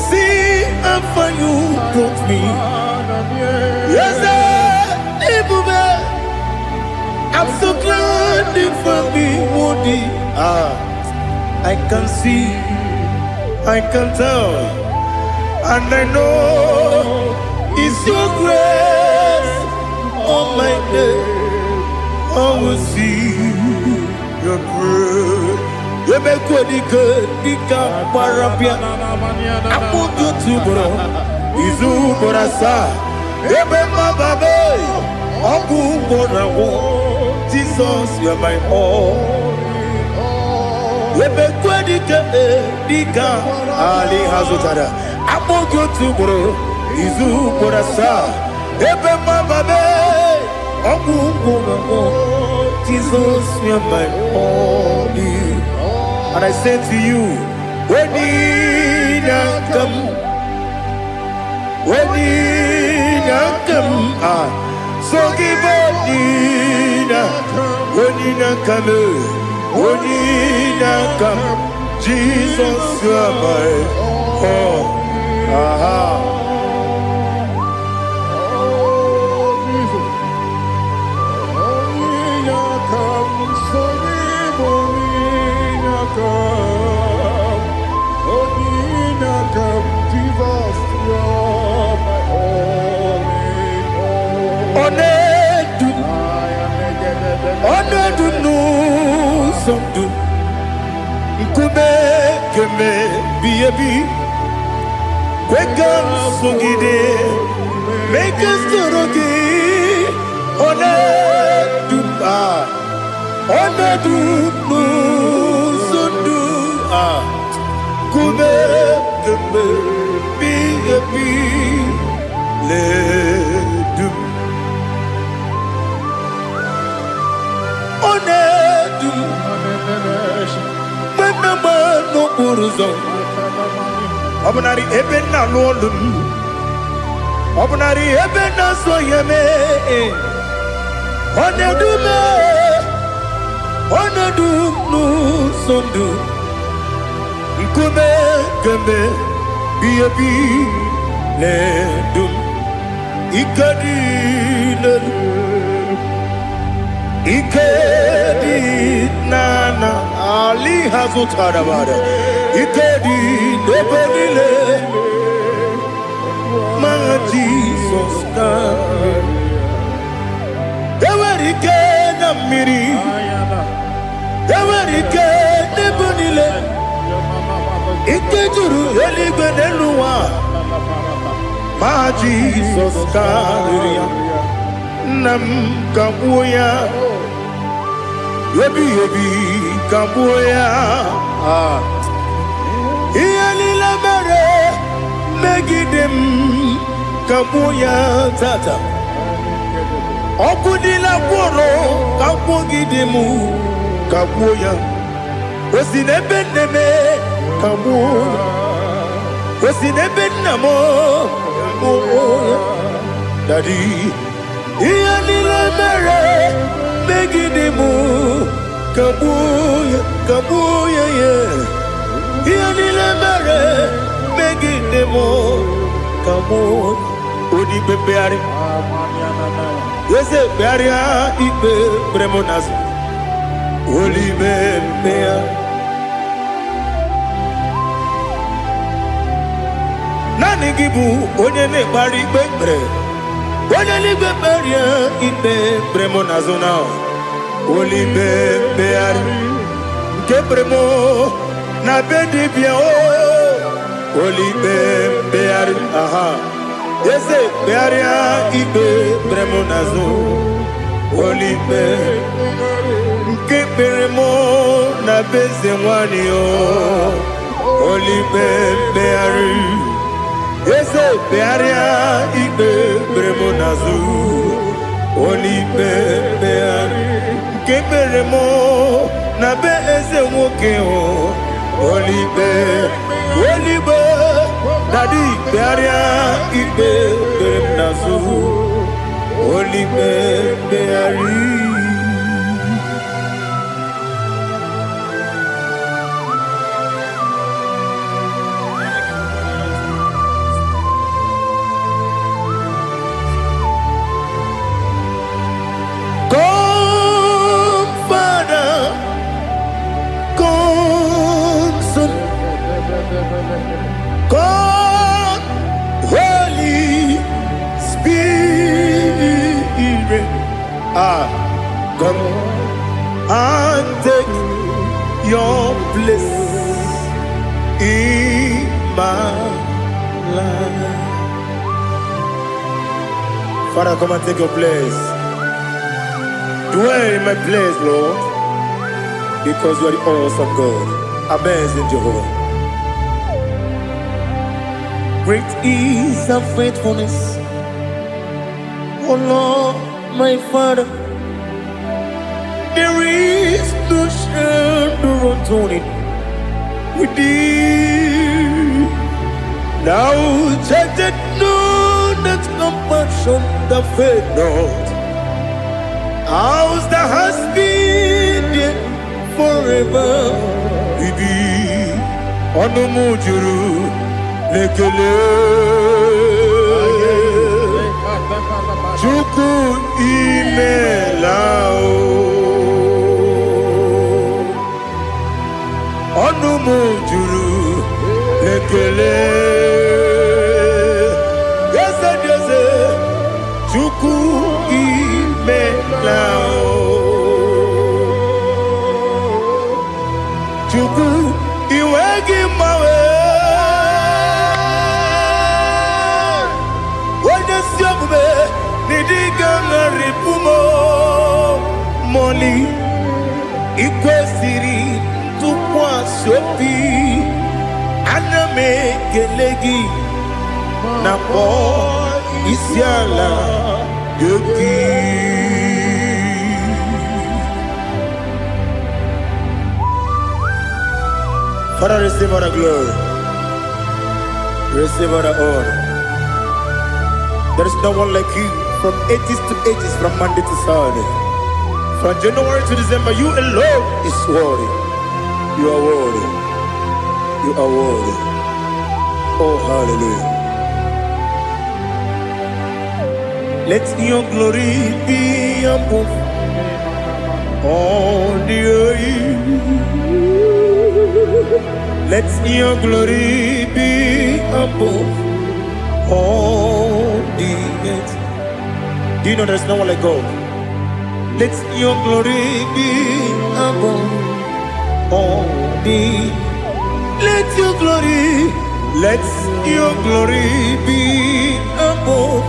see how far you brought me. Eze ebube, I'm so glad you found me worthy. Ah, I can see, I can tell, and I know it's your grace on my day. I will see your grace. Ebekwe dịka gbara bịa akpụgị otu ugboro, izu ugboro asaa, ebe mmababe ọgwụ ugboro agwụ. Jizọs, you're my all. Ebekwe dike dịka ali ha zụtara akpụgị otu ugboro, izu ugboro asaa, ebe mmababe ọgwụ ugboro agwụ. Jizọs, you're my all. And I say to you, when you come, when you come, ah, so give Onina, Onina come, Onina come, Jesus, you are my all. Aha. Oh, Jesus. Onye come, so onye come. Onye come, Jesus, you're my all in all. Ọ na-edu m, I am ọ na-edu m n'ụzọ ndụ, nkume kemebi ebi, kwe ka m sogide, mee ka m soro gị. Ọ na-edu m, ah, ọ na-edu m n'ụzọ ndụ, ah, nkume kemebi ebi na-edu m. Ọ na-edu m mgbe m na-agba n'okporo ụzọ, ọ bụnarị ebe m na-alụ ọlụ m, ọ bụnarị ebe m na-asọ ya mee. Ọ na-edu m, ọ na-edu m n'ụzọ ndụ, nkume kemgbe bi ebi na-edu m. Ike dị n'elu, ike dị n'ala ali ha zụtara bara, ike dị n'ebe niile ma Jizọs na enwere ike na mmiri, enwere ike n'ebe niile, ike juru eluigwe n'elu ụwa ma Jizọs karịrị ya. Nna m, ka gbuo ya ebighị ebi, ka gbuo ya. Ah. Ihe niile mere megide m, ka gbuo ya tata. Ọkụ niile gwụrụ ka gwugide m, ka gbuo ya. O si n'ebe nne m, ka gbuo ya. O si n'ebe nna m, ka gbuo ya. Daddy, ihe niile mere megide m, ka gbuo ya, ka gbuo ya ya. Ihe niile mere megide m, ka mụ. Onye ikpe mkpegharị, eze, kpegharịa ikpe kpere mụ n'azụ. Olibe mkpegharị. Naanị gị bụ onye na-ekpegharị ikpe kpere. Onye eluigwe, kpegharịa ikpe kpere mụ n'azụ na olibe mkpegharị nke kpere mụ na be dibịa o. Olibe mkpegharị, aha, eze, kpegharịa ikpe kpere mụ n'azụ. Olibe nke kpere mụ na be eze nwanyị o. Olibe mkpegharị, eze, kpegharịa ikpe kpere mụ n'azụ. Olibe mkpegharị nke kpere mụ na be eze nwoke o. Olibe, olibe, daddy, kpegharịa ikpe kpere m n'azụ. Olibe mkpegharị. Come, Father, come, Son, come, Holy Spirit. Ah, come and take your place in my life. Father, come and take your place. Dwell in my place, Lord, because you are the awesome God, amazing Jehovah. Great is thy faithfulness, O Lord, my Father. There is no shadow of turning with thee. Thou changest not thy compassions, they fail not. As thou hast been there forever with thee. Ọnụ m juru n'ekele. Chukwu, imela o. Ọnụ m juru n'ekele. Eze dị eze, Chukwu, imela o. Chukwu, iwe gị mgbanwe. Onye si omume n'ịdị ga-agharịpụ m mọli. Ikwesịrị ntụkwasị obi, ana m ekele gị na kpọọ isi ala gị. Father, receive all the glory. Receive all the honor. There is no one like you from ages to ages, from Monday to Saturday. From January to December, you alone is worthy. You are worthy. You are worthy. Oh, hallelujah. Let your glory be above all the earth. Let your glory be above all the earth. Do you know there's no one like God? Let your glory be above all the. Let your glory, let your glory be above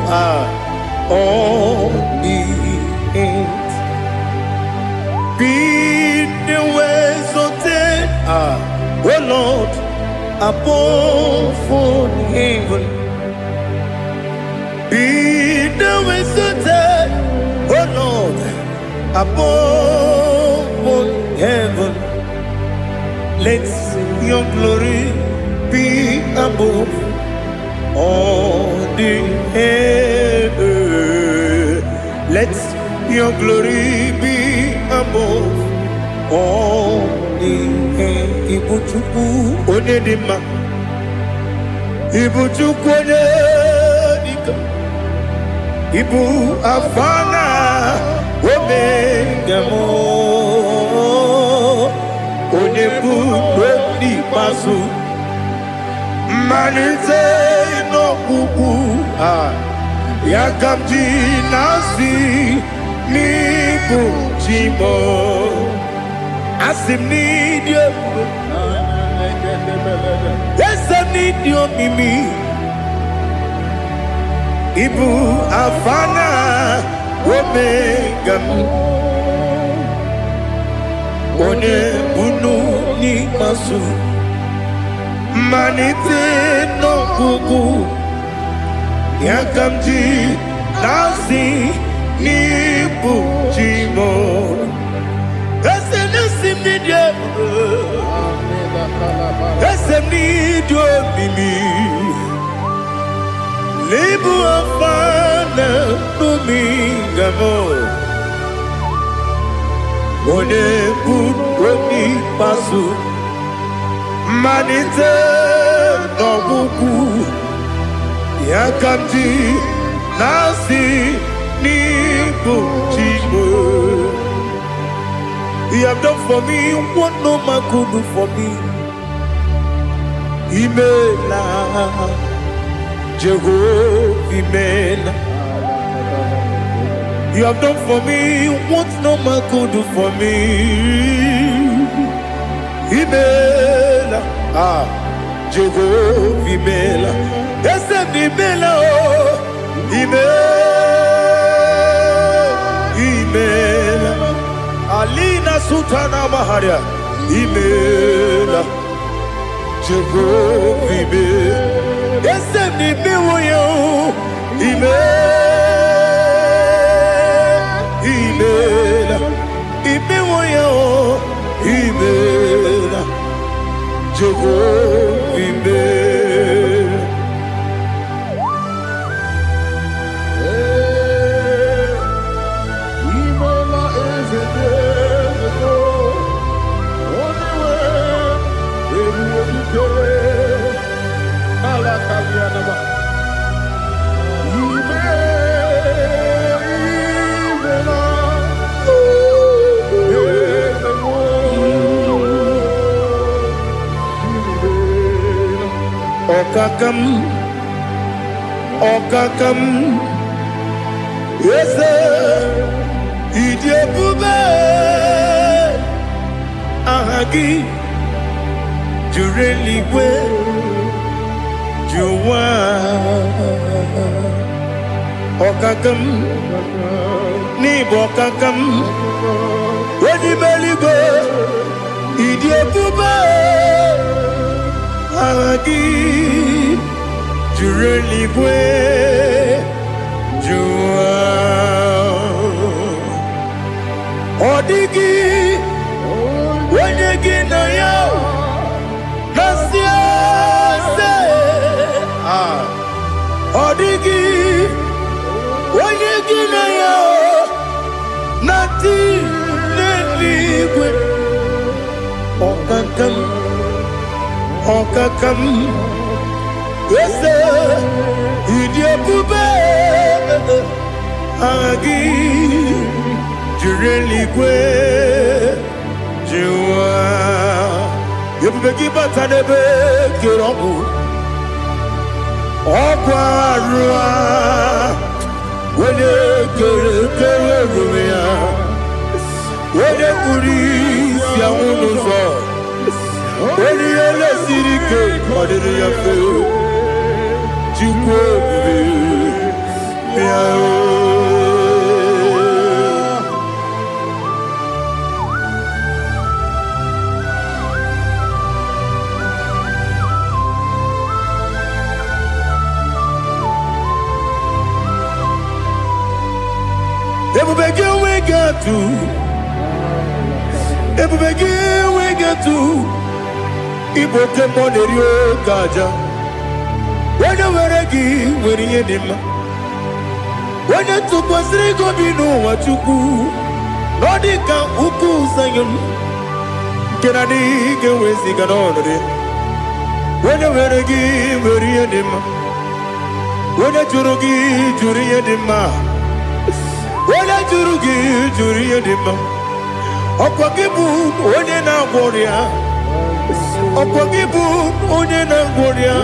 all the earth. Be thou exalted, O Lord, above all heaven. Be thou exalted, O Lord, above all heaven. Let your glory be above all the earth. Let your glory be above all the earth. Ibu Chukwu onye dị mma. Ibu Chukwu onye Ibu Alfa na Omega m, onye bụ n'ikpeazụ, mmalite n'ọgwụgwụ. Ya ka m ji na-asị n'ịbụ chi m. Asị m n'ịdị ebube, eze m, n'ịdị omimi. Ịbụ Alfa na Omega m, onye bunu n'ikpeazụ, mmalite n'ọgwụgwụ. Ya ka m ji na-asị n'ịbụ chi m. Eze na-esi m n'ịdị ebube, eze m, n'ịdị omimi. N'ịbụ Alfa na Omega m, onye bụ n'ikpeazụ, mmalite n'ọgwụgwụ. Ya ka m ji na-asị n'ịbụ chi m. You have done for me what no man could do for me. Imela, Jehovah, Imela. You have done for me what no man could do for me. Imela, ah, Jehovah, Imela. Eze m, Imela, oh, Imela, Imela. Alina Sultana Maharia, Imela, Jehovah, Imela. Eze m, imewo ya o, Imela, Imela, imewo ya o, Imela, Jehovah, Imela. Ee, imela, eze dị eze, onye nwe ebube dike ala kalianaba. Ime, imela, eze m, imela. Ọkaka m, ọkaka m, eze, ịdị ebube. Aha gị juru eluigwe ju ụwa. Ọkaka m, n'ịbụ ọkaka m, onye ime eluigwe, ịdị ebube. Aha gị juru eluigwe ju ụwa. Ọ dịghị onye gị na ya na-asị eze. Ah, ọ dịghị onye gị na ya na-atị n'eluigwe. Ọkaka m, ọkaka m, eze, ịdị ebube. Aha gị juru eluigwe ju ụwa. Ebube gị bata n'ebe kere ọgwụ, ọgwụ arụ a, onye kere kere ruru ya, onye kpuru isi anwụ n'ụzọ, onye ihe siri ike ọ dịrị ya mfe. Chukwu ebube, bịa o. Ebube gị enweghị atụ, ebube gị enweghị atụ. Ịbụ oke mmụọ na-eri oke aja. Onye nwere gị nwere ihe dị mma. Onye tụkwasịrị gị obi n'ụwa, Chukwu, na ọ dị ka ukwu Zayọn nke na adịghị ga-eweziga n'ọnọdụ ya. Onye nwere gị nwere ihe dị mma. Onye jụrụ gị jụrụ ihe dị mma. Onye jụrụ gị jụrụ ihe dị mma. Ọkwa gị bụ onye na-agwọ ọrịa. Ọkwa gị bụ onye na-agwọ ọrịa.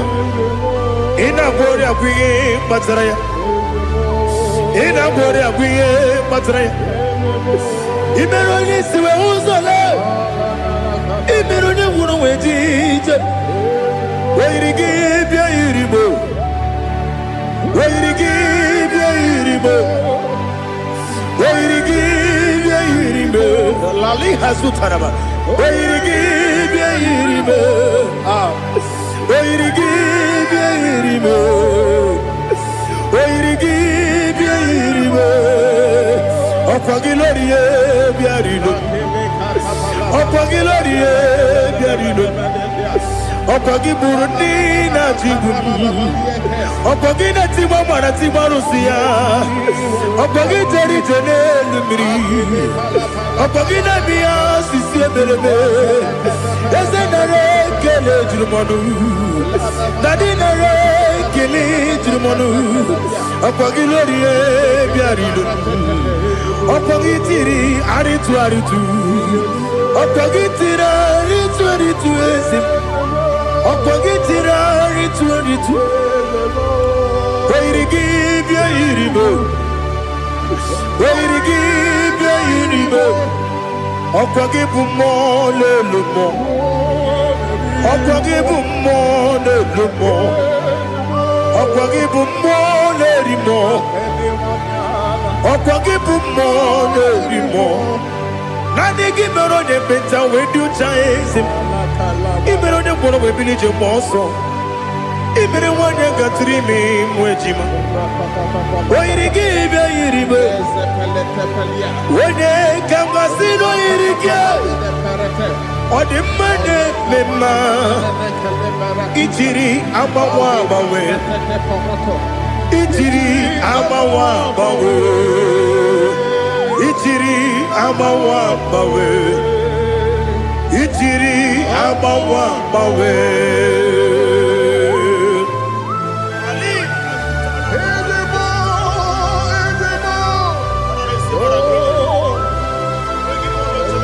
Ị na-agwọ ọrịa bụ ihe kpatara ya. Ị na-agwọ ọrịa bụ ihe kpatara ya. Ị mere onye isi wee ụzọ lee. Ị mere onye ngwụrọ wee ji ije. O yiri gị bịa yiri mo. O yiri gị bịa yiri mo. O yiri gị bịa yiri mo. Lali hazutaraba. O yiri gị bịa yiri mo. Ah. O yiri gị bịa yiri mo. O yiri gị bịa yiri mo. Ọkwa gị lórí e bịa rilo. Ọkwa gị lórí e bịa rilo. Ọkwa gị gburu ndị na-achịgbu m. Ọkwa gị na-etigbu mara tigbu arụsị ya. Ọkwa gị jere ije n'elu mmiri. Ọkwa gị na-eme ya osisi emereme. Eze nara ekele juru m ọnụ. Daddy, nara ekele juru m ọnụ. Ọkwa gị lórí e bịara ilo. Ọkwa gị tiri arịtụ arịtụ. Ọkwa gị tiri arịtụ arịtụ, eze m. Ọkwa gị tiri arịtụ arịtụ. O yiri gị bịa yiri m. O yiri gị bịa yiri m. Ọkwa gị bụ mmụọ na-elu mmụọ. Ọkwa gị bụ mmụọ na-elu mmụọ. Ọkwa gị bụ mmụọ na-eri mmụọ. Ọkwa gị bụ mmụọ na-eri mmụọ. Naanị gị mere onye ekpenta wee dị ụcha, eze m. Ị mere onye ngwọrọ wee bili ije mgbe ọsọ. Ị mere nwanyị gatụrụ ime mụ ejima. O yiri gị bịa yiri m. Onye ka m gasị na o yiri gị. Ọ dị mma na-eme mma. Ijiri agbanwe agbanwe. Ijiri agbanwe agbanwe. Ijiri agbanwe agbanwe. Ijiri agbanwe agbanwe. Ezigbo, ezigbo. Oh,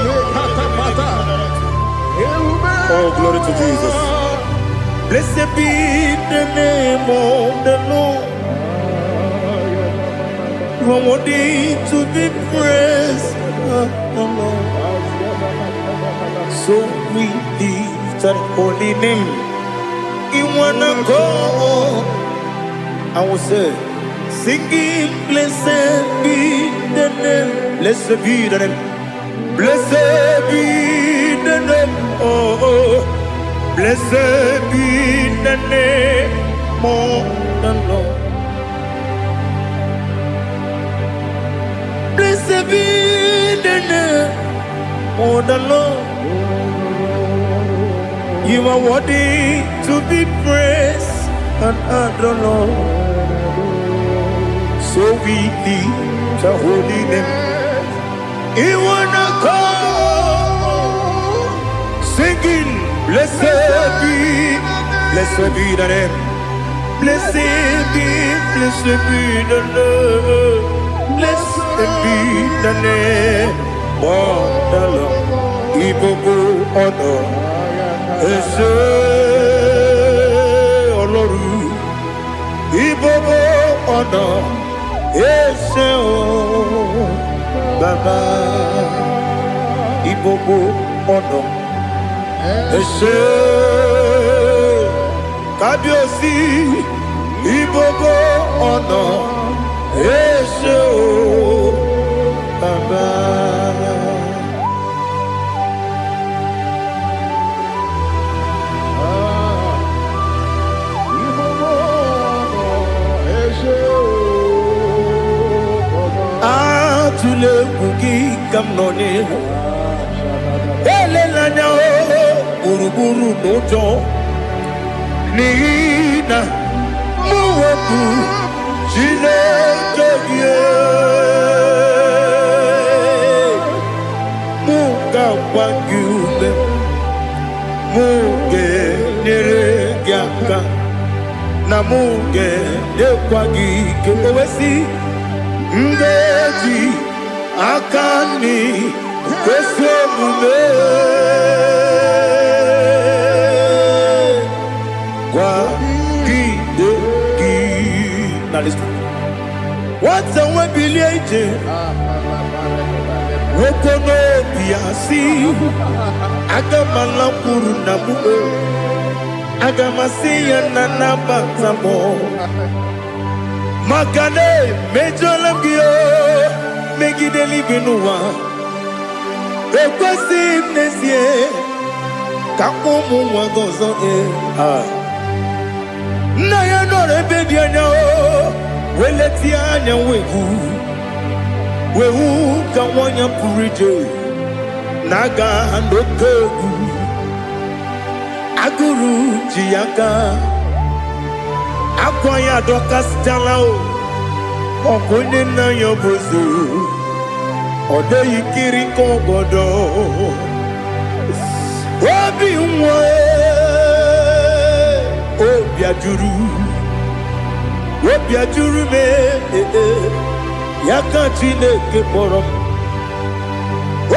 lekatapata. Ewume. Oh, glory to Jesus. Blessed be the name of the Lord. You are worthy to be praised, oh Lord. So we lift that holy name in one accord. I will say, singing, blessed be the name, blessed be the name, blessed be the name, oh, blessed be the name of the Lord. Blessed be the name of the Lord. You are worthy to be praised and adored, Lord. So we lift the holy name. In one accord, singing, blessed be the name. Blessed be the Lord. Blessed be the name of the Lord. Ìgbogbo ọ̀nà ẹ ṣé Ọlọ́run. Ìgbogbo ọ̀nà ẹ ṣé o Bàbá. Ìgbogbo ọ̀nà ẹ ṣé Kábíyèsí. Ìgbogbo ọ̀nà ẹ ṣé o Bàbá. Ah, ìgbogbo ọ̀nà ẹ ṣé o Bàbá. Atụla egwu, gị ka m nọ n'ihu. Elela anya o gburugburu n'ụjọ, n'ihi na mụ bụ Chineke gị. Mụ ga-agba gị ume, mụ ga-enyere gị aka. Na mụ ga-enyekwa gị ike. O wee sị, m ga-eji aka nri kwesị omume kwagide gị. Na listen. Nwata nwe bilie ije, nwoke n'obi ya si, aga m alakwuru nna m o, aga m asị ya na nabata m, maka na emejọla m gị o, megide eluigwe n'ụwa. Ekwesịghị m n'ezie ka m kpọọ ụmụ nwa gị ọzọ. Ee, ah. Nna ya nọrọ ebe dị anya o, wee letie anya, wee hụ, wee hụ ka nwa ya pụrụ ije na-aga n'oke egwu. Agụrụ ji ya aka, akwa ya adọkasịchala o. Ọkụ onye nna ya bụ ozu, ọ dịghị nkiri ka ọgọdọ obi nwa. Obi ajụrụ, obi ajụrụ m. Ee, ya ka Chineke kpọrọ m.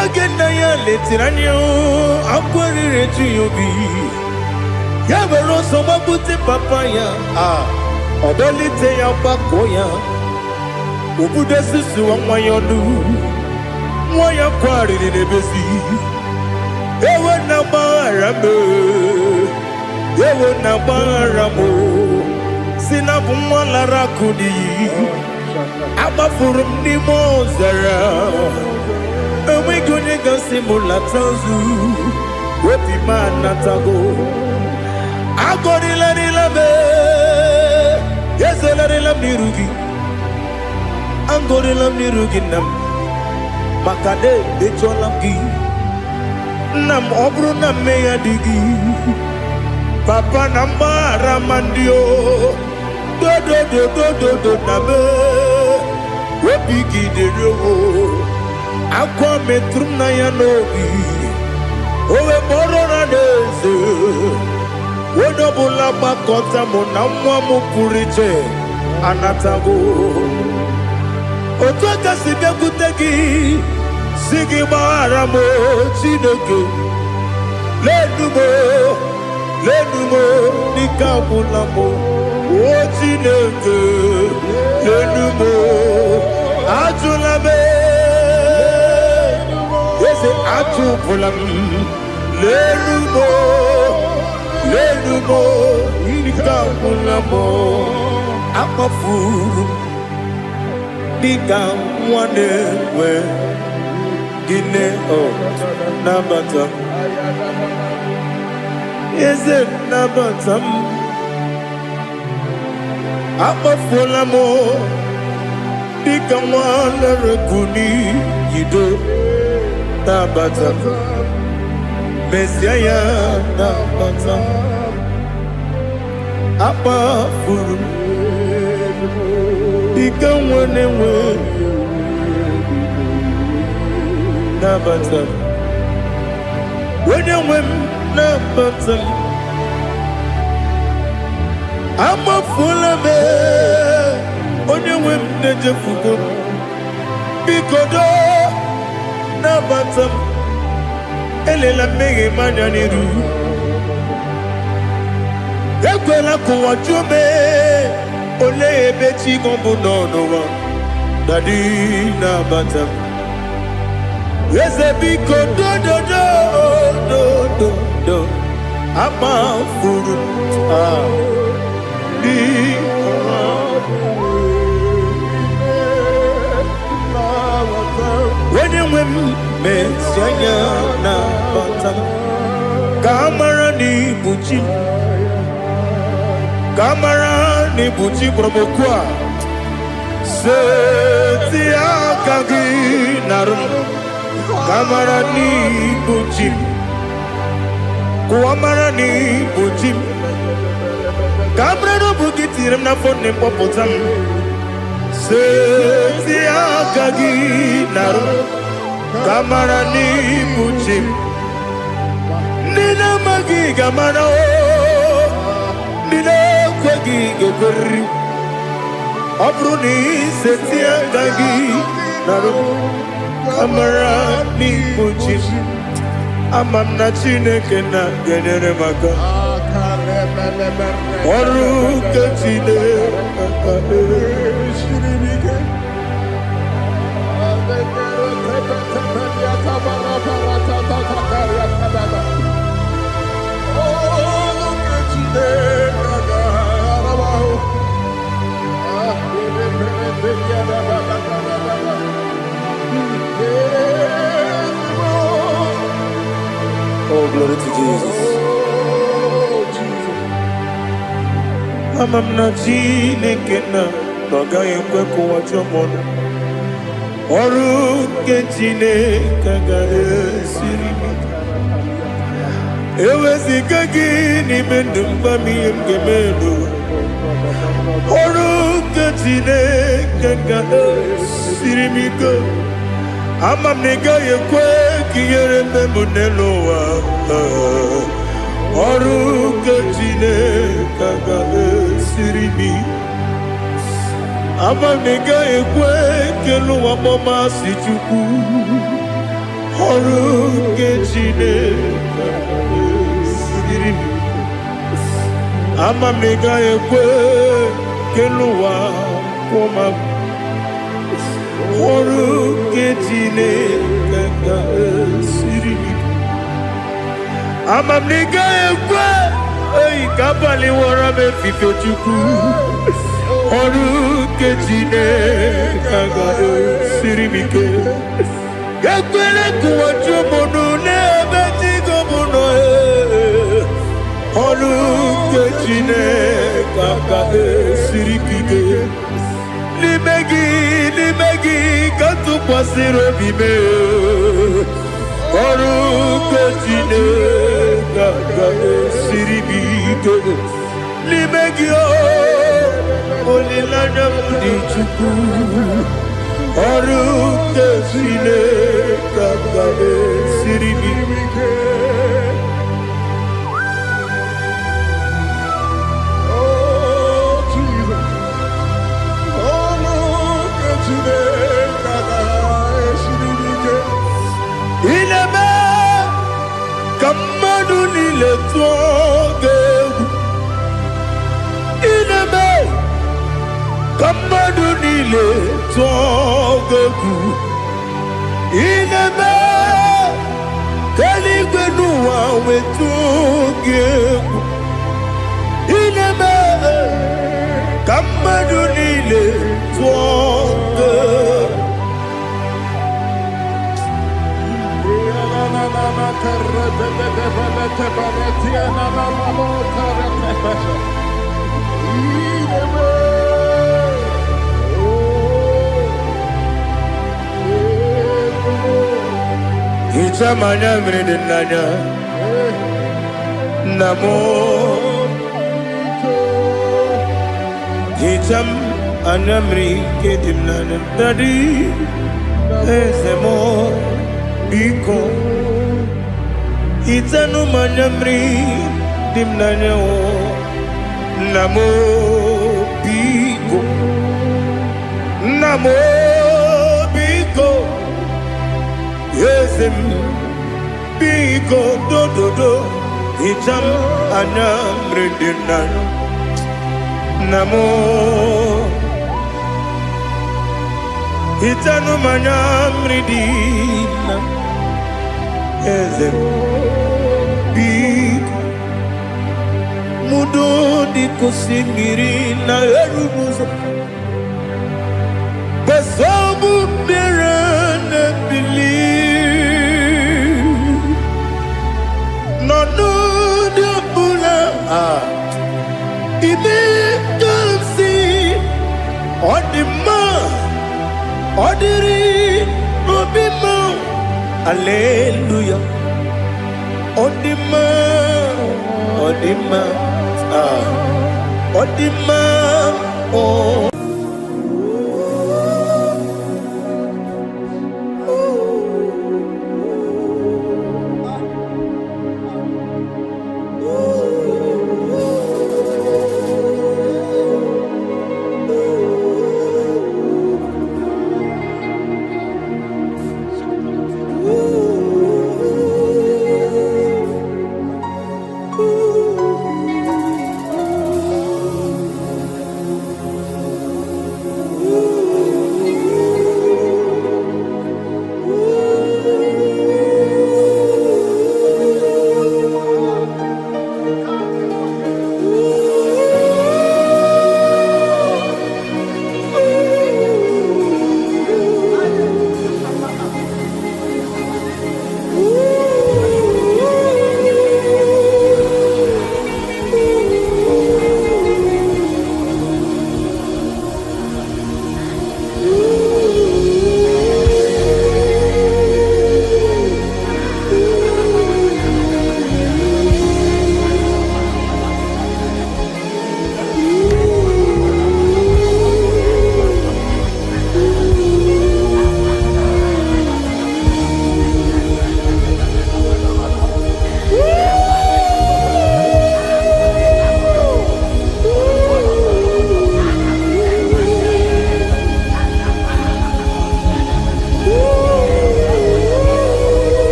Oge nna ya letiri anya, akwa riri eju ya obi. Ya were ọsọ gbapute papa ya. A ọ dọlite ya, gbakọ ya, obudo susuwa nwa ya ọnụ. Nwa ya kwarịrị n'ebezi, ewe na gbaghara m, ewe na gbaghara m, si na bụ nwa lara akụ n'iyi, agbafuru m n'ime ọzara, enweghị onye gasị m lata ozu. Obi m anatago. Agọrịlarịla m, ezolarịla m n'iru gị, agọrịla m n'iru gị, nna m, maka na emejọla m gị, nna m. Ọ bụrụ na mmehie dị gị, papa, na mgbaghara ma ndị o dodododododo na m obi gị dịrị o. Akwa metụrụ m na ya n'obi, o wee kpọrọ na n'eze, onye ọbụla gbakọta mụ na nwa m pụrụ iche anatago. Otu aka si bịakwute gị, si gị gbaghara m o, Chineke. Lenu m o, lenu m o, n'ike agwụla m o. O Chineke, lenu m o, ajụla m, eze, ajụpụla m. Lenu m o, lenu m o, ike agwụla m o. Akpafuru m dịka nwa na-enwe gịnị o. Nabata m, eze, nabata m. Akpafuola m dịka nwa lere n'iyido. Nabata m, mezie ya, nabata m. Akpafuru m dịka nwa na-enwe, nabata m. Onye nwe m, nabata m. Amafuola m, onye nwe m, na-ejefugo m. Biko doo, nabata m. Elela mmehie m anya n'iru. Ekwela ka ụwa jụọ m, olee ebe chi gị bụ nọ n'ụwa. Daddy, nabata m. Eze, biko, dododo dododo. Amafuru m, ah, dịka onye nwe m. Mezie anya, nabata m, ka a mara na ibu chi m, ka a mara na ibu chi kpọrọ m oku a. Seti aka gị narụ m, ka a mara na ibu chi m, ka ụwa mara na ibu chi m, ka a mara na ọ bụ gị tinyere m n'afọ nne m, kpọpụta m. Seti aka gị narụ m, ka a mara na ibu chi m. Ndị na-amaghị ga-amara o, ndị na-ekweghị. gị ga-ekweriri. Ọ bụrụ na iseti aka gị narụ amara n'ikpu chi m, ama m na Chineke na ga-enyere m aka. Ọrụ nke Chineke ga- Oh, glory to Jesus. Ama m na Chineke na ọ gaghị ekwe ka ụwa jụọ m ọnụ. Ọrụ nke Chineke agaghị esiri m ike. Eweziga gị n'ime ndụ m, gwa m ihe m ga-eme n'ụwa. Ọrụ nke Chineke ga-esiri m ike. Ama m na ị gaghị ekwe ka ihere mee m n'elu ụwa. Ọrụ nke Chineke ga-esiri m ike. Ama m na ị gaghị ekwe ka elu ụwa kpọọ m asị Chukwu. Ọrụ nke Chineke ga-esiri m ike. Ama m na ị gaghị ekwe ka elu ụwa kwụọ m abụ. Ọrụ nke Chineke ga-esiri m ike. Ama m na ị gaghị ekwe eyi ka abalị wọrọ m efifie Chukwu. Ọrụ nke Chineke ga-esiri m ike. Ekwela ka ụwa jụọ m ọnụ n'ebe chi gị m nọ. Ee. Ọrụ nke Chineke ga-esiri m ike. N'ime gị, n'ime gị ka m tụkwasịrị obi m. Ọrụ nke Chineke ga-esiri m ike. N'ime gị o, olileanya m dị Chukwu. Ọrụ nke Chineke ga-esiri m ike. Oh, Jesus. Oh, look at Chineke ga-esiri m ike. Ị na-eme ka mmadụ niile tụọ gị egwu. Ị na-eme ka mmadụ niile tụọ gị egwu. Ị na-eme ka eluigwe n'ụwa wetụọ gị egwu. Ị na-eme ka mmadụ niile tụọ gị egwu. Hichaa m anya mmiri dị n'anya, nna m. Hichaa m anya mmiri nke dị m n'anya, Daddy, eze m, biko hichanụ m anya mmiri dị m n'anya o, nna m, biko, nna m, biko, eze m, biko, dododo, hichaa m anya mmiri dị m n'anya, nna m. Hichanụ m anya mmiri dị na eze m, biko. Mudo dịka osimiri na-eru n'ụzọ gbasọbụ mmiri na-ebili n'ọnọdụ ọbụla a ime ka m si ọ dị mma, ọ dịrị n'obi m. Aleluya, ọ dị mma, ọ dị mma, ah, ọ dị mma o.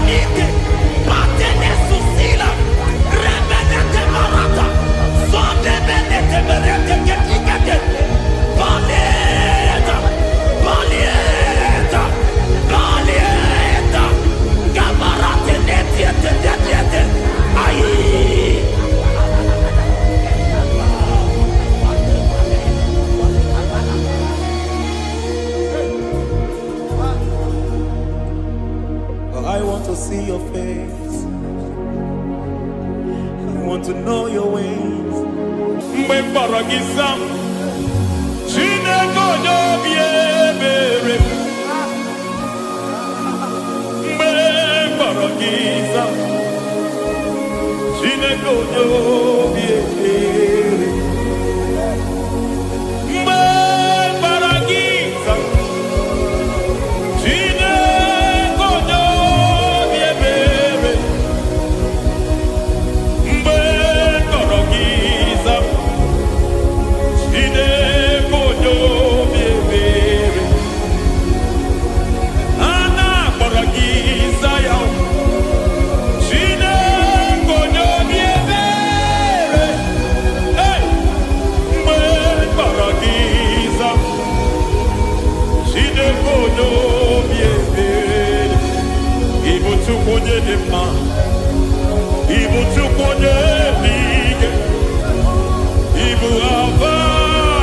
Nite, Patene Susila, Remenete Barata, Sondemenete Berete Ketikete, Balieta, Balieta, Balieta, Gabarate Netiete Netiete, Aye. I want to see your face. I want to know your ways. Mgbe m kpọrọ gị zaa m, Chineke onye obi ebere. Mgbe m kpọrọ gị zaa m, Chineke onye obi ebere. Mgbe m kpọrọ gị zaa m, Chineke onye obi ebere. Mgbe m kpọrọ gị zaa m, Chineke onye obi ebere. A na-akpọrọ gị zaa ya. Chineke onye obi ebere. Hey! Mgbe m kpọrọ gị zaa m, Chineke onye obi ebere. Ị bụ Chukwu onye dị mma. Ị bụ Chukwu onye dị ike. Ị bụ Alfa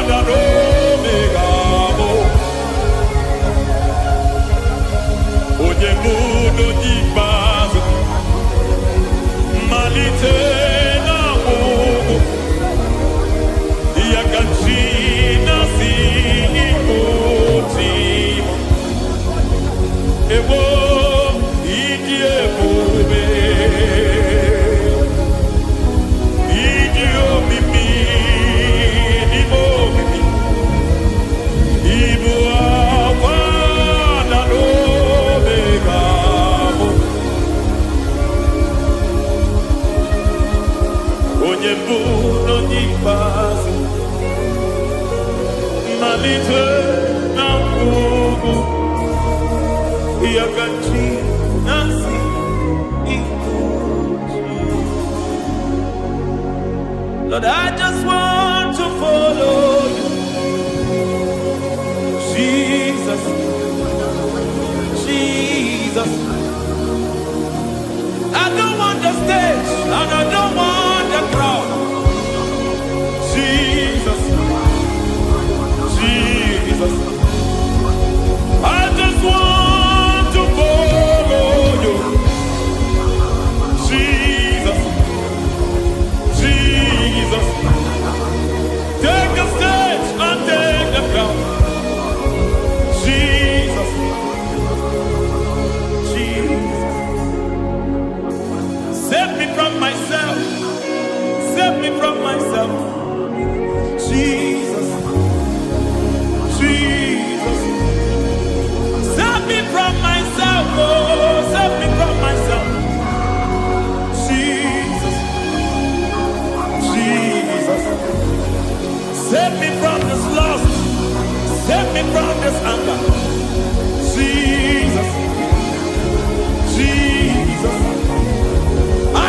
na Omega mụ. Onye mbụ na onye ikpeazụ. Mmalite na ọgwụgwụ. Ya ka chi na-asị ịbụ chi m. Ewo, ịdị ebube. Ịdị omimi n'ime omimi. Ịbụ Alfa na Omega mụ. Onye mbụ na onye ikpeazụ. Mmalite na ọgwụgwụ. Ya ka chi na-asị ịbụ chi. Lord, I just want to follow you. Jesus, Jesus. I don't want the stage and I don't want the crowd. Jesus, Jesus. I just want to follow you. Jesus, Jesus. Take the stage and take the crown. Jesus, Jesus. Save me from myself. Save me from myself. Jesus, Jesus. Save me from myself. Oh, save me from myself. Jesus, Jesus. Save me from this lust. Save me from this anger. Jesus, Jesus.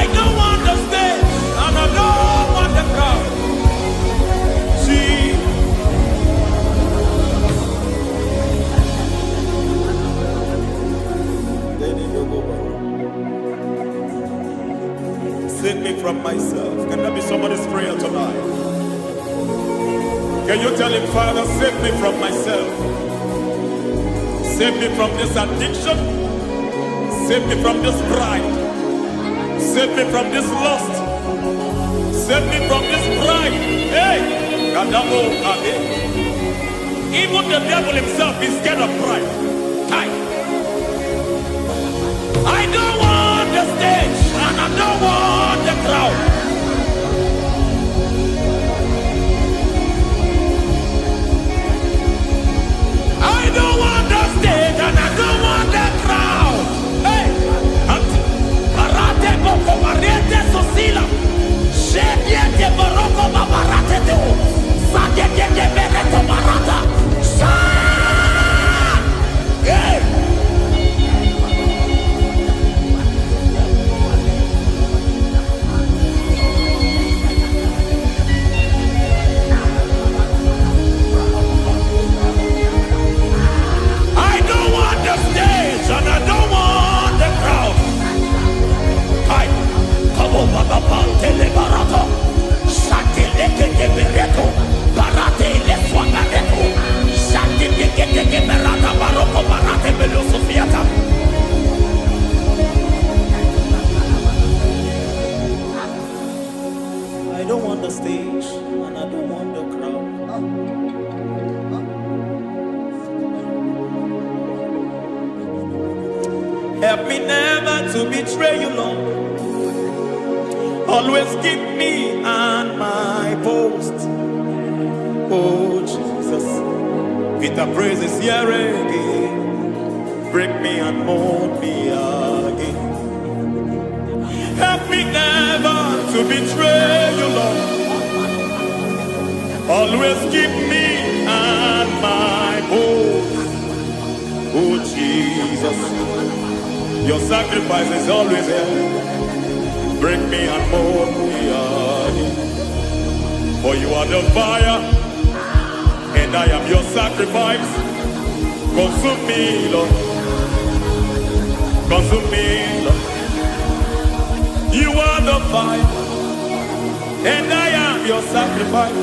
I don't want the stage and I don't want the crowd. Jesus. Save me from myself. Can that be somebody's prayer tonight? Can you tell him, Father, save me from myself? Save me from this addiction. Save me from this pride. Save me from this lust. Save me from this pride. Hey, Kadamo Kade. Even the devil himself is scared of pride. Kai. I don't want the stage and I don't want the crowd. I don't want the stage and I don't want the crowd. Hey, Barate boko barete sosila. Shediete baroko babarate teo. Sadete de bereto barata. Sa! Hey! Help me never to betray you, Lord. Always keep me on my post. Oh, Jesus. Peter praises here again. Break me and mold me again. Help me never to betray you, Lord. Always keep me on my post. Oh, Jesus. Your sacrifice is always here. Break me and mold me again. For you are the fire, and I am your sacrifice. Consume me, Lord. Consume me, Lord. You are the fire, and I am your sacrifice.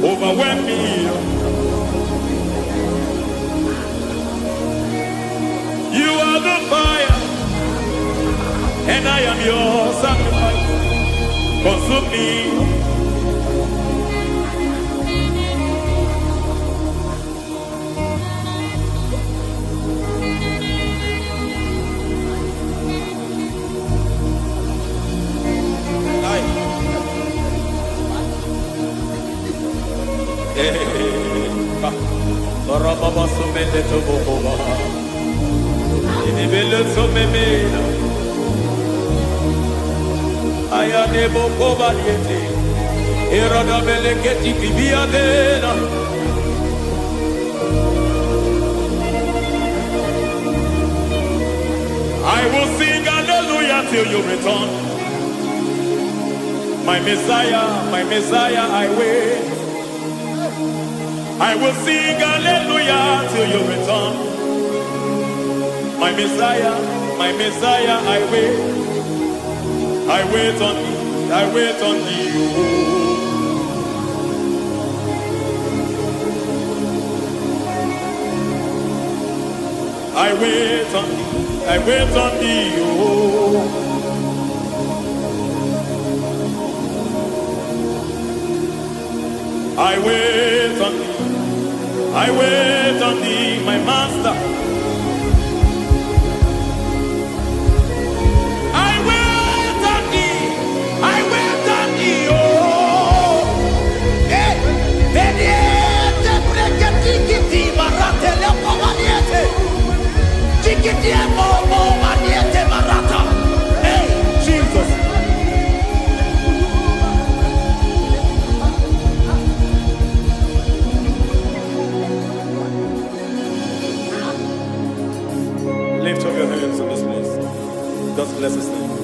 Overwhelm me, Lord. You are the fire, and I am your sacrifice. Consume me, Lord. Aye. Orababa sumele tobokoba. Inibele sumemela. Ayane bokoba liete. Irodabele keti kibiadela. I will sing hallelujah till you return. My Messiah, I wait. I will sing hallelujah till you return. My Messiah, I wait. I wait on thee, I wait on thee. Oh. I wait on thee, I wait on thee. Oh. I wait on thee, I wait on thee, my master. I wait on thee, I wait on thee. Oh. Eh, veniete preketikiti maratele komaniete. Tikitie momo maniete marata. Hey, Jesus. Lift up your hands in this place. Just bless his name.